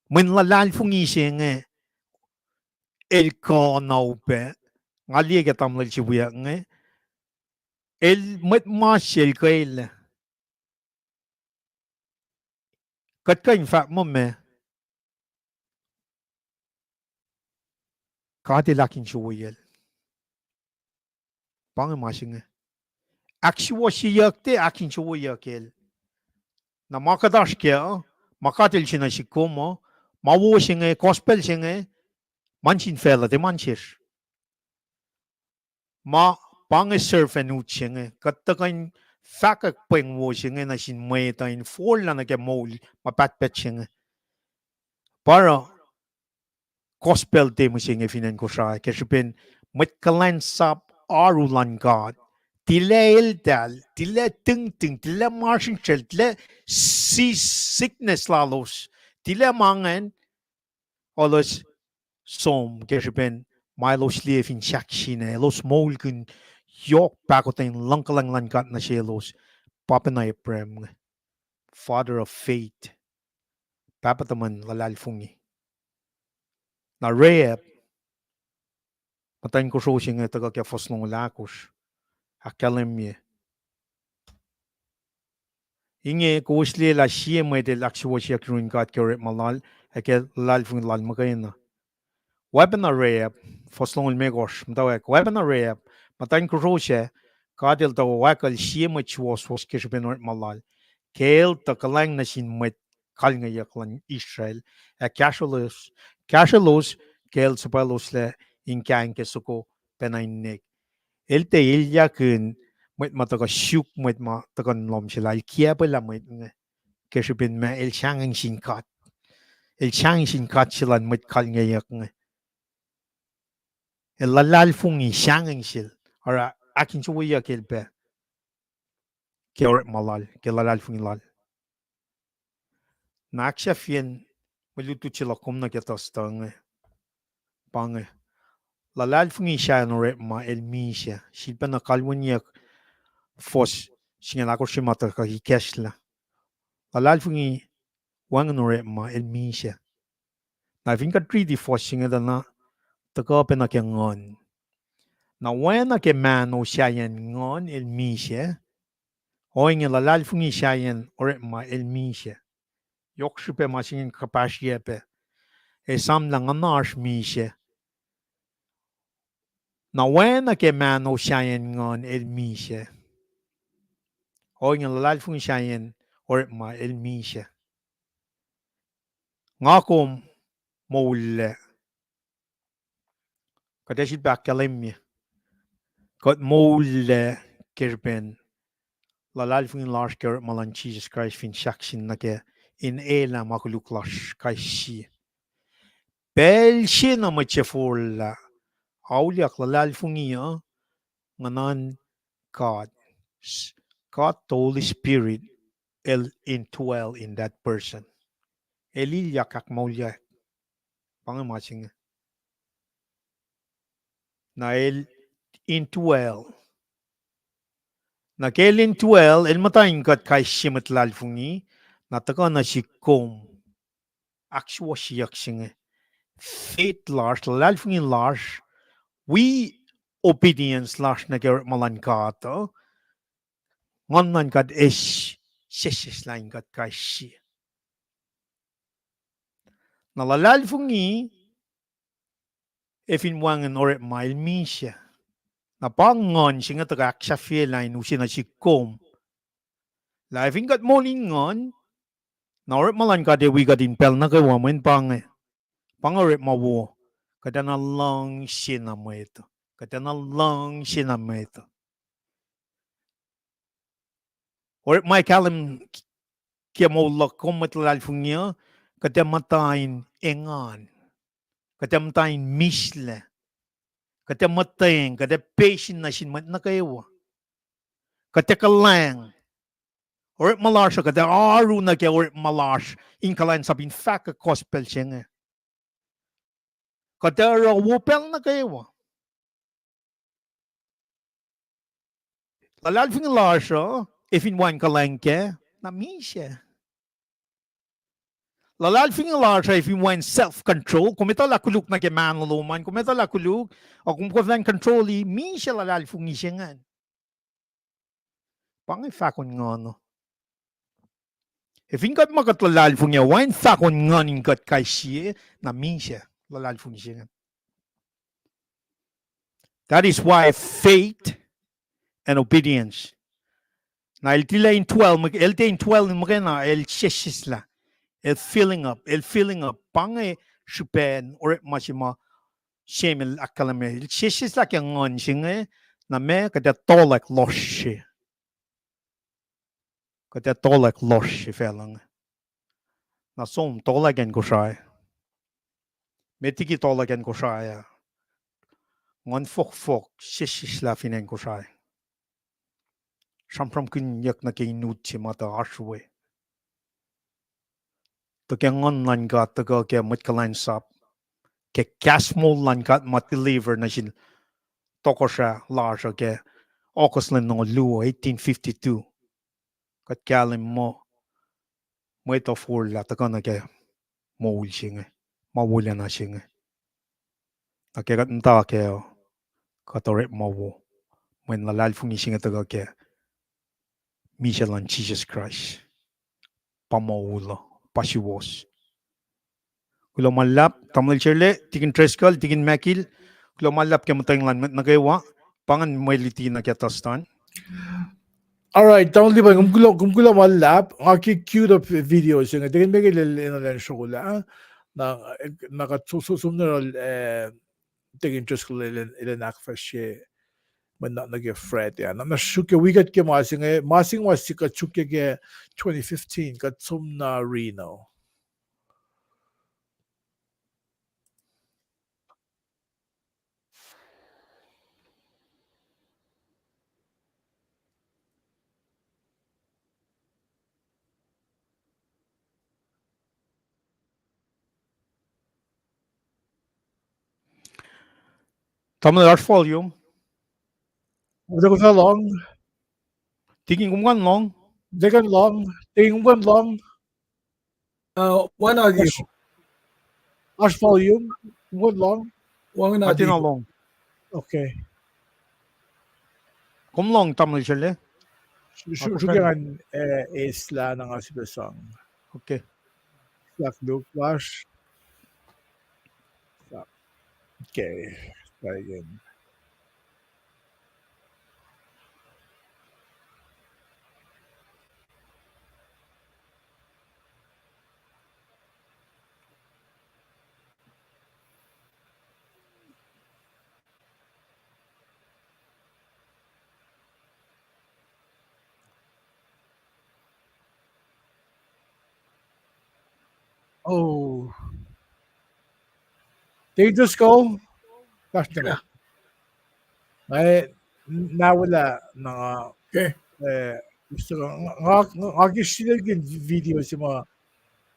Mweyen luhlahlfongi se inge, el kuh na upac, nga liye ke tamuhlwel se wiyuck inge, el mwet mas se el kwelah. Kuht kuh in fahk muh ma God el ahkinsewowoyacl. Pa inge ma se inge. Ahksuwohsyeyuck tiac ahkinsewowoyacl. Na ma kuht oasr kac, ma God el se nuh sihk kom uh, ma wo se inge, gospel se inge, ma nuh sin facluh, tiac ma nuh sesr. Ma pa inge servanthood se inge, kuht tuhkuh in fahkwack pweng wo se inge nuh sin mwet uh in forlah nuh ke moul ma pahtpaht se inge. Pa oruh gospel te mihsenge fin acn Kosrae, ke srihpen mwet kuhlwacnsap oaru luhn God, tilac eltahl, tilac tihngtihng, tilac masrinsral, tilac si-, sickness lalos, tilac ma ingacn, elos som ke srihpen ma elos liye fin sahksina, elos moulkihn yohk pahkotwen luhngkuhlwacng luhn God nuh selos, pa pacna Abraham inge, father of faith, pahpah tuhmwacn luhlahlfongi. Na Rahab, muhtwacn kosro se inge tuhkuh ke fuhs longoul ahkosr, ahkkahlwemye. Inge kowos liye lah sie mwet el ahksuwohsyeyuck yurin God ke orekma lal, ac ke luhlahlfongi lal muhkwena. Oacpacna Rahab, fuhs longoul limekohsr, muhtwacwacack, oacpacna Rahab, muhtwacn kosro sac, God el tuh oakwucl sie mwet suwohswohs ke srihpen orekma lal, ke el tuh kuhlwacng nuh sin mwet kalngeyuck luhn Israel, ac kahsrwelos, kahsrwelos ke el suhpwacloslac in kahing ke soko pacna in nwack. El tiac elyakihn mwet ma tuhkuh suk mwet ma tuhkuh in lohm sel ah, el kiacpwelah mwet inge. Ke srihpen ma el sahngweng sin God. El sahngweng sin God se luhn mwet kalngeyuck inge. El luhlahlfongi sahngweng sel, oruh ahkinsewowoyeyuck el pac ke orekma lal, ke luhlahlfongi lal. Na ahksahfyen mwe lutlut se luhk kom nuh ke tuhstuh inge, pa inge: Luhlahlfongi sahyacn orekma el misac. Sifilpacna kalweniyuck fuhs singucul ahkosr se ma tuhkuh ikacslah. Luhlahlfongi wacngihn orekma el misac. Na fin kuht riti fuhs se inge tuh na tuhkuh pac nuh ke nguhn. Na oacna ke mahno sahyacn nguhn el misac, ohinge luhlahlfongi sahyacn orekma el misac. Yohk srihpac ma se inge kuhpahsryuc pac. Esamlah nguhnasr misac. Na oacna ke mahno sahyacn nguhn el misac, ohinge luhlahlfongi sahyacn orekma el misac. Nga kom moullac, kuht ac sifilpac ahkkahlwemye kuht moullac ke srihpen luhlahlfongi lasr ke orekma luhn Jisus Kraist fin sahkseng nuh ke in elah ma koluk lasr kais sie. Pacl se na mwet se forlah, auliyak luhlahlfongi uh, nguhnan God, God the Holy Spirit, el indwell in that person. El ilyak ahkmoulyacl. Pa inge ma se inge. Na el indwell. Na ke el indwell, el muhta in kuht kais sie mwet luhlahlfongi, na tuhkuh nuh sihk kom. Ahksuwohsyeyuck se inge. Faith lasr, luhlahlfongi lasr, wi obedience lasr nuh ke orekma luhn God uh, nguhn luhn God ac sesseslah in kuht kais sie. Na luhlahlfongi ac fin wacngihn orekma el misac. Na pa nguhn se inge tuhkuh ahksahfyelah in use nuh sihk kom. Lah ac fin kuht moul in nguhn, na orekma luhn God ac wi kuht in pacl nuh kwewa, mweyen pa inge, pa inge orekma wo, kuht ac na luhngse na mwet, kuht ac na luhngse na mwet. Orekma ac kahlwem ke moul luhk kom mwet luhlahlfongi uh, kuht ac muhta in engan, kuht ac muhta in mislac, kuht ac muhtweng, kuht ac pesin nuh sin mwet nuh kwewa. Kuht ac kuhlwacng. Orekma lasr uh kuht ac oaru nuh ke orekma lasr in kuhlwacnsap in fahkwack gospel se inge. Kuht ac oruh wo pacl nuh kwewa. Luhlahlfongi lasr uh, ac fin wacngihn kuhlwacng kac, na misac. Luhlahlfongi lasr uh ac fin wacngihn self-control, kom etuh lah koluk nuh ke mahno lom an, kom etuh lah koluk, ac kom kuh in control-i, misac luhlahlfongi se ingacn. Pa inge fahkon nguhn uh. Ac fin kuht ma kuht luhlahlfongi uh, wacngihn fahkon nguhn in kuht kais sie, na misac luhlahlfongi se ingacn. That is why faith and obedience. Na el tilac indwell, el tiac indwell in muhkwena, el sesseslah. El filling up, el filling up. Pa inge srihpen orekma se ma Samuel ahkkahlwemye, el sesseslah ke nguhn se inge, na ma kuht ac tohlwack lohsr se. Kuht ac tohlwack lohsr se facluh inge. Na som tohlwack acn Kosrae. Met liki tohlwack acn Kosrae ah, nguhn fohkfohk sesseslah fin acn Kosrae. Sramsramkihnyuck nuh ke inut se ma tuh oasr we. Tuh ke nguhn luhn God tuhkuh ke mwet kuhlwacnsap, ke kahs moul luhn God ma deliver nuh sin tohkohsrah lasr uh ke August lwen longoul luo, eighteen fifty-two. Kuht kahlwem muh mwet uh forlah tuhkuh nuh ke moul se inge, ma wolacna se inge. Na ke kuht muhta kac uh, kuht orekma wo, mweyen luhlahlfongi se inge tuhkuh ke misac luhn Jisus Kraist. Pa moul uh, pa suwohs. Kuloh ma luhlahp, tamuhlwel Serle, Tikin Driscoll, Tikin Makil, kuloh ma luhlahp ke muhtweng lain mwet nuh kwewa, pa ingacn mwe luti nuh ke Tustan. All right, tamuhlwel Lipan, kom kuloh, kom kuloh ma luhlahp, nga ke cue up video se inge, Tikin Makil el enenuh in srolah, na, na kuht so, so, som nuh, eh, Tikin Driscoll el, el, el in ahkfahsrye mwe nuhnak nuh ke Friday ah. Na, na sruok ke wi kuht ke ma se inge, ma se inge ma se kuht sruok ke twenty fifteen, kuht som nuh Reno. Tamuhlwel, oasr volume. Kom fin lohng. Tikin, kom kuh in lohng. Tikin, lohng. Tikin, kom kuh in lohng. Uh, why not you? Oasr, oasr volume. Kom kuh in lohng. Why not you? Lohng. Okay. Kom lohng, tamuhlwel Sele. Sru-, sru-, sruokyac ngan, eh, eislah na nga sifilpac sang. Okay. Sak luk lasr. Okay. Try again. Oh. Did you just go? Gosh, yeah. Nga, na wala na nga, okay, eh, nga, nga, nga ke srihke video se ma,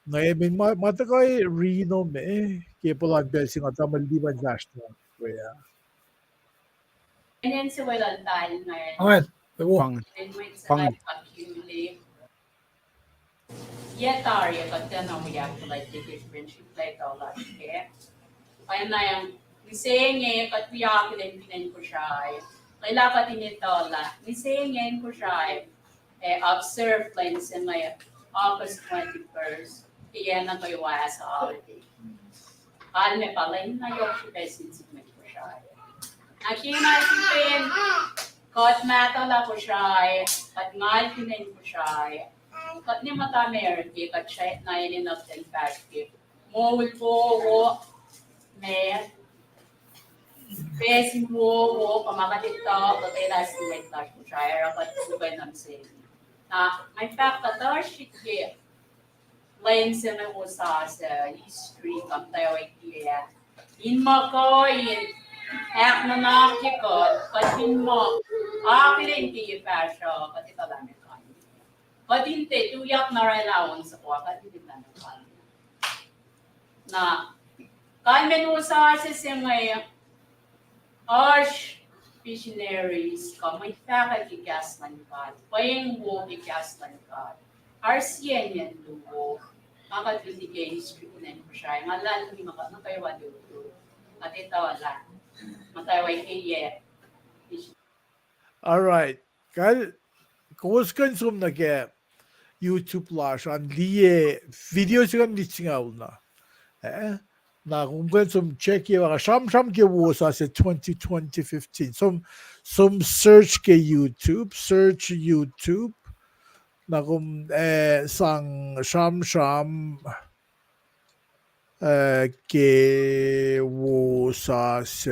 nga, eh, min ma, ma tuhkuh Reno me, ke puhlan pacl se nga tamuhlwel Liban fahsr na, wea. Enenuh se weluhl tahl inge. Amen. Pang. Pang. Yac tari kuht tiacna wi ahkfuhlwactye ke friendship leta lasr kac. Pwacyena, mihsenge kuht wi akihlen fin acn Kosrae. Lwelah kuht in etuh lah mihsenge acn Kosrae, eh, observe lwen se inge August twenty-first, ke yac nuh kwewa as a holiday. Kalmac pa lwen na yohk srihpac sin mwet Kosrae. Na ke na srihpen kuht mahtuhlah Kosrae, kuht ngal fin acn Kosrae, kuht ne muhta America, kuht srackna enenuh in fahsr ke moul wowo, ma, facsin wowo, kuh ma kuht etuh, kuht etuh sin mwet lasr Kosrae, oruh kuht sifacna mihsenge. Na, nga fahk kuht oasr srihke lwen se inge wosasuc, history, kuh muhtwacwacack ah. In muh kuh in ahknuhnakye kuht, kuht in muh akihlen ke yac fahsruh, kuht etuh lah meac kalmac. Kuht in tiac tuyak na oraclah on soko ah, kuht in tiac lah meac kalmac. Na, kalmacn wosasuc se inge, oasr visionaries kuh mwet fahkwack ke kahs luhn God, pweng wo ke kahs luhn God. Oasr sie acn luo, ma kuht fin liye history fin acn Kosrae, nga luhlahlfongi ma kuht nuh kwewa lutlut, kuht etuh lah muhtwacwacack ah. All right. Kal, kowos kuh in som nuh ke YouTube lasr an liye video se kuh in lit singucul na. Eh? Na kom kuh in som check ye, sramsram ke wosasuc twenty twenty fifteen. Som, som search ke YouTube, search YouTube. Na kom, eh, sang sramsram eh, ke wosasuc,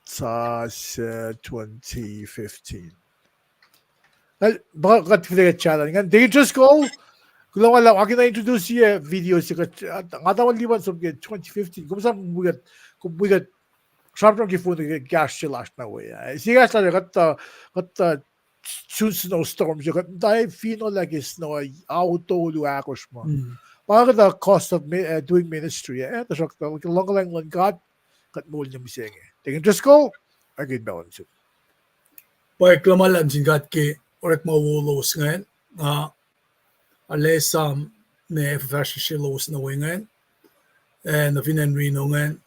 sasuc twenty fifteen. Ngal, pa kuht fihliyac challenge. Ngan, Deacon Driscoll, kuloh ma luhlahp, nga kena introduce ye video se kuht, nga tamuhlwel Liban som ke twenty fifteen. Kom sang wi kuht, kom wi kuht, sramsram ke phone ke kahs se lasr na we. Eh, se kahs lasr, kuht, kuht, sun snowstorm se, kuht muhta finohl ke snow, ao tolu ahkosr ma. Pa kuhtuh cost of mi-, uh, doing ministry, eh, tuhsruhktuh luhngkuhlwacng luhn God, kuht moul nuh mihsenge. Deacon Driscoll, ac kuh in pacl in suk. Pwacye, kuloh ma luhlahp sin God ke orekma wo lowos ingacn, nga arlac esam ma fuhfahsryucsr lowos nuh we ingacn, ac nuh fin acn Reno ingacn.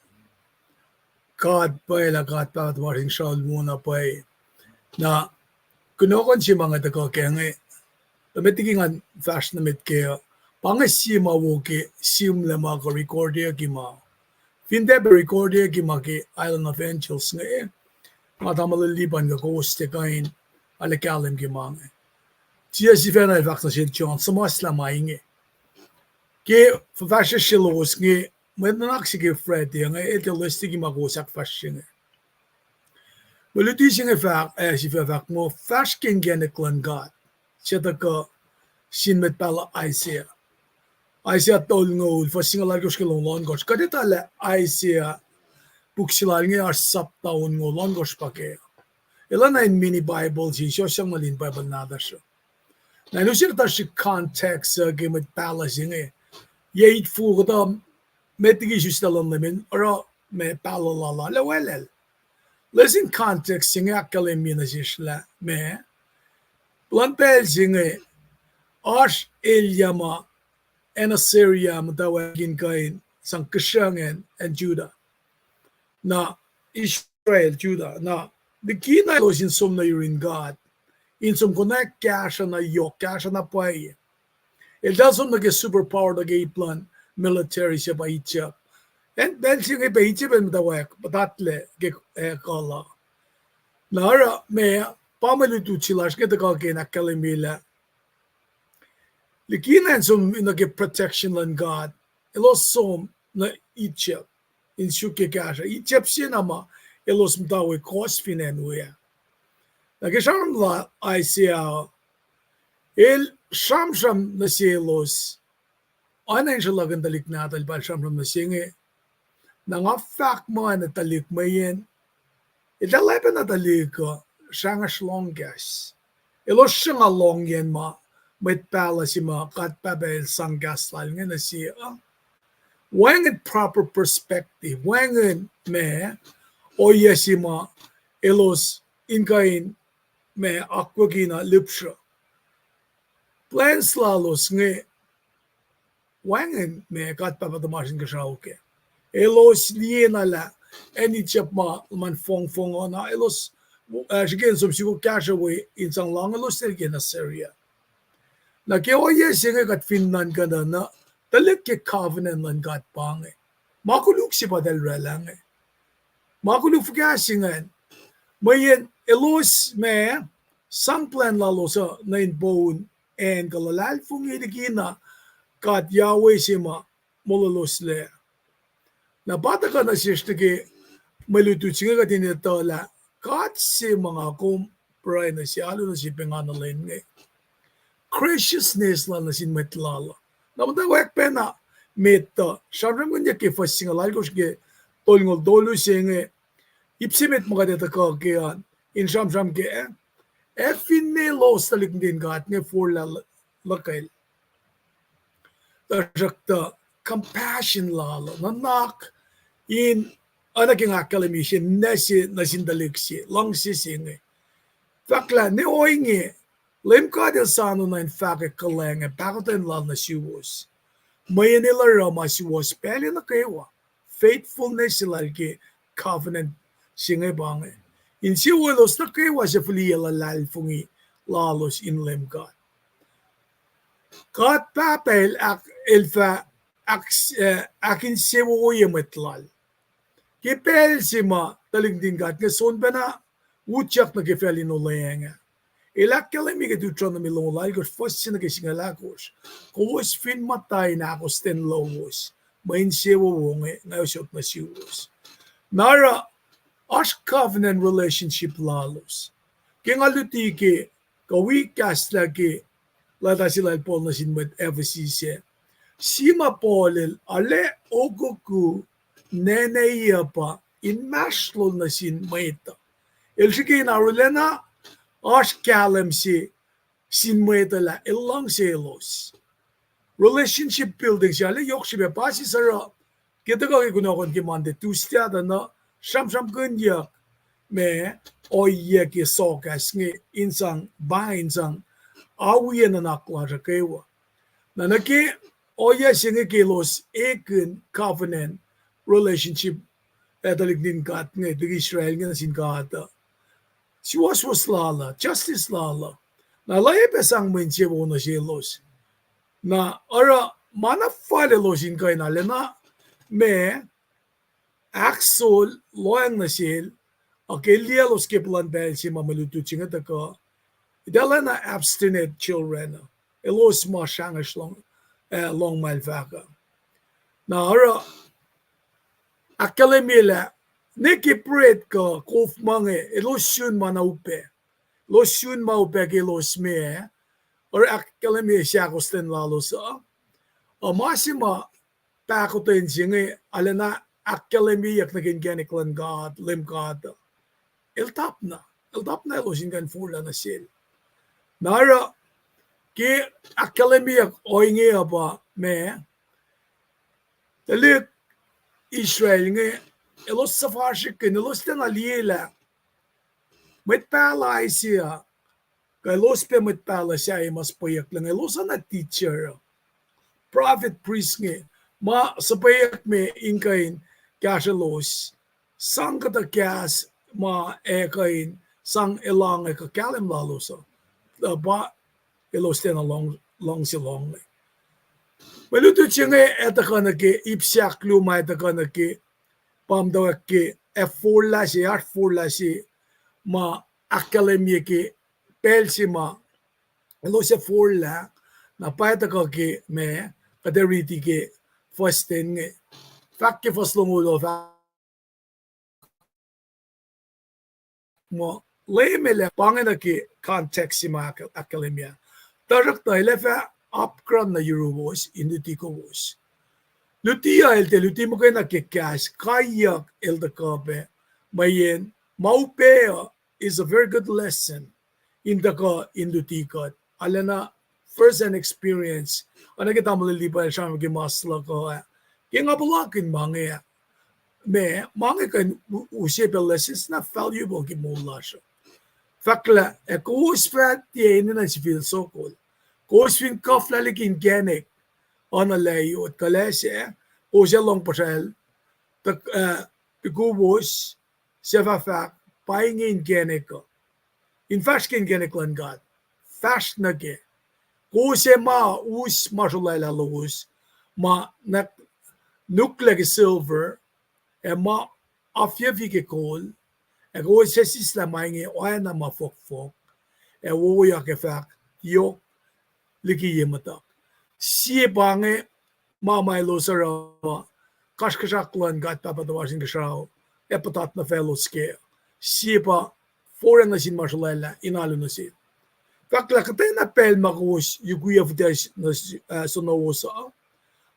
God pwacye lah God Pahpah tuhmasr Inkuhsrao wona pwacye. Na, kunohkohn se ma nga tuhkuh kac inge, tuh met liki ngan fahsr nuh met kac uh, pa inge sie ma wo ke sihmlac ma kuh recordiyucki ma. Fin tiac pac recordiyucki ma ke Island of Angels inge, nga tamuhlwel Liban kuh kowos tiac kuh in arlac kahlwem ke ma inge. Tiac sifacna el fahk nuh sel John, suhmuhslah ma inge. Ke fuhfahsryucsr lowos inge, mwe nuhnak se ke Friday inge, el tiac list liki ma kowos ahkfahsrye inge. Mwe luti se inge fahk, ac sifilpac fahk muh fahsr ke inkacnek luhn God se tuhkuh sin mwet pahluh Isaiah. Isaiah tolngoul, fuhs singucul alkosr ke longoul ohnkohsr. Kuht etuh lah Isaiah, puk se lal inge oasr sapta onngoul ohnkohsr pa kac. Elan in mini Bible se, sosang ma lin Bible nahtuhsr uh. Na in use kuhtuh srihk context uh ke mwet pahluh se inge. Yac itfoko kuhtuh, met liki isuslac luhn Leum in oruh ma pahluh lal ah, lwelah el Lesin context se inge ahkkahlwemye nuh sesr lah meac, luhn pacl se inge oasr elyah ma acn Assyria muhtwacwacack in kuh in sang kihsrucngacn acn Judah. Na Israel, Judah, na likina elos in som nuh yurin God, in som konwacack kahsruh na yohk, kahsruh na pwacye. Eltahl som nuh ke superpower nuh ke ip luhn military se pa Egypt. Acn pacl se inge pac Egypt el muhtwacwacack puhtatlac ke kuh la. Na oruh meac, pa mwe lutlut se lasr inge tuhkuh ke in ahkkahlwemye lah likina in som nuh ke protection luhn God, elos som nuh Egypt in suk ke kahsruh. Egypt se na ma elos muhta we kowos fin acn we ah. Na ke sramsram lal Isaiah, el sramsram nuh selos, oacna in sruhlahkihn tuhlihk nahtuhl pa el sramsram nuh se inge. Na nga fahk muh na tuhlihk mweyen, eltahl oacpacna tuhlihk uh srangesr lohng kahs. Elos sruhnga lohng yen ma mwet pahluh se ma God Pahpah el sang kahs lal inge nuh se uh. Wacngihn proper perspective, wacngihn meac, ohiyac se ma elos in kuh in meac, akwucki na lihpsruh. Plans lalos inge wacngihn meac, God Pahpah tuhmasr Inkuhsrao kac. Elos liye na lah acn Egypt ma luhman fongfong uh, na elos uh srihke in som sukok kahsruh we in sang lohng elos nuh ke acn Assyria. Na ke ohiyac se inge kuht fin nuhnkuh na, na tuhlihk ke covenant luhn God pa inge. Ma koluk se pa eltahl oraclah inge. Ma koluk fuhkah se ingacn? Mweyen elos meac, sang plwacn lalos uh nuh in poun acn kuh luhlahlfongi likina God Yahweh se ma molweloslac. Na pa tuhkuh nuh sesr nuh ke mwe lutlut se inge kuht in etuh lah God se ma nga kom pruhe nuh se, alu nuh se pacna lwen inge. Graciousness lal nuh sin mwet lal uh. Na muhtwacwacack pacna met uh, sramsramkihnyuck ke fuhs singucul alkosr ke tolngoul tolu se inge, ip se met ma kuht ac tuhkuh ke an in sramsram kac, ac finne elos tuhlihk nuhtin God inge forlah luhkel. Tuhsruhktuh compassion lal uh, nuhnak in, oacna ke nga ahkkahlwemye se, nase nuh sin tuhlihk se, luhngse se inge. Fahk lah ne ohinge, Leum God El soano na in fahkwack kuhlwacng ac pahkotwen lal nuh suwos. Mweyen El oruh ma suwohs pacl nuh kwewa. Faithfulness se lal ke covenant se inge pa inge. Insewowo elos nuh kwewa suc fihliyac luhlahlfongi lalos in Leum God. God Pahpah El ahk-, El fah ahk-, eh, ahkinsewowoye mwet lal. Ke pacl se ma tuhlihk nuhtin God inge soenpacna utyak nuh ke facl in olweacng ah, El ahkkahlwemye ke Deuteronomy longoul alkosr, fuhs se nuh ke singucul ahkosr, kowos fin muhta in ahkostwen lowos, mwe insewowo inge nga usot nuh suwos. Na oruh oasr covenant relationship lalos. Ke nga luti ke, kuh wi kahslah ke leta se lal Paul nuh sin mwet Ephesus ah, sie ma Paul el arlac okoko nwanweyuc pa inmahsrlol nuh sin mwet uh. El srihke in arulacna oasr kahlwem se sin mwet uh lah El luhngse elos. Relationship building se arlac yohk srihpac, pa sisor uh ke tuhkuh ke kunohkohn ke Monday, Tuesday ah tuh na sramsramkihnyuck ma ohiyac ke sohkahs inge in sang, pa in sang awiyac nuhnak lasr uh kwewa. Na nuh ke ohiyac se inge ke elos ekihn covenant relationship, eh, tuhlihk nuhtin God inge, tuhlihk Israel inge nuh sin God uh, suwohswohs lal uh, justice lal uh. Na El oacyacpac sang mwe insewowo nuh selos. Na oruh ma na fal elos in kuh in arulacna ma ahkos lohacng nuh sel, ac ke liye elos ke plwacn pacl se ma mwe lutlut se inge tuhkuh, eltahl oacna abstinent children uh, elos ma srangesr lohng, eh, lohng ma El fahk uh. Na oruh ahkkahlwemye lah ne ke pret kuh kof ma inge elos sun ma na upac. Elos sun ma upac ke elos ma, oruh ahkkahlwemye seahkostwen lalos uh. Ac ma se ma pahkotwen se inge arulacna ahkkahlwemyeyuck nuh ke inkacnek luhn God, Leum God uh, El tapna, El tapna elos in kuh in forlah nuh sel. Na oruh ke ahkkahlwemyeyuck ohinge uh pa ma tuhlihk Israel inge, elos suhfasrihkihn, elos tiacna liye lah Mwet pahluh Isaiah, kuh elos pac mwet pahluh sahyac ma suhpweyucklac inge, elos oacna teacher, prophet, priest inge, ma suhpweyuck me in kuh in kahsrwelos, sang kuhtuh kahs ma ac kuh in sang elange kuh kahlwem lalos uh. Tuh pa elos tiacna luhng-, luhngse lohng. Mwe lutlut se inge ac tuhkuh nuh ke ip se ahkluo ma ac tuhkuh nuh ke, pa muhtwacwacack ke, ac forlah se, oasr forlah se ma ahkkahlwemye ke pacl se ma elos ac forlah, na pa ac tuhkuh ke ma kuht ac riti ke fuhs ten inge. Fahk ke fuhs longoul uh, fahk muh, Leum El ac pa inge nuh ke context se ma ahk-, ahkkahlwemye. Tuhsruhktuh El ac fah apkuhran nuh yuruwos in luti kowos. Luti uh El tiac luti muhkwena ke kahs, kaiyuck El tuhkuh pac, mweyen ma upac uh is a very good lesson in tuhkuh in luti kuht. Arulacna first hand experience, oacna ke tamuhlwel Lipa el sramsram ke mas luhk uh ah, ke nga puhlakihn ma inge ah, ma, ma inge kuh in u-, use pac lessons na valuable ke moul lasr uh. Fahk lah, ac kowos fah tiac enenuh in sifil sokol. Kowos fin kuhflah liki inkacnek, oacna lah yot kuh lah sac, kowos ac lohng puhsral, tuh, ah, kowos suc fah fahk, pa inge inkacnek uh. In fahsr ke inkacnek luhn God, fahsr nuh kac. Kowos ac ma us ma srolwaclah lowos, ma na nukla ke silver, ac ma afyufi ke kol, ac kowos ac sislah ma inge oacna ma fohkfohk, ac wowoyak ac fahk, yohk liki ye muhtuhk. Sie pa inge ma ma elos oruh, kasrkuhsrak luhn God Pahpah tuhmasr Inkuhsrao ac puhtat nuh faclos kac. Sie pa forlah nuh sin ma srolwaclah in alu nuh sel. Fahk lah kuhtwena pacl ma kowos yukwiyac fihtac nuh, ah, sonowos uh,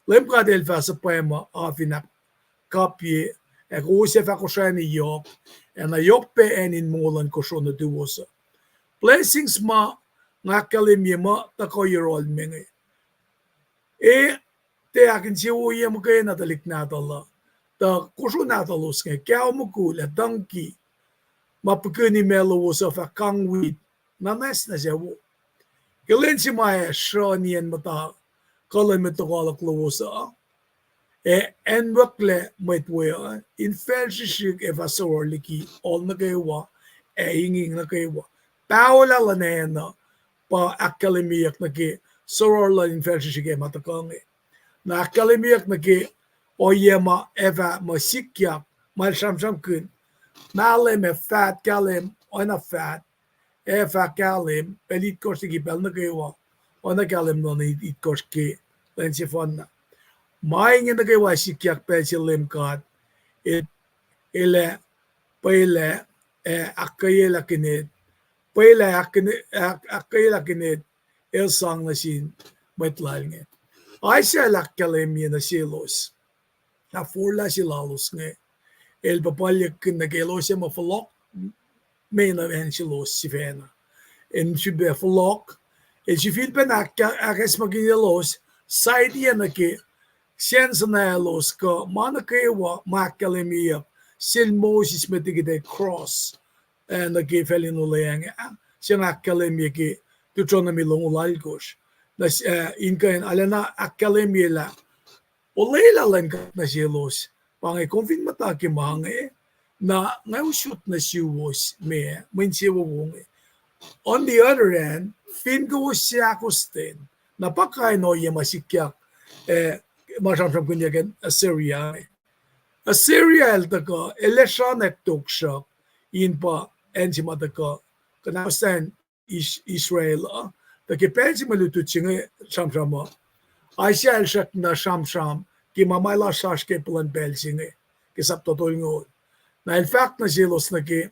Leum God El fah suhpwacma af in ahkkapye, ac kowos ac fah kosrani yohk, ac na yohk pac acn in mongo luhn kosro nuhtuwos uh. Blessings ma nga ahkkahlwemye muh tuhkuh yohrohl me inge. E, tiac ahkinsewowoye muhkwena tuhlihk nahtuhl uh, tuh kosro nahtuhlos inge, kaho mukul ac donkey, ma pihkihn imac lowos uh fah kang wit, na nwacsnwacs ac wo. Ke lwen se ma ac sruhniyacn muhta kuh luhn mwet lokoalok lowos uh, ac anwucklac mwet we uh, infacl srihsrihk ac fah soror liki ohl nuh kwewa, ac inging nuh kwewa. Paholah luhn acn uh pa ahkkahlwemyeyuck nuh ke soror luhn infacl srihsrihk ac ma tuhkuh inge. Na ahkkahlwemyeyuck nuh ke ohiyac ma ac fah muh sikyak, ma el sramsramkihn, mahlwem ac faht, kahlwem oacna faht, ac fah kahlwem pacl itkohsr liki pacl nuh kwewa, oacna kahlwem luhn itkohsr ke lwen sefanna. Ma inge nuh kwewa sikyak pacl se Leum God El, El ac pwelah, ac ahkkweyelahkihn, pwelah ahk-, ahkkweyelahkihn El sang nuh sin mwet lal inge. Isaiah el ahkkahlwemye nuh selos, na forlah se lalos inge, el puhpuhlyuckkihn nuh ke elos ac muh fohlohk me nuh acn selos sifacna. El sifilpac fohlohk, el sifilpac ahk-, ahkacsmakihnyelos, saitiyac nuh ke sensenaclos kuh ma nuh kwewa ma ahkkahlwemyeyuck sel Moses met liki cross, ah, nuh ke facl in olweacng ah, se nga ahkkahlwemye ke Deuteronomy longoul alkosr. Na, ah, in kuh in arulacna ahkkahlwemye lah olwelah luhn God nuh selos, pa inge kom fin muhta ke ma inge, na nga usot nuh suwos me, mwe insewowo inge. On the other hand, fin kowos seakos ten, na pa kain ohiyac ma sikyak, ah, ma sramsramkihnyuck ke Assyria. Assyria el tuhkuh, el ac srana tohkohsrahi in pa acn se ma tuhkuh kuhnahoslah Is-, Israel uh. Tuh ke pacl se mwe lutlut se inge sramsram uh, Isaiah el srackna sramsram ke ma ma lasr oasr ke puhlan pacl se inge, ke sapta tolngoul. Na el fahk nuh selos nuh ke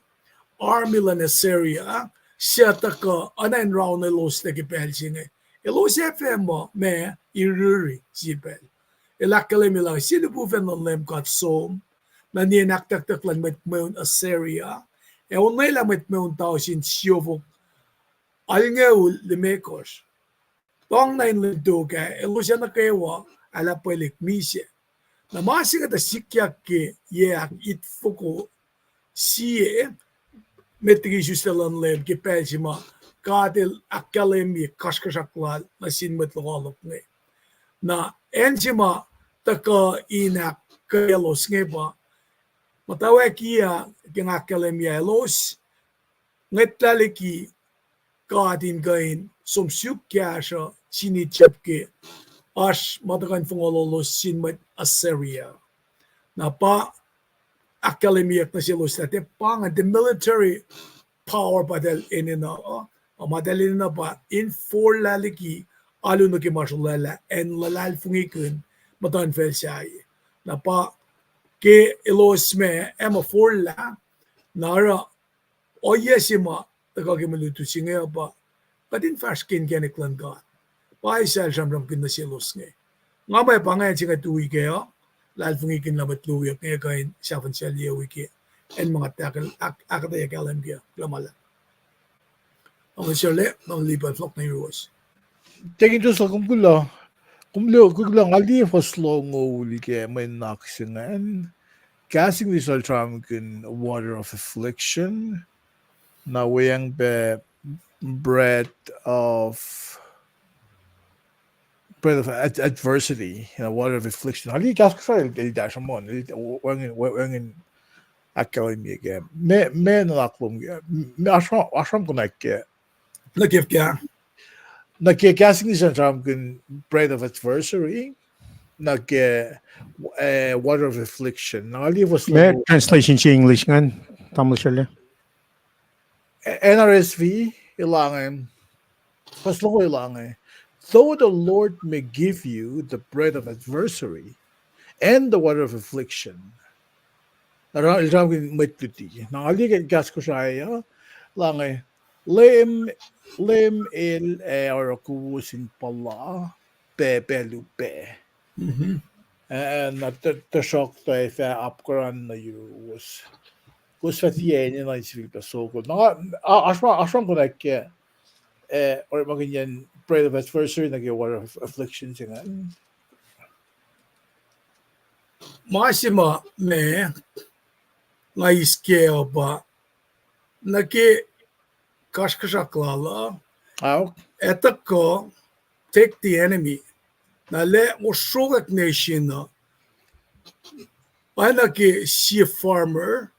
army luhn Assyria, suc tuhkuh oacna in raunwelos nuh ke pacl se inge. Elos ac fah muh ma iriri sie pacl. El ahkkahlwemye lah sie lihpufacn luhn Leum God som nuh nien ahktucktuck luhn mwet mweun Assyria, ac onwelah mwet mweun tausin siofok alngoul limekohsr. Tuhng na in lwen tok ah, elos ac nuh kwewa ahlapwelihk misac. Na ma se inge tuh sikyak ke yac ahk itfoko sie, met liki isuslac luhn Leum ke pacl se ma God El ahkkahlwemye kasrkuhsrak Lal nuh sin mwet lokoalok inge. Na acn se ma tuhkuh in ahkkweyaclos inge pa muhtwacwacack ah ke nga ahkkahlwemye elos ngwetlah liki God in kuh in som suk kahsruh sin Egypt ke oasr ma tuhkuh in fongololos sin mwet Assyria. Na pa ahkkahlwemyeyuck nuh selos lah tiac pa ingacn the military power pa eltahl enenuh uh, ma eltahl enenuh pa in forlah liki alu nuh ke ma srolwaclah acn luhlahlfongikihn muhtuhnfacl sahyac. Na pa ke elos ma ac muh forlah, na oruh ohiyac se ma tuhkuh ke mwe luti se inge uh pa kuht in fahsr ke inkacnek luhn God. Pa Isaiah el sramsramkihn nuh selos inge. Nga muh pa ingacn se inge tui kac uh, luhlahlfongikihn lah mwet luo inge kuh in sahfuhn sel ye wi ke acn ma nga ahk-, ahkuhtweyac kahlwem kac uh, kuloh ma luhlahp. Tamuhlwel Sele, Tamuhlwel Lipan, fohlohk nuh yuruwos. Tekin Joseph, kom kuloh, kom kuloh, nga liye fuhs longoul ke mwe nuhnak se ingacn. Kahs English el sramsramkihn water of affliction. Na weacng pac bread of, bread of ad-, adversity, you know, water of affliction. Nga liye kahs Kosrae el, el tuh sruhmuhn, el, wacngihn, wacngihn ahkkahlwemye kac. Meac, meac nuhnak lom, meac oasr, oasr ma konwacack kac. Nuh ke, nuh ke kahs English an sramsramkihn bread of adversity, nuh ke, eh, water of affliction. Na nga liye fuhs longoul. Meac translation se English ingacn, Tamuhlwel Sele? N R S V el inge, fuhs longoul el inge, "Though the Lord may give you the bread of adversary and the water of affliction." Na el sramsramkihn mwet luti. Na nga liye kahs Kosrae uh, el inge, Leum, Leum El ac oruh kowos in puhla pac pacl upac. Eh, na tu-, tuhsruhktuh ac fah apkuhran nuh yuruwos. Kowos fah tiac enenuh in sifilpac sokol. Na, a, oasr ma, oasr ma konwacack kac, eh, orekmakihnyacn bread of adversity nuh ke water of affliction se ingacn. Ma se ma, ma nga eis kac uh pa, nuh ke kasrkuhsrak lal uh, ac tuhkuh take the enemy. Na lah osrokwack nation uh, oacna ke sie farmer,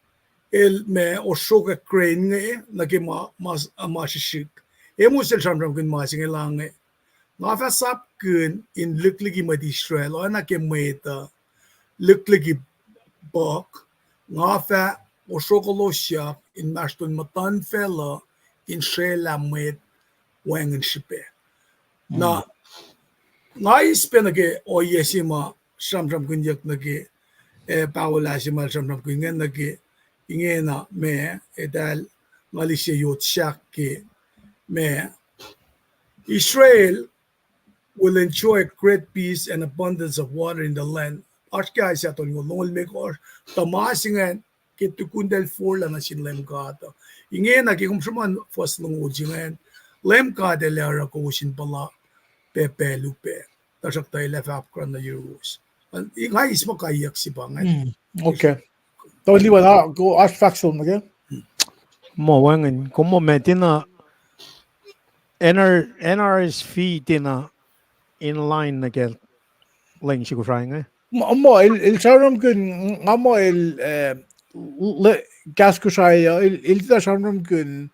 el ma osrokwack grain inge nuh ke ma, ma, ma srihsrihk. Amos el sramsramkihn ma se inge lah inge, nga fah sapkihn in lihklihki mwet Israel, oacna ke mwet uh lihklihki puhk, nga fah osrokolosyak inmahsrlon muhtuhnfacl uh in srwaclah mwet wacngihn srihpac. Na, nga eis pac nuh ke ohiyac se ma sramsramkihnyuck nuh ke, eh, pahol ah se ma el sramsramkihn ingacn nuh ke, ingena ma, eltahl, nga liye yot sahk ke ma, Israel will enjoy great peace and abundance of water in the land. Oasr ke Isaiah tolngoul, longoul limekohsr, tuh ma se ingacn ke tukun eltahl forlah nuh sin Leum God uh. Ingena ke kom sruhmuhn fuhs longoul se ingacn, Leum God El ac oruh kowos in puhla pac pacl upac, tuhsruhktuh El ac fah apkuhran nuh yuruwos. Nga eis ma kaiyuck se pa ingacn. Okay. Tau liwan, ah, ko oasr fahk sel nuh ke? Muh wacngihn, kom muh ma tiacna N R, N R S V tiacna in line nuh ke lwen se Kosrae inge. Muh, muh el, el sramsramkihn, nga muh el, eh, kahs Kosrae uh, el, el tiacna sramsramkihn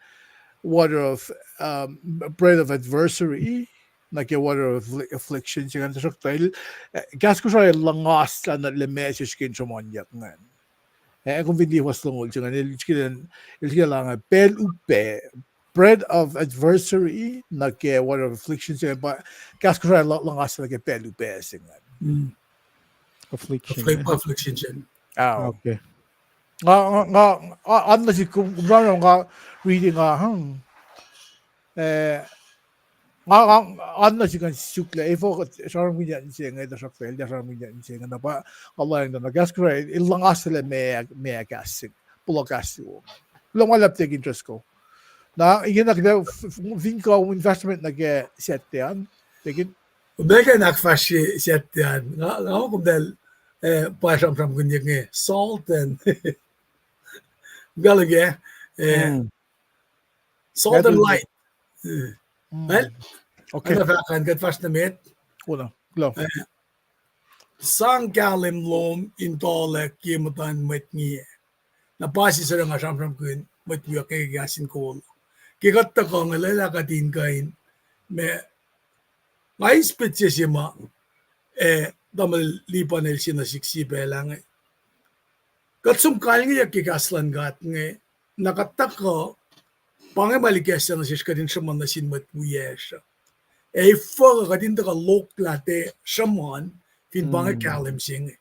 water of, um, bread of adversity nuh ke water of affliction se ingacn, tuhsruhktuh el, eh, kahs Kosrae el luhngaslah nuh ke message ke in sruhmuhnyuck ingacn. Eh, kom fin liye fuhs longoul se ingacn, el, el srihke lah inge pacl upac, bread of adversity nuh ke water of affliction se ingacn pa kahs Kosrae el luhngaslah nuh ke pacl upac se ingacn. Affliction se. Nga, nga, nga, nga, nga, nga reading, nga, hmm. Eh, nga, nga, nga nuh sik an suk lah efuh kuht sramsramkihn se inge, tuhsruhktuh el tiac sramsramkihn se inge, na pa nga lohacng tuh na kahs Kosrae el luhngaslah ma, ma kahs se, puhla kahs se wo. Kuloh ma luhlahp Tekin Driscoll. Na ingena kuht fin kuh in fahsr met nuh ke Saturday an, Tekin? Meac kuh in ahkfahsrye Saturday an, nga, nga kom tahl, eh, pa sramsramkihnyuck inge, salt and, kahlwem ke, eh, Salt and light. Well, okay, na fahk an kuht fahsr nuh met. Sang kahlwem lom in tuhlac ke muhtuhn mwet ngiyac. Na pa sie suc nga sramsramkihn mwet wiyuck ke kahs in kol. Ke kuht tuhkuh inge lwelah kuht in kuh in, ma, nga eis petsac se ma, eh, tamuhlwel Lipan el sie nuh sihk sie pacl ah inge. Kuht som kalngiyuck ke kahs luhn God inge, na kuht tuhkuh, pa inge ma likacslah nuh sesr kuht in sruhmuhn nuh sin mwet wiyacsr uh. Ac efuh kuh kuht in tuhkuh lohklah tiac sruhmuhn, fin pa inge kahlwem se inge.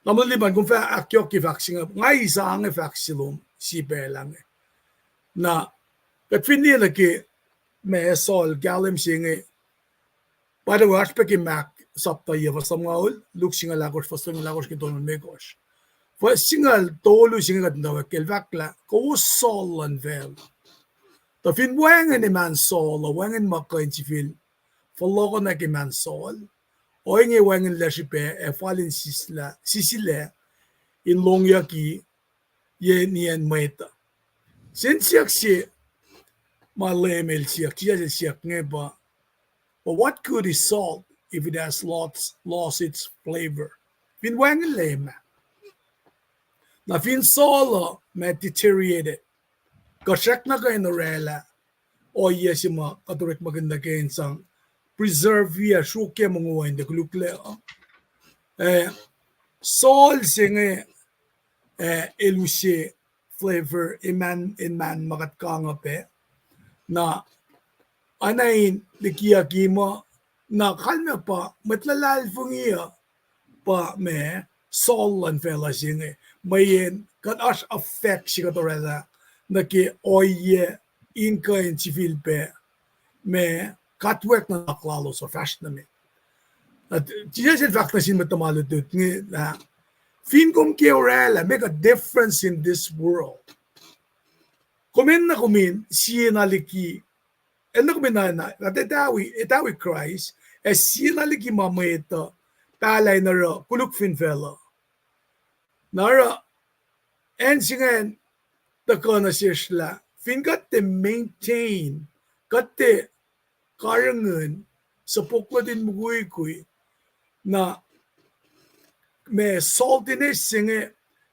Tamuhlwel Lipan, kom fah ahkyohkye fahk se inge, nga eis inge fahk se lom sie pacl ah inge. Na, kuht fin liye nuh ke, ma, Saul kahlwem se inge, by the way, oasr pac ke Mark sapta yac fuhs lumngaul, Luke singucul ahkosr fuhs tolngoul ahkosr ke tolngoul limekohsr. Fuhs singucul tolu se inge kuht in tuh wek el fahk lah kowos Saul luhn facluh. Tuh fin wacngihn eman Saul uh, wacngihn ma kuh in sifil fohlohkohnwack eman Saul, ohinge wacngihnlac srihpac ac fal in sisilac, sisilac in lohngyucki ye niyacn mwet uh. Sen siyuck se ma Leum el siyuck, Jisus el siyuck inge pa, but what good is salt if it has lost, lost its flavor? Fin wacngihnlac ma, na fin Saul uh ma deteriorated, kuh srackna kuh in orwaclah ohiyac se ma kuht orekmakihn nuh ke in sang preserve ac sruokyac mongo in tuh koluklac uh. Eh, Saul se inge, eh, el use flavor, eman, eman ma kuht kang uh pac. Na, oacna in likiyucki muh, na kalmac pa mwet luhlahlfongi uh pa ma Saul luhn facluh se inge. Mweyen kuht oasr effect se kuht orwaclah nuh ke ohiyac in kuh in sifilpac ma katwack nuhnak lalos uh fahsr nuh met. Na Jisus el fahk nuh sin mwet tuhma lutlut inge lah, fin kom ke orwaclah, make a difference in this world, kom enenuh kom in siena liki, enenuh kom in na, na, na etawi, etawi Kraist, ac siena liki ma mwet uh pahlah in oruh koluk fin facluh. Na oruh acn se ingacn tuhkuh nuh sesr lah fin kuht tiac maintain, kuht tiac karihngihn, supohk luhtin mukwikwi, na ma saltiness se inge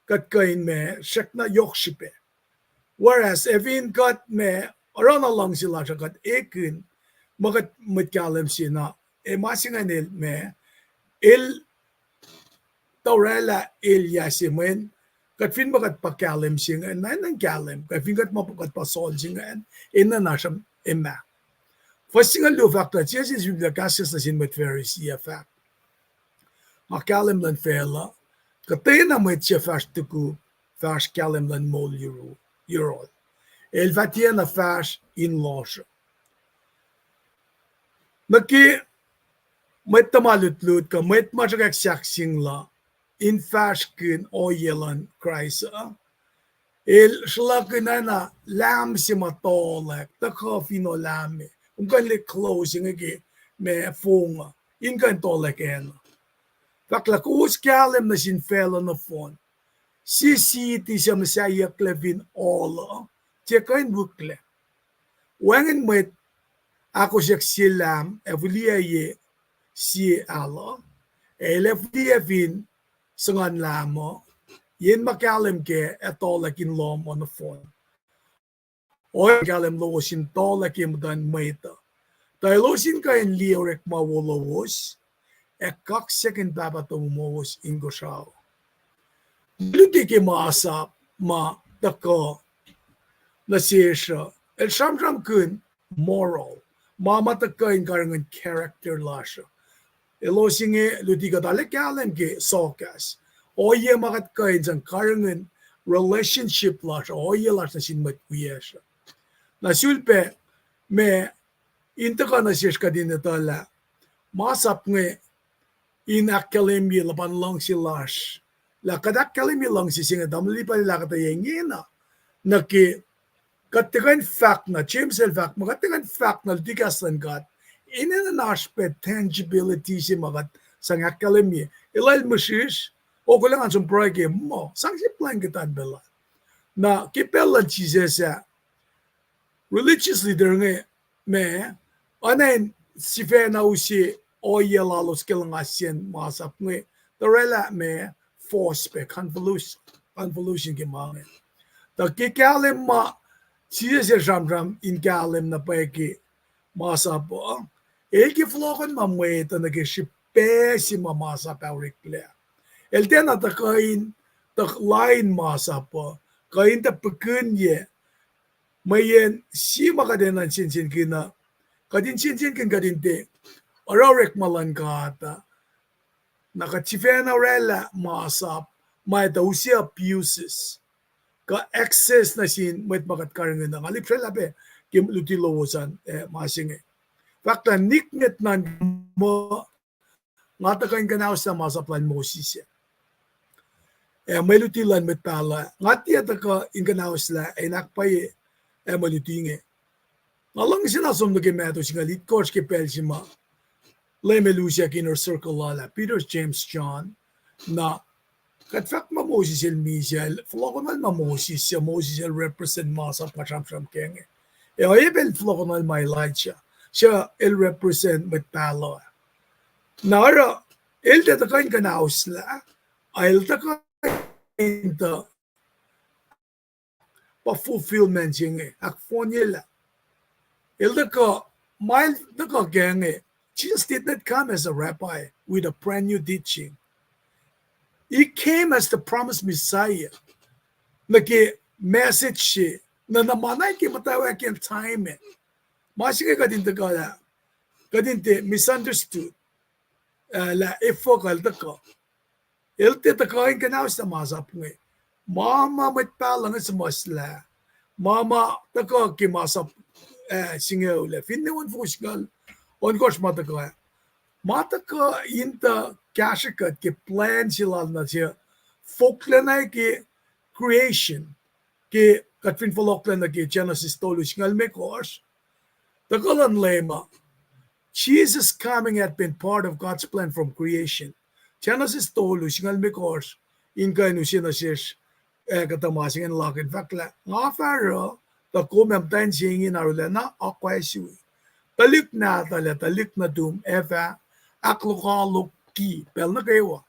kuht kuh in ma srackna yohk srihpac. Whereas ac fin kuht ma oruh na luhngse lasr uh kuht ekihn, ma kuht mwet kahlwem se na, ac ma se ingacn el ma, el tuh orwaclah elyah se mweyen, kuht fin ma kuht pa kahlwem se ingacn, na enenuh in kahlwem, kuh fin kuht ma kuht pa Saul se ingacn, enenuh na sruhmuhn ma. Fuhs singucul luo fahk lah, Jisus el sifilpac kahskahs nuh sin mwet Pharisee ac fahk, nga kahlwem luhn facluh, kuhtwena mwet suc fahsr tukuk, fahsr kahlwem luhn moul yohrohl. El fah tiacna fahsr in lohsr uh. Nuh ke mwet tuhma lutlut kuh mwet ma sruhkwack sahkseng la in fahsrkihn ohiyac luhn Kraist uh, el sruhlahkihn oacna lamb se ma tohlack, tuhkuh fin o lamb, kom kuh in liye close inge ke ma fong uh, in kuh in tohlack acn uh. Fahk lah kowos kahlwem nuh sin facluh nohfohn, sie city suc muhsahiyucklac fin ohl uh, tiac kuh in wihklac. Wacngihn mwet ahkosack sie lamb ac fihliyac sie alu, ac el ac fihliyac fin suhnuhn lamb uh, yen ma kahlwem kac ac tohlack in lohm uh nohfohn. Ohiyac kahlwem lowos in tohlack ye muhtuhn mwet uh, tuh elos in kuh in liye orekma wo lowos, ac kaksakihn Pahpah tomom lowos inkuhsrao. Luti ke masap ma tuhkuh nuh sesr uh, el sramsramkihn moral, ma ma tuhkuh in karihngihn character lasr uh. Elos inge luti kuht arlac kahlwem ke sohkahs, ohiyac ma kuht kuh in sang karihngihn relationship lasr uh, ohiyac lasr nuh sin mwet wiyacsr uh. Na sulpac ma in tuhkuh nuh sesr kuht in etuh lah masap inge in ahkkahlwemye luhpan luhngse lasr. Lah kuht ahkkahlwemye luhngse se inge, tamuhlwel Lipan el ahkuhtweyac ingena, nuh ke kuht tiac kuh in fahk na, James el fahk muh kuht tiac kuh in fahk na luti kahs luhn God, enenuh in oasr pac tangibility se ma kuht sang ahkkahlwemye. Elah el mihsrihsr, o, kuloh ngan som pruhe ke muh sang sie plwacn kuhtuh in pacl ah. Na ke pacl luhn Jisus ah, religious leader inge ma, oacna in sifacna use ohiyac lalos ke luhngse in masap inge, tuh oraclah ma force pac, convolution, convolution ke ma inge. Tuh ke kahlwem ma Jisus el sramsram in kahlwem na pwacye ke masap uh, el ke fohlohkohn ma mwet uh nuh ke srihpac se ma masap ah oreklac. El tiacna tuh kuh in, tuh lain masap uh, kuh in tuh pukunyac, mweyen sie ma kuht enenuh in sensenkihn uh, kuht in sensenkihn kuht in tiac oruh orekma luhn God uh, na kuht sifacna oraclah masap ma etuh use abuses kuh excess nuh sin mwet ma kuht karihngihn uh. Nga lihpsrwaclah pac ke luti lowos an, eh, ma se inge. Fahk lah nikmet nuhn muh, nga tuhkuh in kuhnahoslah masap lal Moses ah, ac mwe luti luhn mwet pahluh ah. Nga tiac tuhkuh in kuhnahoslah ac in ahkpwacye ac mwe luti inge. Nga luhngse na som nuh ke Matthew singucul itkohsr ke pacl se ma Leum el usyak inner circle lal ah, Peter, James, John. Na kuht fahk ma Moses el misac, el fohlohkohnacl ma Moses, suc Moses el represent masap nga sramsram kac inge. Ac oacyacpac el fohlohkohnacl ma Elijah, suc el represent mwet pahluh ah. Na oruh, el tiac tuhkuh in kuhnahoslah, el tuhkuh in tuh pa fulfillment se inge, ahkfohnyelah. El tuhkuh, ma el tuhkuh kac inge, Jesus did not come as a rabbi with a brand new teaching. He came as the promised Messiah. Nuh ke message se, na na ma na ke muhtwacwacack ke time ah. Ma se inge kuht in tuhkuh lah, kuht in tiac misunderstood, uh, lah efuh kuh el tuhkuh. El tiac tuhkuh in kuhnahoslah masap inge. Ma ma mwet pahluh inge suhmuhslah, ma ma tuhkuh ke masap, uh, singucul ah, finne on foko singucul ohnkohsr ma tuhkuh ah, ma tuhkuh in tuh kahsrwe kuht ke plan se lal na se fohlohklac na ke creation, ke kuht fin fohlohklac nuh ke Genesis tolu singucul limekohsr, tuhkuh luhn Leum uh, Jesus' coming had been part of God's plan from creation. Genesis tolu singucul limekohsr in kuh in use nuh sesr, eh, kuhtuh ma se inge in lakihn fahk lah, nga fah oruh, tuh kom ac muhtwacn se inge in arulacna akwucki. Tuhlihk nahtuhl ac tuhlihk nuhtum ac fah ahklokoalokki pacl nuh kwewa.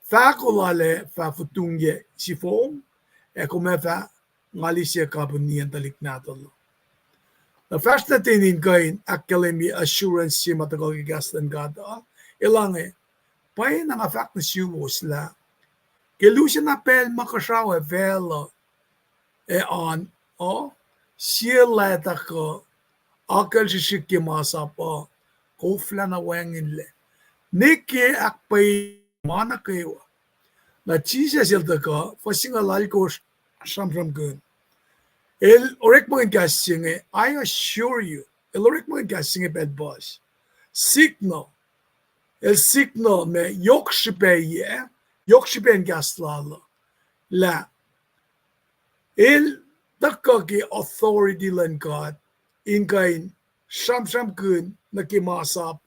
Fahko lal ac fah fotungyac sifom, ac kom ac fah ngalisac kapihn nien tuhlihk nahtuhl uh. Na fahsr nuh ten in kuh in ahkkahlwemye assurance se ma tuhkuh ke kahs luhn God uh, elange, pwacyena nga fahk nuh suwos lah ke lusacna pacl ma kuhsrao ac facluh ac an uh, sie leta kuh akucl srihsrihk ke masap uh, koflahna wacngihnlac. Ne ke ahkpwacye ma nuh kwewa. Na Jisus el tuhkuh, fuhs singucul alkosr sramsramkihn. El orekmakihn kahs se inge, I assure you. El orekmakihn kahs se inge pacl puhs. Signal. El signal ma yohk srihpac, yohk srihpac in kahs lal uh, lah el tuhkuh ke authority luhn God in kuh in sramsramkihn nuh ke masap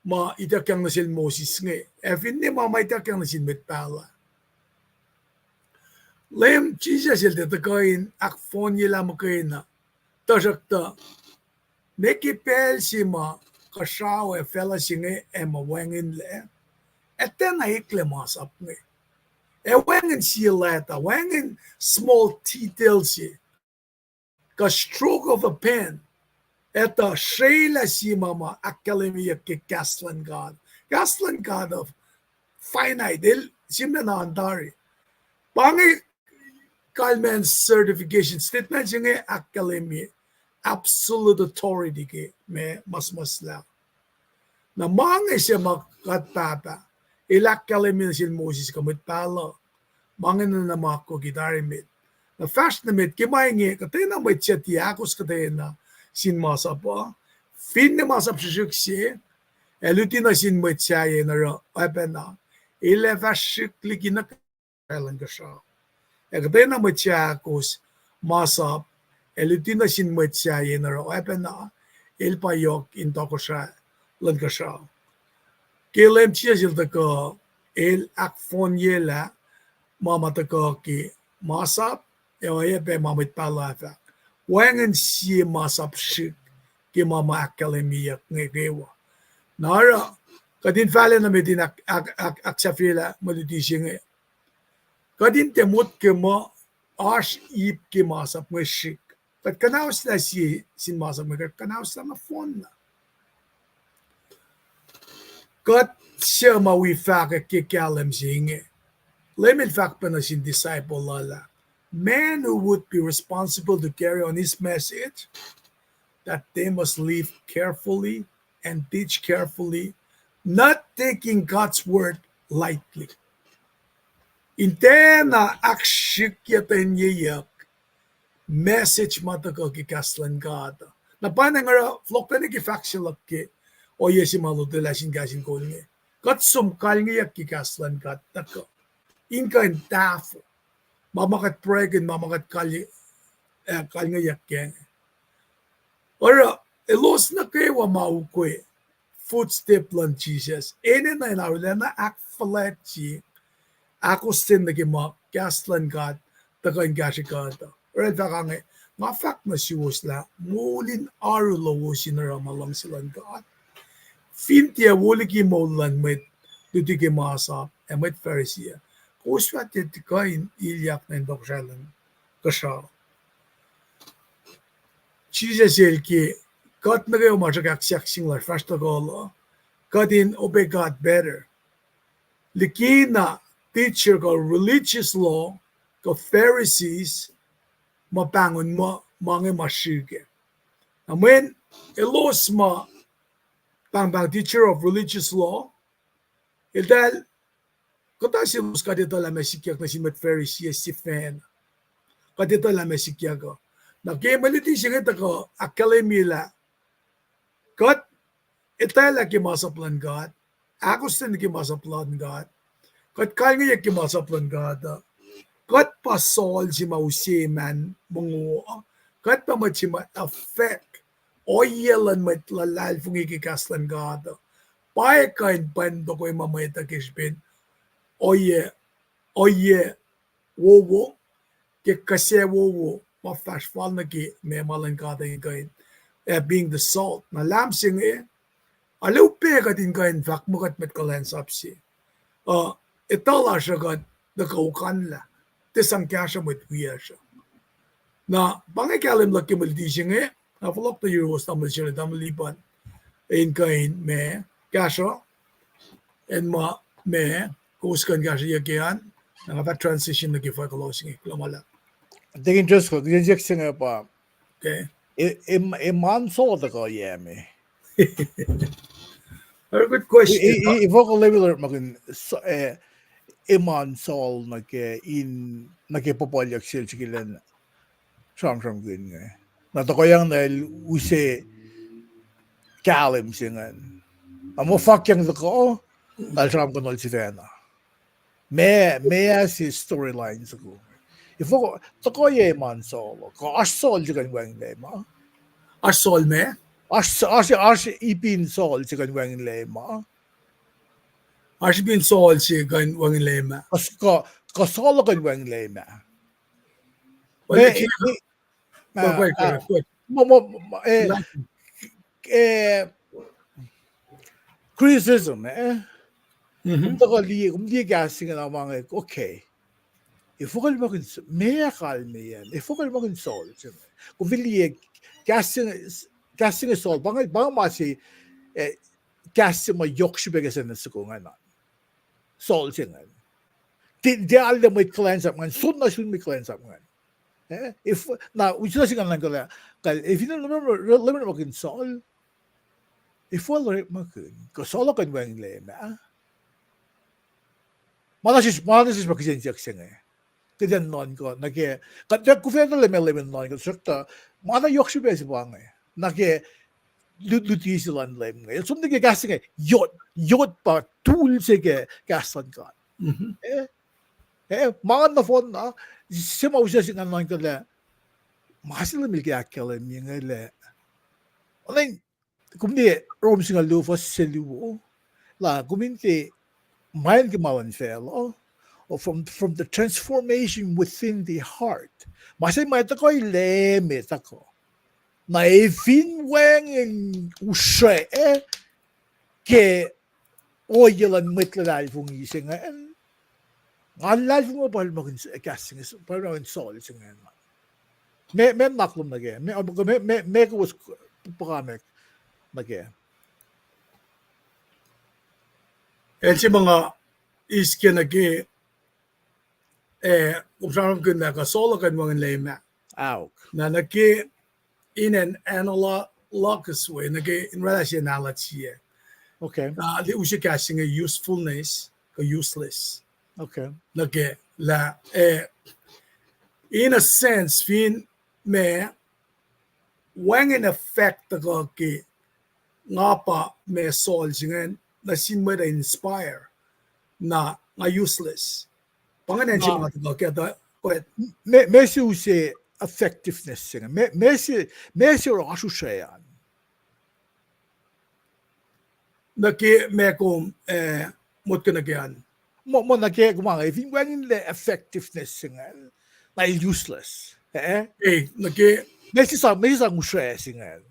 ma ituckyang nuh sel Moses inge, ac finne ma ma ituckyang nuh sin mwet pahluh. Leum Jisus el tiac tuhkuh in ahkfohnyelah muhkwena, tuhsruhktuh ne ke pacl se ma kuhsrao ac facluh se inge ac ma wacngihnlac, ac tiacna eklac masap inge. Ac wacngihn sie leta, wacngihn small detail se, kuh stroke of a pen, etuh srwaclah sie ma ma ahkkahlwemyeyuck ke kahs luhn God. Kahs luhn God uh finite, el sihmlac na an tari. Pa inge kalmacn certification statement se inge ahkkahlwemye absolute authority ke ma muhsmuhslah. Na ma inge se ma God Pahpah el ahkkahlwemye nuh sel Moses kuh mwet pahluh, ma inge na ma kuh ke tari met. Na fahsr nuh met ke ma inge, kuhtwena mwet suc tiac ahkos kuhtwena sin masap uh, finne masap srihsrihk se, ac luti nuh sin mwet sahyac in oruh oacpacna, el ac fah srihk liki nuh luhn kuhsrao. Ac kuhtwena mwet suc ahkos masap ac luti nuh sin mwet sahyac in oruh oacpacna, el pa yohk in tohkohsrah luhn kuhsrao. Ke Leum Jisus el tuhkuh, el ahkfohnyelah ma ma tuhkuh ke masap, ac oacyacpac ma mwet pahluh ah fahk. wacngihn sie masap srihk ke ma ma ahkkahlwemyeyuck inge kwewa. Na oruh, kuht in fahla nuh met in ahk-, ahk-, ahk-, ahksahfyelah mwe luti se inge. Kuht in tiac motko muh oasr ip ke masap inge srihk. Kuht kuhnahoslah sie sin masap inge, kuht kuhnahoslah nohfohnna. Kuht suc ma wi fahkwack ke kahlwem se inge, Leum El fahk pacna sin disciple lal ah, man who would be responsible to carry on his message, that they must live carefully and teach carefully, not taking God's word lightly. In tiacna ahksrihkye tuh inyeyuck message ma tuhkuh ke kahs luhn God. Na pa inge oruh fohlohklac nuh ke fahk se luhk ke ohiyac se ma lotwelah sin kahs in kol inge. Kuht som kalngeyuck ke kahs luhn God tuhkuh in kuh in tahfuh ma ma kuht pruhekihn, ma ma kuht kal-, eh, kalngeyuck kac inge. Oruh, elos nuh kwewa ma ukwe footstep luhn Jisus, enenuh in arulacna ahkfuhlwactye ahkostwen nuh ke ma kahs luhn God tuhkuh in kahsrwe kuht uh. Oruh El fahk ange, nga fahk nuh suwos lah moul in oaru lowos in oruh ma luhngse luhn God. Fin tiac wo liki moul luhn mwet luti ke masap ac mwet Pharisee uh, kowos fah tiac kuh in ilyak nuh intohkohsrahi luhn kuhsrao. Jisus El ke kuht nuh kwewa ma sruhk ahksahk sing lasr fahsr tohkohl uh, kuht in obey God better. Likina teacher kuh religious law kuh Pharisees ma pahngon muh ma inge ma srihke. Na mweyen elos ma pahngpahng teacher of religious law, eltahl, kuhtuh selos kuht etuh lah ma sikyak nuh sin mwet Pharisee sifacna. Kuht etuh lah ma sikyak uh. Na ke mwe luti se inge tuhkuh ahkkahlwemye lah kuht etwaclah ke masap luhn God, ahkostwen ke masap luhn God, kuht kalngeyuck ke masap luhn God uh, kuht pa Saul se ma use man mongo uh, kuht pa mwet se ma affect ohiyac luhn mwet luhlahlfongi ke kahs luhn God uh. Pa kuh in pwacntok ma mwet uh ke srihpen ohiyac, ohiyac wowo, ke kuhsac wowo ma fahsr fal nuh ke ma ma luhn God uh in kuh in, eh, being the salt. Na lahm se inge, arlac upac kuht in kuh in fahk muh kuht mwet kuhlwacnsap se. Uh, etuh lasr uh kuht tuhkuh okanlah, tiac sang kahsruh mwet wiyacsr uh. Na pa inge kahlwem luhk ke mwe luti se inge, na fohlohk nuh yuruwos tamuhlwel Sherry, tamuhlwel Lipan, in kuh in ma kahsruh, in ma, ma, kowos kuh in kahsrweyuck ke an, na nga fah transition nuh ke fahk lalos inge, kuloh ma luhlahp. Deacon Driscoll, kihsen siyuck se inge pa, e, e, eman Saul tuhkuh yac me? Very good question. Efuh kuh Leum El orekmakihn, eh, eman Saul nuh ke in, nuh ke puhpuhlyuck sel srihke elan sramsramkihn inge. Na tuhkuhyang na el use kahlwem se ingacn. Na muh fahkyang tuhkuh, na el sramsramkihn sifacna. Ma, ma se storyline soko. Efuh kuh, tuhkuh yac eman Saul, kuh oasr Saul se kuh in wacngihnlac ma? Oasr Saul ma? Oasr, oasr, oasr ipin Saul se kuh in wacngihnlac ma? Oasr ipin Saul se kuh in wacngihnlac ma? Kuh, kuh Saul kuh in wacngihnlac ma? Well, ma, ma, ma, eh, criticism, eh? Kom tuhkuh liye, kom liye kahs se inge na ma inge, okay. Efuh kuh el ma kihn, ma kalmeyac an, efuh kuh el ma kihn Saul se inge? Kom fin liye kahs se inge, kahs se inge Saul, pa inge, pa inge ma se, eh, kahs se ma yohk srihpac ke sentence soko ingacn an. Saul se ingacn. Tiac, tiac arlac mwet kuhlwacnsap ingacn, soenna sun mwet kuhlwacnsap ingacn. Eh, efuh, na, use nuh se ingacn nuhnkuh lah, kal, efuh, Leum El orekmakihn Saul, efuh El orekmakihn, kuh Saul kuh in wacngihnlac ma? Ma na sesr, ma na sesr pa kihsen siyuck se inge. Kuht in nuhnkuh nuh ke, kuht, kuht fahk lah ma Leum El nuhnkuh, tuhsruhktuh ma na yohk srihpac se pa inge nuh ke lu-, luti se luhn Leum inge. El som nuh ke kahs se inge, yot, yot pa tool se ke kahs luhn God. Eh, eh, ma nohfohn na, se ma use nuh se ingacn nuhnkuh lah, ma se Leum El ke ahkkahlwemye inge lah, oacna kom liye Rom singucul luo fuhs se luo, lah kom in tiac ma in ke ma luhn facluh, From, from the transformation within the heart. Ma se ma tuhkuh Leum uh tuhkuh. Na e fin wacngihn usre ke ohiyac luhn mwet luhlahlfongi se ingacn, nga luhlahlfongi pacl ma kahs se inge, pacl ma in Saul se ingacn. Meac, meac nuhnak lom nuh kac, meac, meac, meac kowos puhkantwen nuh kac? El se ma nga eis ke nuh ke, eh, kom sramsramkihn lah kuh Saul uh kuh in wacngihn Leum ah. Aok. Na nuh ke in an analogous way, nuh ke in oraclah se analogy ah. Okay. Na use kahs se inge usefulness kuh useless. Okay. Nuh ke lah, eh, in a sense, fin ma wacngihn effect tuhkuh ke nga pa ma Saul se ingacn, nuh sin mwet uh inspire, na nga useless. Pa ingacn se ma tuhkuh ke, go ahead. Meac, meac se use effectiveness se inge, meac, meac se, meac se oasr usre an nuh ke ma kom, eh, motko nuh ke an. Muh, muh nuh ke kom an, fin wacngihnlac effectiveness se ingacn, na el useless. Eh? Eh, nuh ke meac se sang, meac se sang usre se ingacn.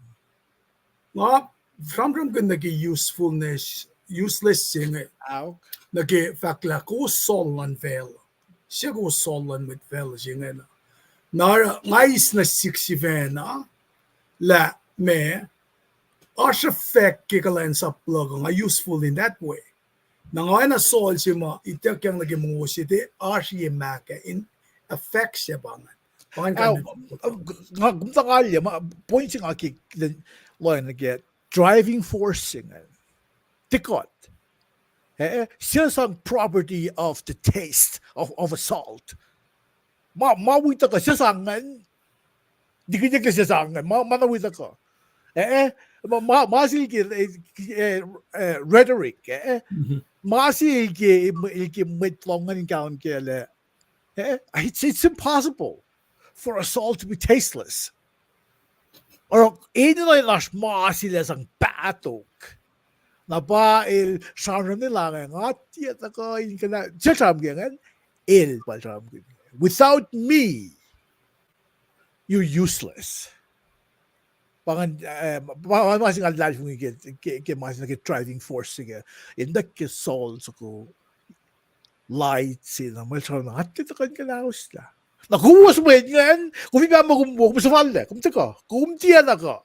Nga sramsramkihn nuh ke usefulness, useless se inge. Nuh ke fahk lah kowos Saul luhn facluh. Se kowos Saul luhn mwet facluh se ingacn. Na oruh nga eis nuh sihk sifacna lah ma oasr effect ke kuhlwacnsap luhk uh, nga useful in that way. Na nga oacna Saul se ma ituckyang nuh ke mongo se, tiac oasr ye ma ke in effect se pa ingacn. Pa ingacn. Nga, kom tuh nga liye ma point se nga ke lohacng nuh ke driving force se ingacn. Tiac kuht, eh, se sang property of the taste of, of a salt. Ma, ma wi tuhkuh se sang ingacn. Dikidikla se sang ingacn, ma, ma na wi tuhkuh. Eh, eh, ma, ma, ma se ke, eh, rhetoric, eh, ma se ke, ke mwet lohng ingacn in kahlwem kac lah, eh, it's, it's impossible for a salt to be tasteless. Oruh enenuh in oasr ma se lah sang pahtok. Na pa el sramsram lah inge, nga tiac tuhkuh in kuhna, se sramsram ke ingacn, el pa sramsram ke, without me, you're useless. Pa ingacn, eh, pa, pa ma se nga luhlahlfongi ke, ke, ke ma se nuh ke driving force se ke, in nuh ke Saul soko light se na, mwet sramsram, nga tiac tuhkuh in kuhnahoslah. Na kowos mwet ingacn, kom fin pahng muh kom wo, kom suhfallac, kom tuhkuh, kom tiac tuhkuh.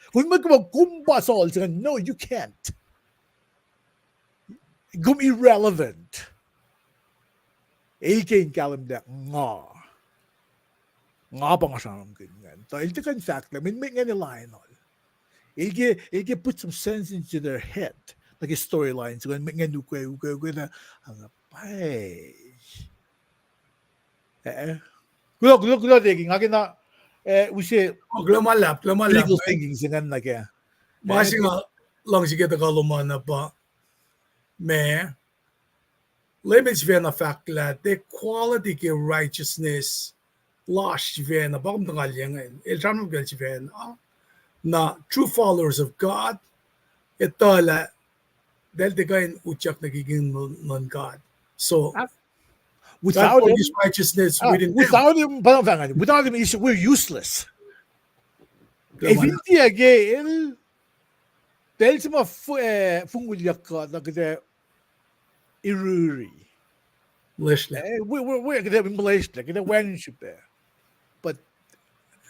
Kom fin muh kom, kom pa Saul se ingacn, no, you can't. Kom irrelevant. El ke in kahlwem lah nga, nga pa nga sramsramkihn ingacn. Tuh el tuhkuh in fahk lah, meac, meac ingacn el laenuhl. El ke, el ke put some sense into their head. Nuh ke storyline se ingacn, meac ingacn ukwe, ukwe, ukwe na, ah, pa, eh, kuloh, kuloh, kuloh Deacon, nga kena, eh, use, kuloh ma luhlahp, kuloh ma luhlahp, critical thinking se ingacn nuh ke. Ma se nga luhngse ke tuhkuh lom an na pa, ma Leum el sifacna fahk lah the quality ke righteousness lasr sifacna, pa kom tuh nga liye ingacn, el sramsram ke el sifacna, na true followers of God, etuh lah eltahl tiac kuh in utyak nuh ke kingdom luhn God. So, without his righteousness, without him, pa fahk ingacn, without him, we're useless. Ac fin tiac ke el, pacl se ma fongulyak kuht, na kuht ac iriri. Kuht ac molwelah, kuht ac wacngihn srihpac. But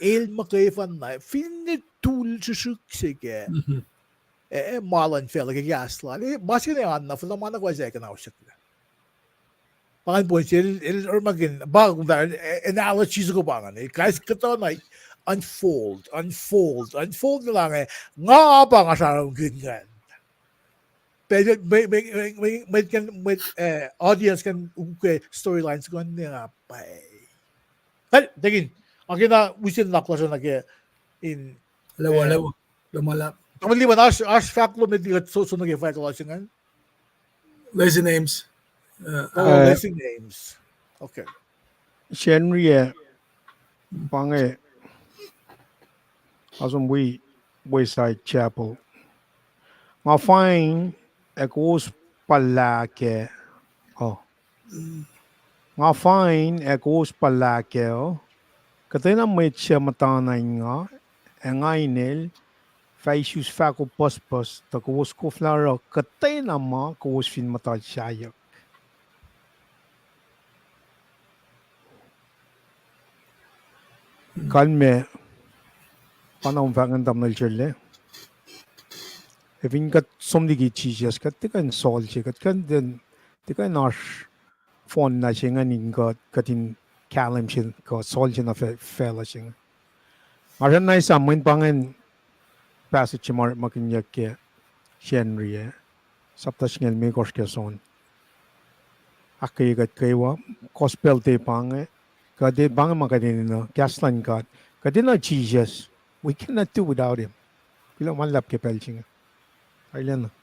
el muhkwena, finne tool srihsrihk se ke, eh, ma luhn facluh ke kahs lal, eh, ma se inge anna, fuhlah ma na kowos ac kuhnahosyucklac. Pa ingacn point se el, el orekmakihn, pa, analogy soko pa ingacn, el kais kuhtuh na unfold, unfold, unfold na lah inge, nga pa nga sramsramkihn ingacn. Pacl mwet, mwet, mwet, mwet, mwet, eh, audience ingacn ukwe storyline soko ingacn, nga pa, kal, Deacon, nga kena use nuhnak lasr uh nuh ke in, lewa, eh, lewa, lewa ma luhlahp. Tamuhlwel Liban, oasr, oasr fahk lom met liki kuht so, so nuh ke fahk lasr ingacn. Lazy names. Uh, oh, uh, lazy names. Okay. Sacnri ah, pa inge, nga som wi Wayside Chapel. Nga find ac kowos puhla kac, oh. Nga fain ac kowos pa lah kac uh, kuhtwena mwet suc muhtana in nga, ac nga inel, fah isus fahko pucspucs, tuh kowos koflah oruh kuhtwena ma kowos fin muhta sahyuck. Kalmac, pa na um fahk ingacn, tamuhlwel Sherle. Ac fin kuht som liki Jisus, kuht tiac kuh in solse, kuht kuh in, tiac kuh in oasr fohn na se ingacn in kuht, kuht in kahlwem se kuh solse nuh fac-, facluh se inge. Nga sruhn na esam mweyen pa ingacn passage se ma orekmakihnyuck ke Sacnri ah, sapta singucul limekohsr ke John. Ahkkweye kuht kwewa, gospel tiac pa inge, kuht tiac pa inge ma kuht enenuh, kahs luhn God. Kuht enenuh Jisus. We cannot do without him. Kuloh ma luhlahp ke pacl se inge. Arulacna.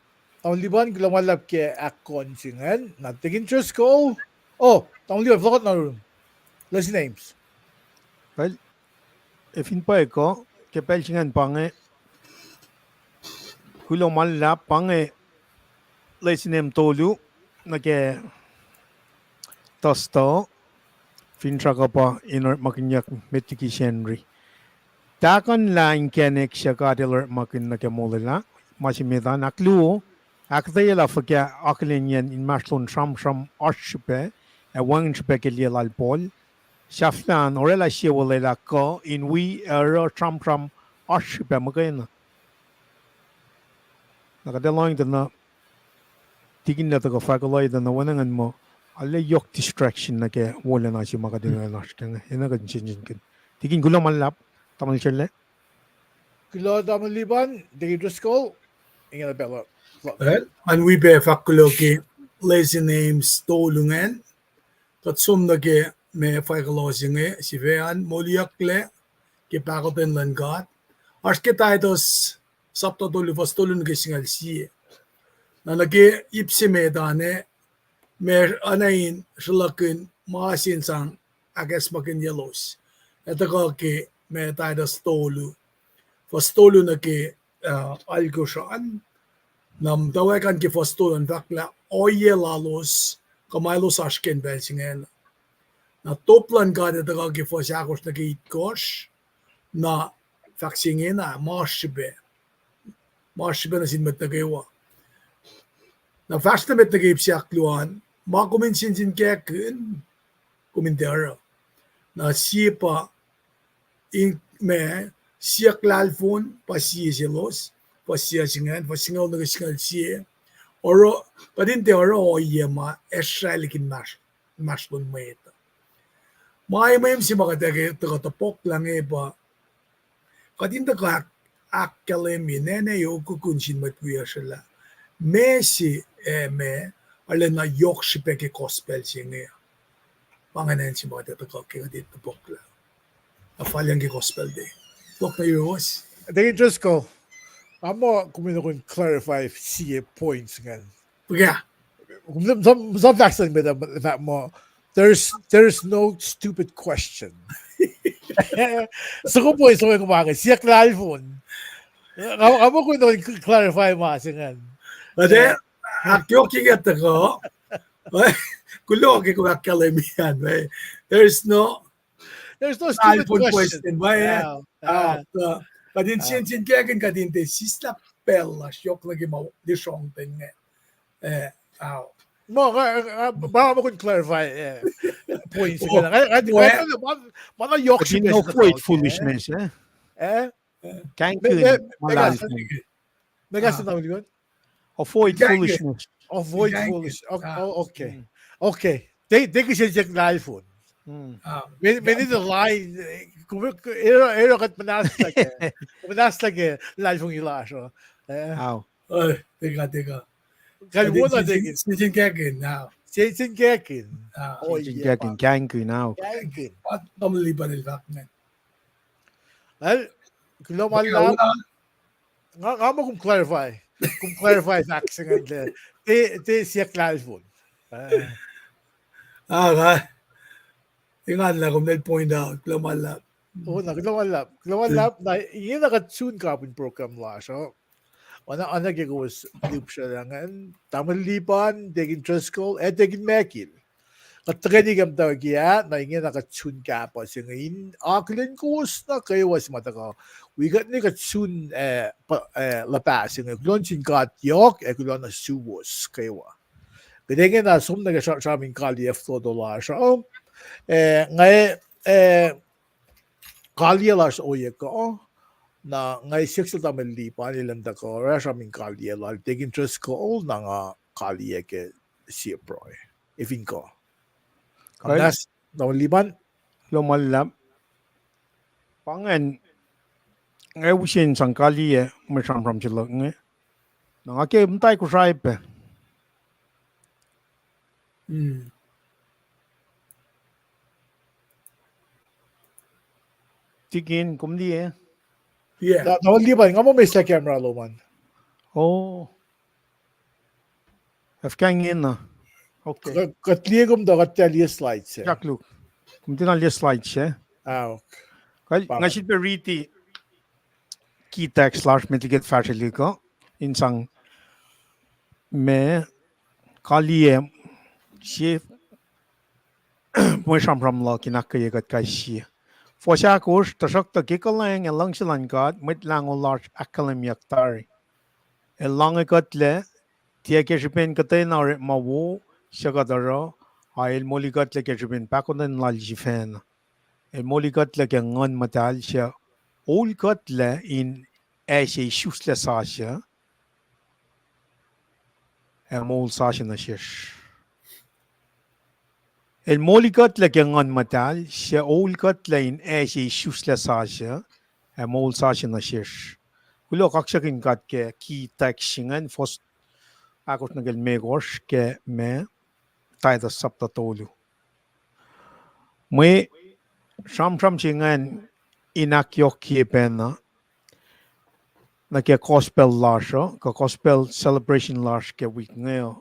Tamuhlwel Lipan, kuloh ma luhlahp ke ahkon se ingacn. Na Deacon Driscoll. Oh, Tamuhlwel Lipan, fohlohk nuh yurum. Last names. Well, ac fin pwacye kuh, ke pacl se ingacn pa inge, kuloh ma luhlahp, pa inge last name tolu nuh ke Thursday, finsrak uh pa in orekmakihnyuck met liki Sacnri. Tahkuhnlah inkacnek suc God El orekmakihn nuh ke molwelah, ma se met an, ahkluo, ahkuhtweyac lah fuhkah akihlenyacn inmahsrlon sramsram oasr srihpac, ac wacngihn srihpac ke liye lal Paul, sahflah an orwaclah sie olwelah kuh in wi ac oruh sramsram oasr srihpac muhkwena. Na kuht ac lohng tuh na, tikin lah tuhkuh fahk kuloh tuh na wacngihn muh, arlac yohk distraction nuh ke wolacna se ma kuht enenuh in oasr kac inge, enenuh kuht in sensenkihn. Tikin, kuloh ma luhlahp, tamuhlwel Sherle. Kuloh tamuhlwel Lipan, Deacon Driscoll, ingena pacl uh. Well, an wi pac fahk kuloh ke last names tolu ingacn. Kuht som nuh ke ma fahk kuloh se inge, sifac an moliyucklac ke pahkotwen luhn God. Oasr ke Titus sapta tolu fuhs tolu nuh ke singucul sie. Na nuh ke ip se met an ah, ma oacna in sruhlakihn ma se in sang ahkacsmakihnyelos. Ac tuhkuh ke ma Titus tolu fuhs tolu nuh ke, uh, alkosr an. Na muhtwacwacack an ke fuhs tolu an fahk lah ohiyac lalos, kuh ma elos oasr ke pacl se ingacn. Na top luhn God ac tuhkuh ke fuhs ahkosr nuh ke itkohsr, na fahk se ingena, ma oasr srihpac. Ma oasr srihpac nuh sin mwet nuh kwewa. Na fahsr nuh met nuh ke ip se ahkluo an, ma kom in sensenkackihn, kom in tiac oruh. Na sie pa, in, ma, siyuck lahlfon pa sie selos, fuhs sie se ingacn, fuhs singucul nuh ke singucul sie. Oruh, kuht in tiac oruh ohiyac ma esraelikihn inmahsr-, inmahsrlon mwet. Ma emem se ma kuht ac ke tuhkuh topuklah inge pa, kuht in tuhkuh ahk-, ahkkahlwemye nwe na yohk kukun sin mwet wiyacsr lah meac se, eh, ma arulacna yohk srihpac ke gospel se inge. Pa ingacn se ma kuht ac tuhkuh ke kuht in topuklah. Na fal yang ke gospel te. Tok na yohrohlos. Deacon Driscoll, nga muh kom in kuh in clarify sie points ingacn. Yeah. Kom, som, som fahk se met, fahk muh, there's, there's no stupid question. Soko points, soko ma inge, siyuck lahlfon. Nga, nga muh kom in kuh in clarify ma se ingacn. Ade, eh, ahkyohkye inge tuhkuh. Kuloh ke kom ahkkahlwemye an, eh. There's no There's no stupid question. Question, why, eh? Yeah, ah, yeah. Kuht in, ah, sensenkackihn, kuht in tiac sislah pacl lasr yohk nuh ke ma lisrongten inge. Eh, ah. Ma, ah, ah, ma, ma kuh in clarify, eh, points. Oh, nga, nga, oh, nga, eh, ma, ma na yohk. But you know, avoid foolishness, eh? Eh? Kahingkihn ma lahlfon. Megas, ah, avoid foolishness. Avoid foolish. O-, ah, o-, okay. Mm. Okay. Te, te kihsen siyuck lahlfon. Mm. Ah. Meni, meni the line, eh, ku-, ku-, ero, ero kuht muhnahs liki, muhnahs liki lahlfon lasr uh. Eh. Au. Oh, tiac kuh, tiac kuh. Kuh in wona, tiac kuh in. Sensenkackihn, au. Sensenkackihn. Ah. Oh, yeah. Sensenkackihn, kahingkihn, au. Kahingkihn. Tamuhlwel Lipan el fahk ingacn. Well, kuloh ma luhlahp. Nga, nga muh kom clarify. Kom clarify fahk se ingacn lah. Te, te siyuck lahlfon. Ah. Ah, nga. Engan lah kom nel point out. Kuloh ma luhlahp. Oh, na, kuloh ma luhlahp. Kuloh ma luhlahp. Na, ingena kuht sun kapin program lasr uh. Oacna, oacna ke kowos lihpsrwacl ingacn, Tamuhlwel Lipan, Deacon Driscoll, ac Deacon Michael. Kuht tuhkweni ke muhtwacwacack ah, na ingena kuht sun kahpuh se inge in akihlen kowos nuh kwewa se ma tuhkuh wi kuht, ne kuht sun, eh, luhpah se inge. Kuloh nuh sin God yohk, ac kuloh nuh suwos kwewa. Kuht ingena som nuh ke sra-, sramsram in kaliyac fototo lasr uh. Eh, nga, eh, kaliyac lasr ohiyac kuh, na nga siyuck sel tamuhlwel Lipan, elan tuhkuh oruh sramsram in kaliyac lal Deacon Driscoll, na nga kaliyac ke sie pruhe. Efin kuh. Kuh, tamuhlwel Lipan? Kuloh ma luhlahp. Pa ingacn, nga use in sang kaliyac mwe sramsram se luhk inge. Na nga ke muhta Kosrae pac. Tikin, kom liye? Tamuhlwel Lipan, nga muh mesa camera lom an. Oh. Af kang ena. Okay. Kuht liye kom tuh kuht tiac liye slide se. Kom tiacna liye slide se. Nga sifilpac riti key text lasr met liki kuht fahsrwelihk uh, in sang ma kaliyac se mwe sramsram luhk in ahkkweye kuht kais sie. Fuhs ahkosr: Tuhsruhktuh ke kuhlwacng ac luhngse luhn God, Mwet Lahngo lasr ahkkahlwemyeyuck tari. El lahnge kuhtlac, tiac ke srihpen kuhtwena orekma wo suc kuht oruh, a El moli kuhtlac ke srihpen pahkotwen Lal sifacna. El moli kuhtlac ke Nguhn Muhtahl suc oul kuhtlac in acse isuslac sasuc ac moul sasuc nuh sesr. El moli kuhtlac ke Nguhn Muhtahl suc oul kuhtlac in acse isuslac sasuc ac moul sasuc nuh sesr. Kuloh, kaksakihn God ke key text se ingacn, fuhs ahkosr nuh ke limekohsr ke ma, Titus sapta tolu. Mwe sramsram se ingacn in ahkyohkye pacna nuh ke gospel lasr uh, kuh gospel celebration lasr ke wik inge uh.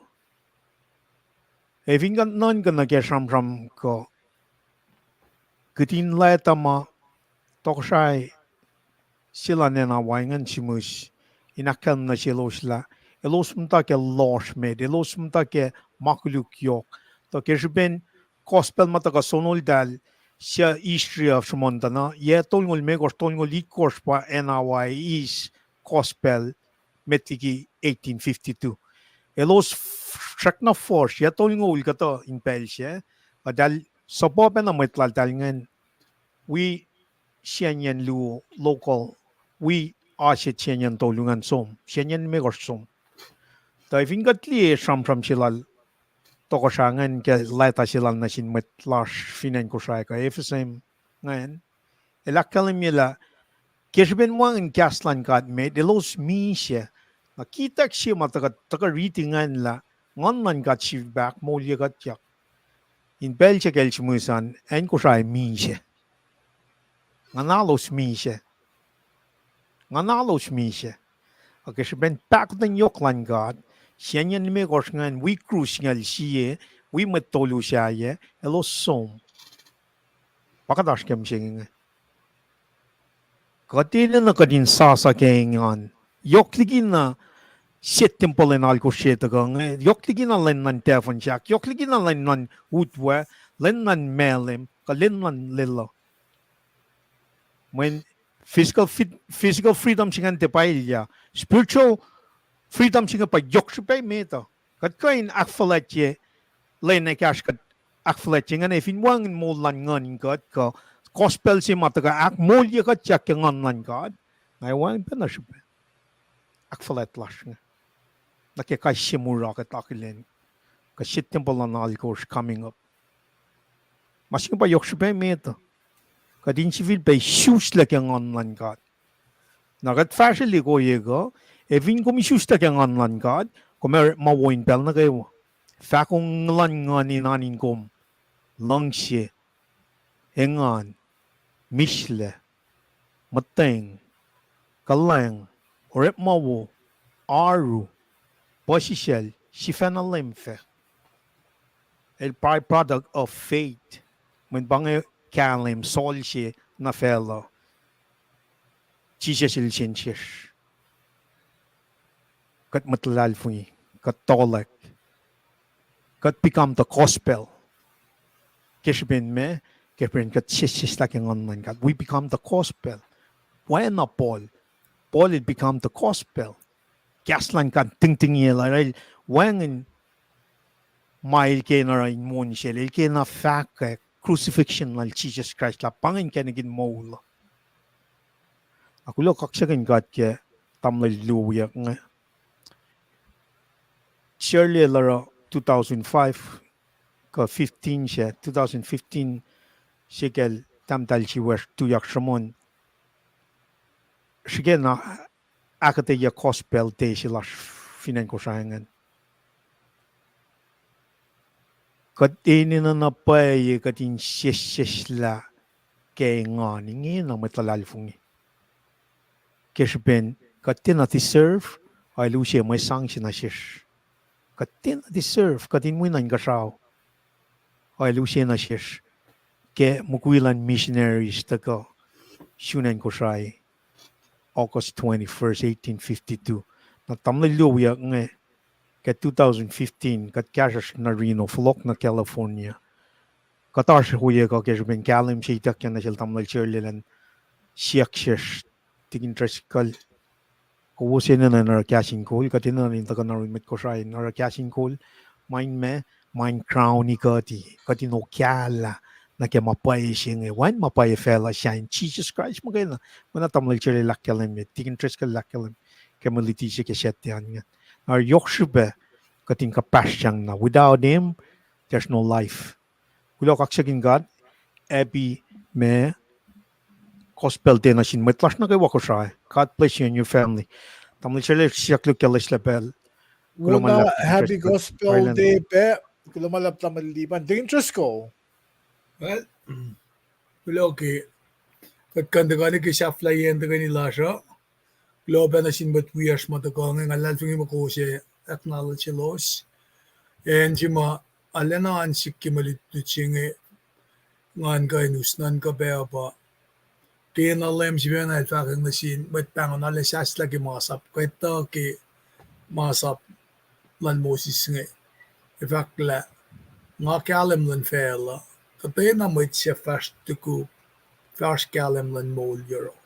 Ac fin kuht nuhnkuh nuh ke sramsram kuh, kihtin leta ma tohkohsrahi se luhn acn Hawaii ingacn sihmihs in ahkkahlwem nuh selos lah elos muhta ke lohsr met, elos muhta ke ma koluk yohk. Tuh ke srihpen gospel ma tuhkuh sonoltahl suc history uh sruhmuhn tuh na yac tolngoul limekohsr, tolngoul itkohsr pa acn Hawaii eis gospel met liki eighteen fifty-two. Elos srackna fuhsr yac tolngoul kuhtuh in pacl sac, eltahl suhpuh pacna mwet laltahl ingacn wi siyacnyacn luo local, wi oasr siyacnyacn tolu ingacn som, siyacnyacn limekohsr som. Tuh fin kuht liye sramsram se lal tohkohsrah ingacn ke leta se lal nuh sin mwet lasr fin acn Kosrae kuh F S M ingacn, el ahkkahlwemye lah ke srihpen wacngihn kahs luhn God met, elos misac. Na key text se ma tuhkuh, tuhkuh riti ingacn lah Nguhn luhn God sifilpac ahkmoulye kuhtyak. In pacl se ke el sihmihs an, acn Kosrae misac. Nguhnalos misac. Nguhnalos misac. Ac ke srihpen pahkotwen yohk luhn God, siyacnyacn limekohsr ingacn wi krus ingacn sie, wi mwet tolu sahyac, elos som. Pa kuht oasr ke mihsenge inge. Kuht enenuh kuht in sasuc ke engan. Yohk likina sie tempuhl in alkosr se tuhkuh inge, yohk likina lwen luhn Tafon Sahk, yohk likina lwen luhn Utwe, lwen luhn Malem, kuh lwen luhn Lelu. Mweyen physical freedom se ingacn tiac pa elyah. Spiritual freedom se inge pa yohk srihpac met uh. Kuht kuh in ahkfuhlwactye lwen ekahsr kuht ahkfuhlwactye ingacn, ac fin wacngihn moul luhn nguhn in kuht kuh gospel se ma tuhkuh ahkmoulye kuhtyak ke Nguhn luhn God, nga wacngihn pacna srihpac ahkfuhlwact lasr inge. Nuh ke kais sie mura kuht akihlen, kuh sie tempuhl luhn alkosr coming up. Ma se inge pa yohk srihpac met uh. Kuht in sifilpac isuslac ke Nguhn luhn God. Na kuht fahsrwelihk ohiyac kuh, ac fin kom isuslac ke Nguhn luhn God, kom ac orekma wo in pacl nuh kwewa. Fahkong luhn Nguhn in oan in kom, luhngse, engan, mihslac, muhtweng, kuhlwacng, orekma wo, oaru, puhsisacl, sifacna leum fac. El by-product of faith. Mweyen pa inge kahlwem Saul se nuh facluh, Jisus el sensesr. Kuht mwet luhlahlfongi, kuht tohlwack, kuht become the gospel. Ke srihpen meac? Ke srihpen kuht sesseslah ke nguhn luhn God. We become the gospel. Oacna Paul. Paul el become the gospel. Kahs luhn God tingtingyel uh, el wacngihn ma el kena oruh in moul sel, el kena fahkwack crucifixion lal Jisus Kraist lah pa ingacn inkacnek in moul. Na kuloh kaksakihn God ke tamuhlwel luo wiyuck inge. Surely el oruh two thousand five kuh fifteen se, two thousand fifteen se kacl tahmtahel Siwacsr tuyak sruhmuhn. Srihke na ahkuhtweyac gospel te se lasr fin acn Kosrae ingacn. Kuht enenuh na pwacye kuht in sesseslah ke engan inge na mwet luhlahlfongi. Ke srihpen kuht tiacna deserve, ac el use mwe sang se nuh sesr. Kuht tiacna deserve, kuht in wi nuh inkuhsrao. Ac el use nuh sesr ke mukwi luhn missionaries tuhkuh sun acn Kosrae, August twenty-first, eighteen fifty-two. Na tamuhlwel luo wiyuck inge ke two thousand fifteen, kuht kahsruhsr nuh Reno, fohlohk nuh California. Kuht oasr ohiyac kuh ke srihpen kahlwem se ituckyang nuh sel tamuhlwel Shirley elan siyuck sesr, Tikin Driscoll, kowos enenuh in oruh kahs in kol, kuht enenuh in tuhkuh nuh yurin mwet Kosrae in oruh kahs in kol, ma in meac, ma in crown-i kuht, kuht in okahlah nuh ke ma pwacye se inge, wacngihn ma pwacye facluh sahyacn Jisus Kraist muhkwena, oacna tamuhlwel Shirley el ahkkahlwemye, Tikin Driscoll el ahkkahlwem ke mwe luti se ke Saturday an ingacn. Na yohk srihpac kuht in kuhpahsryang na. Without him, there's no life. Kuloh kaksakihn God, happy ma gospel te nuh sin mwet lasr nuh kwewa Kosrae. God bless you and your family. Tamuhlwel Shirley, siyuck luhk ke loeslac pacl. Kuloh ma luhlahp, happy gospel te pac. Kuloh ma luhlahp tamuhlwel Lipan. Tikin Driscoll. Well, kuloh ke kuht kuh in tuhkuh nuh ke sahflahiyacn tuhkweni lasr uh. Kuloh pac nuh sin mwet wiyacsr ma tuhkuh inge, nga luhlahlfongi muh kowos ac acknowledge elos. Acn se ma arulacna oan sik ke mwe lutlut se inge, ngan kuh in us nuhnkuh pac uh pa, kena Leum sifacna el fahkwack nuh sin mwet pahngona lah sahslah ke masap, kuh etuh ke masap luhn Moses inge. Ac fahk lah, nga kahlwem luhn facluh, kuhtwena mwet suc fahsr tukuk, fahsr kahlwem luhn moul yohrohl,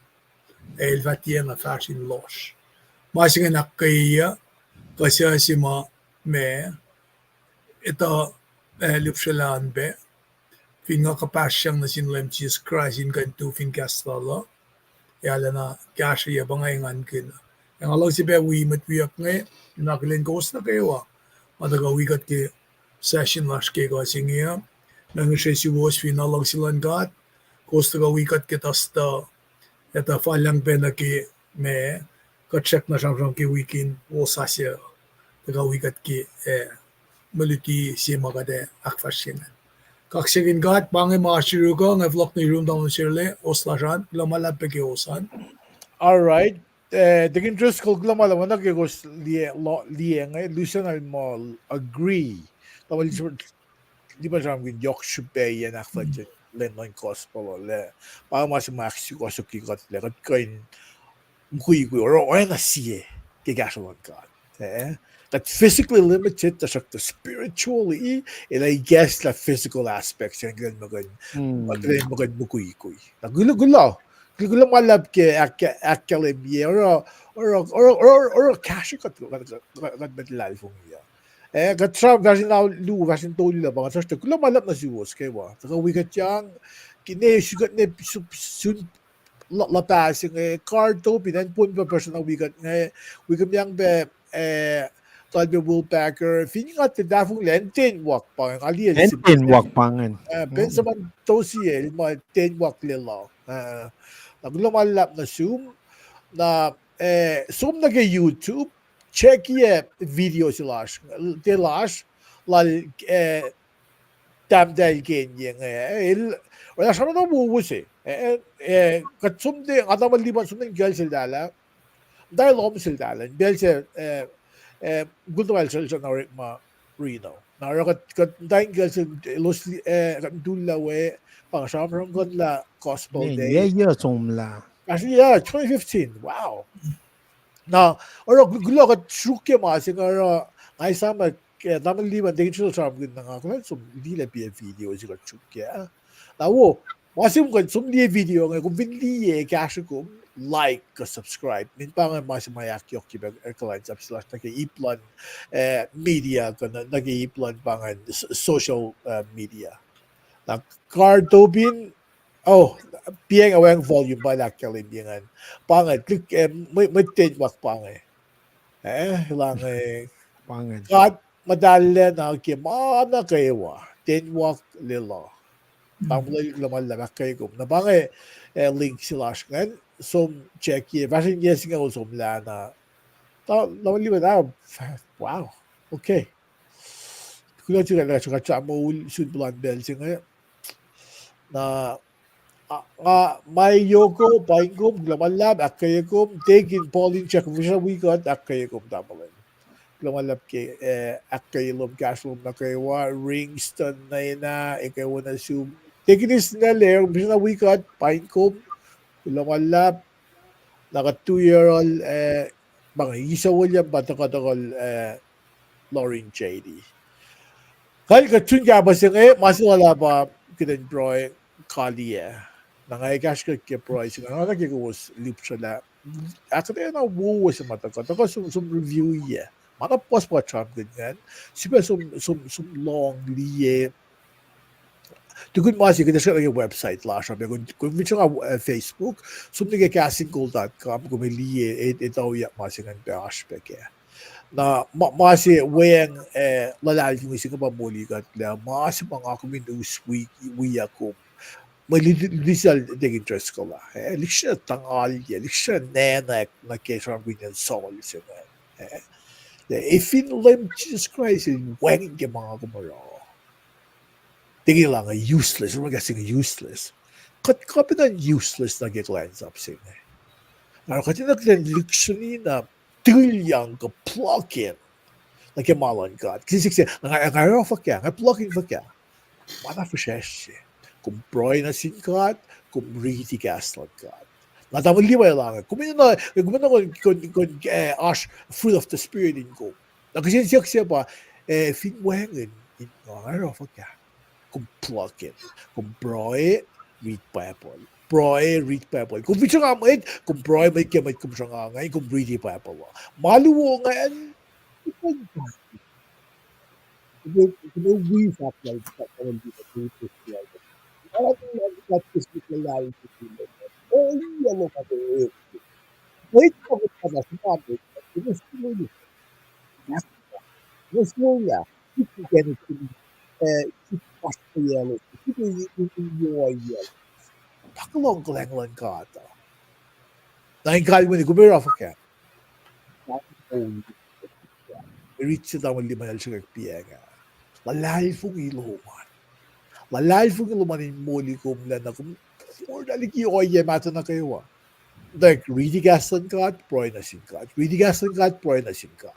ac el fah tiacna fahsr in lohsr. Ma se ingacn ahkkweyeyuc kuh suc se ma, ma etuh, ac lihpsrelah an pac, fin nga kuhpahsryang nuh sin Leum Jisus Kraist in kuh in tu fin kahs lal uh, ac arulacna kahsrweyuc pa nga engankihn. Ac nga luhngse pac wi mwet wiyuck inge, in akihlen kowos nuh kwewa ma tuhkuh wi kuht ke session lasr ke kuh se inge uh, nga ngihsre suwos fin luhngse luhn God, kowos tuhkuh wi kuht ke tuhstuh, etuh falyang pac nuh ke ma kuht srackna sramsram ke wik in wosasuc, tuhkuh wi kuht ke, eh, mwe luti se ma kuht ac ahkfahsrye ingacn. Kaksakihn God, pa inge ma oasr yuruk uh, nga fohlohk nuh yurum tamuhlwel Shirley, os lasr an, kuloh ma luhlahp pac ke os an. All right. Eh, Tikin Driscoll, kuloh ma luhlahp, oacna ke kowos liye, liye inge, lusen el muh agree. Tamuhlwel Lipan sramsramkihn yohk srihpac in ahkfuhlwactye lwen luhn gospel uh, lah pa ma se ma ahksukohsohkye kuht lah kuht kuh in mukwikwi oruh oacna sie ke kahsruh luhn God. Eh, kuht physically limited, tuhsruhktuh spiritually, el ikacslah physical aspects se inge, kuht in muh kuh in mukwikwi. Na kuloh, kuloh, kuloh ma luhlahp ke ahk-, ahkkahlwemye oruh, oruh, oruh, oruh, oruh kahsruh kuht, kuht, kuht mwet luhlahlfongi uh. Eh, kuht sram fahsr in ao luo, fahsr in tolu lah pa nga sasr, kuloh ma luhlahp nuh suwos kwewa tuhkuh wi kuht yang, ke ne su-, ne su-, sun luhpah se inge, Cardo, fin acn Pohnpei pa person na wi kuht inge, wi kom yang pac, eh, Talbe Will Packer, fin nga tiac tahfonglac, acn Denmark pa inge, nga liye acn Denmark pa ingacn. Eh, Benjamin Tosie, el ma Denmark lwelah. Eh, na kuloh ma luhlahp nuh sum, na, eh, som nuh ke YouTube, check-i, eh, video se lasr, te lasr, lal, eh, tahmtahel Kenye inge, eh, el, oruh sramsram wowo se, eh, eh, kuht som te, nga tamuhlwel Lipan som nuh in kacl seltahl ah, muhta lohm seltahl ah, pacl se, eh, eh, mukul tuhmwacl sel, sel na orekma Reno. Na oruh kuht, kuht muhta in kacl sel, elos, eh, kuht mutulla we, pa nga sramsramkihn lah Gospel Day. Yac somlah. Actually, yeah, twenty fifteen. Wow. Na oruh kuloh kuht sruokyac ma se inge, oruh nga esam eh, tamuhlwel Lipan, tekin srihsrihk sramsramkihn na nga kuhlwacng som liye lah pia video se kuht suk kac. Na wo, ma se kom kuh in som liye video inge, kom fin liye, kahsruh kom like kuh subscribe. Min pa inge ma se ma ahkyohkye pac kuhlwacnsap se lasr nuh ke ip luhn, eh, media kuh nuh, nuh ke ip luhn pa ingacn s-, social, eh, media. Na Kardopin, oh, piacng ac wacngihn volume pa el ahkkahlwemye ingacn. Pa inge, tuhlihk, eh, mwe, mwe ten wak pa inge. Eh, elange, pa inge. God muhtahllacna ke ma nuh kwewa, ten wak lelu. Tamuhlwel, kuloh ma luhlahp, ahkkweye kom. Na pa inge, eh, link se lasr ingacn, som check ye, fahsr in yac singucul somlah na. Ta, na liwe na, wow, okay. Kuloh sika lah srihkasrak moul sun puhlan pacl se inge. Na, a, nga, ma yoko, paing kom, kuloh ma luhlahp, ahkkweye kom, tekin Pauline Jack, kom fihsrwacsr wi kuht, ahkkweye kom tamuhlwel. Kuloh ma luhlahp ke, eh, ahkkweye lom, kahsruh lom nuh kwewa, Ringston, Nena, ekuh wo nuh sum. Tekin Isnel, kom fihsrwacsr wi kuht, paing kom, kuloh ma luhlahp, na kuht tu yohrohl, eh, pa inge Isa William pa tuhkuh tohkohl, eh, Lauren J D. Kal kuht sun kahpah se inge, ma se lal ah pa kuht in pruhe kaliyac. Na nga ekahsr kuht ke pruhe se inge, nga nuh ke kowos lihpsrwelah. Ahkuhtweyac na wowo se ma tuhkuh, tuhkuh som, som review-ye. Ma na puhs pa sramsramkihn ingacn, sifilpac som, som, som lohng liye. Tukun ma se kuht ac srihke nuh ke website lasr uh, kom fin sruhnga, eh, Facebook, som nuh ke Kahs in Kol dot com, kom liye, e-, etuh ma se ingacn pac oasr pac kac. Na ma, ma se weacng, eh, luhlahlfongi se inge pa moli kuht lah ma se ma nga kom in us wi, wiyuck kom. Mwe li-, li-, lutlut sel tekin Driscoll ah, eh, lihksreni tangalye, lihksreni nacnack nuh ke sramsramkihnyacn Saul se inge, eh. Lah fin Leum Jisus Kraist el wacngihn ke ma nga kom oruh, tekin elange useless, oruh ma kahs se inge useless. Kuht kuh pacna useless nuh ke kuhlwacnsap se inge. Na kuht enenuh kuht in lihksreni na tilyang kuh plug in nuh ke ma luhn God. Kihtin siyuck se, nga, nga oruh fuhkah, nga plug in fuhkah. Ma na fihsracsr se. Kom pruhe nuh sin God, kom riti kahs luhn God. Na tamuhlwel Levi el ange, kom enenuh, kom enenuh kom, kom, kom, eh, oasr fruit of the Spirit in kom. Na kihtin siyuck se pa, eh, fin wacngihn in nga oruh fuhkah. Kom plug in. Kom pruhe, read Bible. Pruhe, read Bible. Kom fin sruhnga mwet, kom pruhe mwet ke mwet kom sruhnga inge, kom riti Bible uh. Ma luo ingacn, kom, kom wi fahk lal, fahk lal, pa kuloh kuhlwacng luhn God uh. Na in kalweni kom oruh fuhkah. Rit se tamuhlwel Lipan el sruhkwack piacng ah. Luhlahlfongi lom an. Luhlahlfongi lom an in moli kom lah na kom forlah liki ohiyac mahtuh nuh kwewa. Tuh riti kahs luhn God, pruhe nuh sin God. Riti kahs luhn God, pruhe nuh sin God.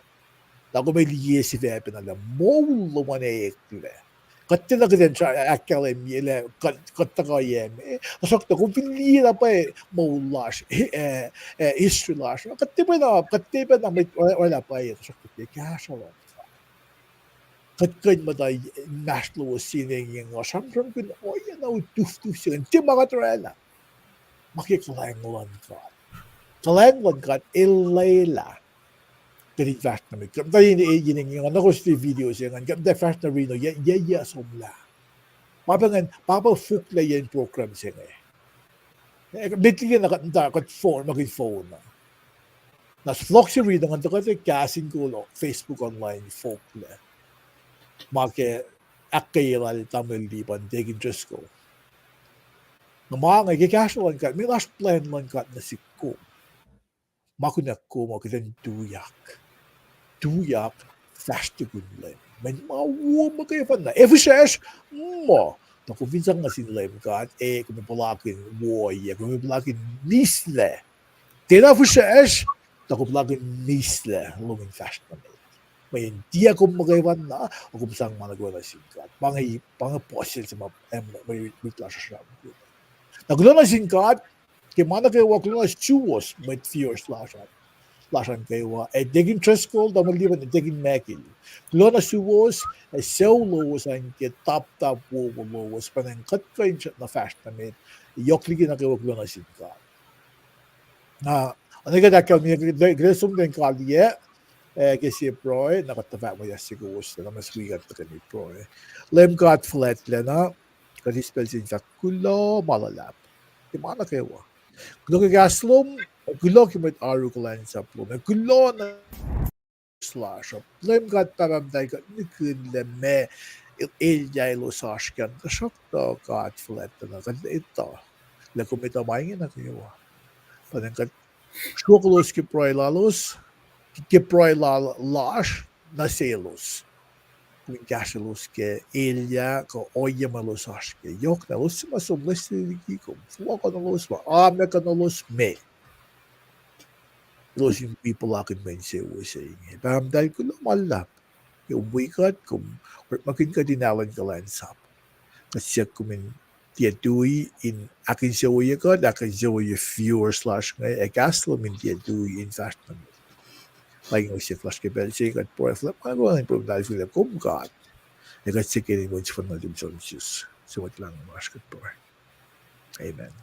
Na kom ac liye sifacna pacna lah moul lom an eklac. Kuht tiacna kuht in ahkkahlwemye lah kuht, kuht tuhkuh yac me. Tuhsruhktuh kom fin liye na pwacye moul lasr, eh, eh, history lasr, kuht tiac pacna, kuht tiac pacna mwet oraclah pwacye, tuhsruhktuh ke kahsruh luhn God, kuht kuh in muhta inmahsrlowos se inge, nga sramsramkihn ohiyac na utuftuf se ingacn, tiac ma kuht oraclah. Ma ke kuhlwacng luhn God. Kuhlwacng luhn God el lwelah kuht in fahsr nuh met. Kuht muhta in, in, in, in, nga nuh kowos video se ingacn, kuht muhta fahsr nuh Reno, yac, yac, yac somlah. Pa pa ingacn, pa pa fohklac yen program se inge. Eh, met liki na kuht muhta, kuht phone, ma kuht phone uh. Na fohlohk se Reno ingacn tuhkuh ke Kahs in Kol Facebook online fohklac. Ma ke ahkkweye lal tamuhlwel Lipan, tekin Driscoll. Na ma inge ke kahsruh luhn God, met oasr plwacn luhn God nuh sihk kom. Ma kunac kom uh kuht in tuyak. Tuyak, fahsr tukun Leum. Mweyen ma wo muhkwena ac fihsracsr, muh, tuh kom fin sang nuh sin Leum God, ac kom ac puhlakihn wo ohiyac, kom ac puhlakihn mislac. Tiacna fihsracsr, tuh kom puhlakihn mislac lom in fahsr nuh met. Mweyen tiac kom muhkwena, a kom sang ma nuhkwewa nuh sin God. Pa inge, pa inge puzzle se ma, eh, mwe rit lasr uh sramsramkihn. Na kuloh nuh sin God, ke ma nuhkwewa kuloh nuh suwos mwet viewers lasr an. lasr an kwewa, ac Deacon Driscoll, tamuhlwel Lipan, Deacon Michael. Kuloh nuh suwos, ac sucu lowos an ke taptap wowo lowos, pa ingacn kuht kuh in srackna fahsr nuh met, yohk liki nuh kwewa kuloh nuh sin God. Na, oacna kuht ahkkahlwemye, kuht som ten kaliyac, eh, ke sie pruhe, na kuht tuhfah mwe yasr se kowos, na mas wi kuht tuhkweni pruhe. Leum God fuhlwactlacna, kuht eis pacl se in fahk kuloh ma luhlahp ke ma nuh kwewa. Kuloh ke kahs lom, kuloh ke mwet oaru kuhlwacnsap lom, kuloh nuh lasr uh. Leum God Pahpah Muhtahl, kuht nihkihn lah meac el, elyah elos oasr ke an, tuhsruhktuh God fuhlwactlacna kuht etuh lah kom etuh ma inge nuh kwewa. Pa ingacn kuht sruok elos ke pruhe lalos, ke pruhe la-, lasr nuh selos. Kom in kahsrwelos ke elyah kuh ohiyac ma elos oasr ke. Yohk na elos suc ma som lesi liki kom, fohlohkohnolos, ma oakwuckohnolos me elos in wi puhlakihn mwe insewowo se inge. Pahpah Muhtahl, kuloh ma luhlahp ke kom wi kuht, kom orekmakihn kuht in alu in kuhlwacnsap. Kuht siyuck kom in tiac tui in ahkinsewowoye kuht, ahkinsewowoye viewers lasr inge, ac kahs lom in tiac tui in fahsr nuh met. Pa inge siyuck lasr ke pacl se inge, kuht pruhe fuhlwact ma kuh in pruhe muhtahl fihlac kom God. Ac kuht siyuck ke inen Wen sefanna nuhtum Jisus, suc Mwet Lahngo lasr kuht pruhe. Amen.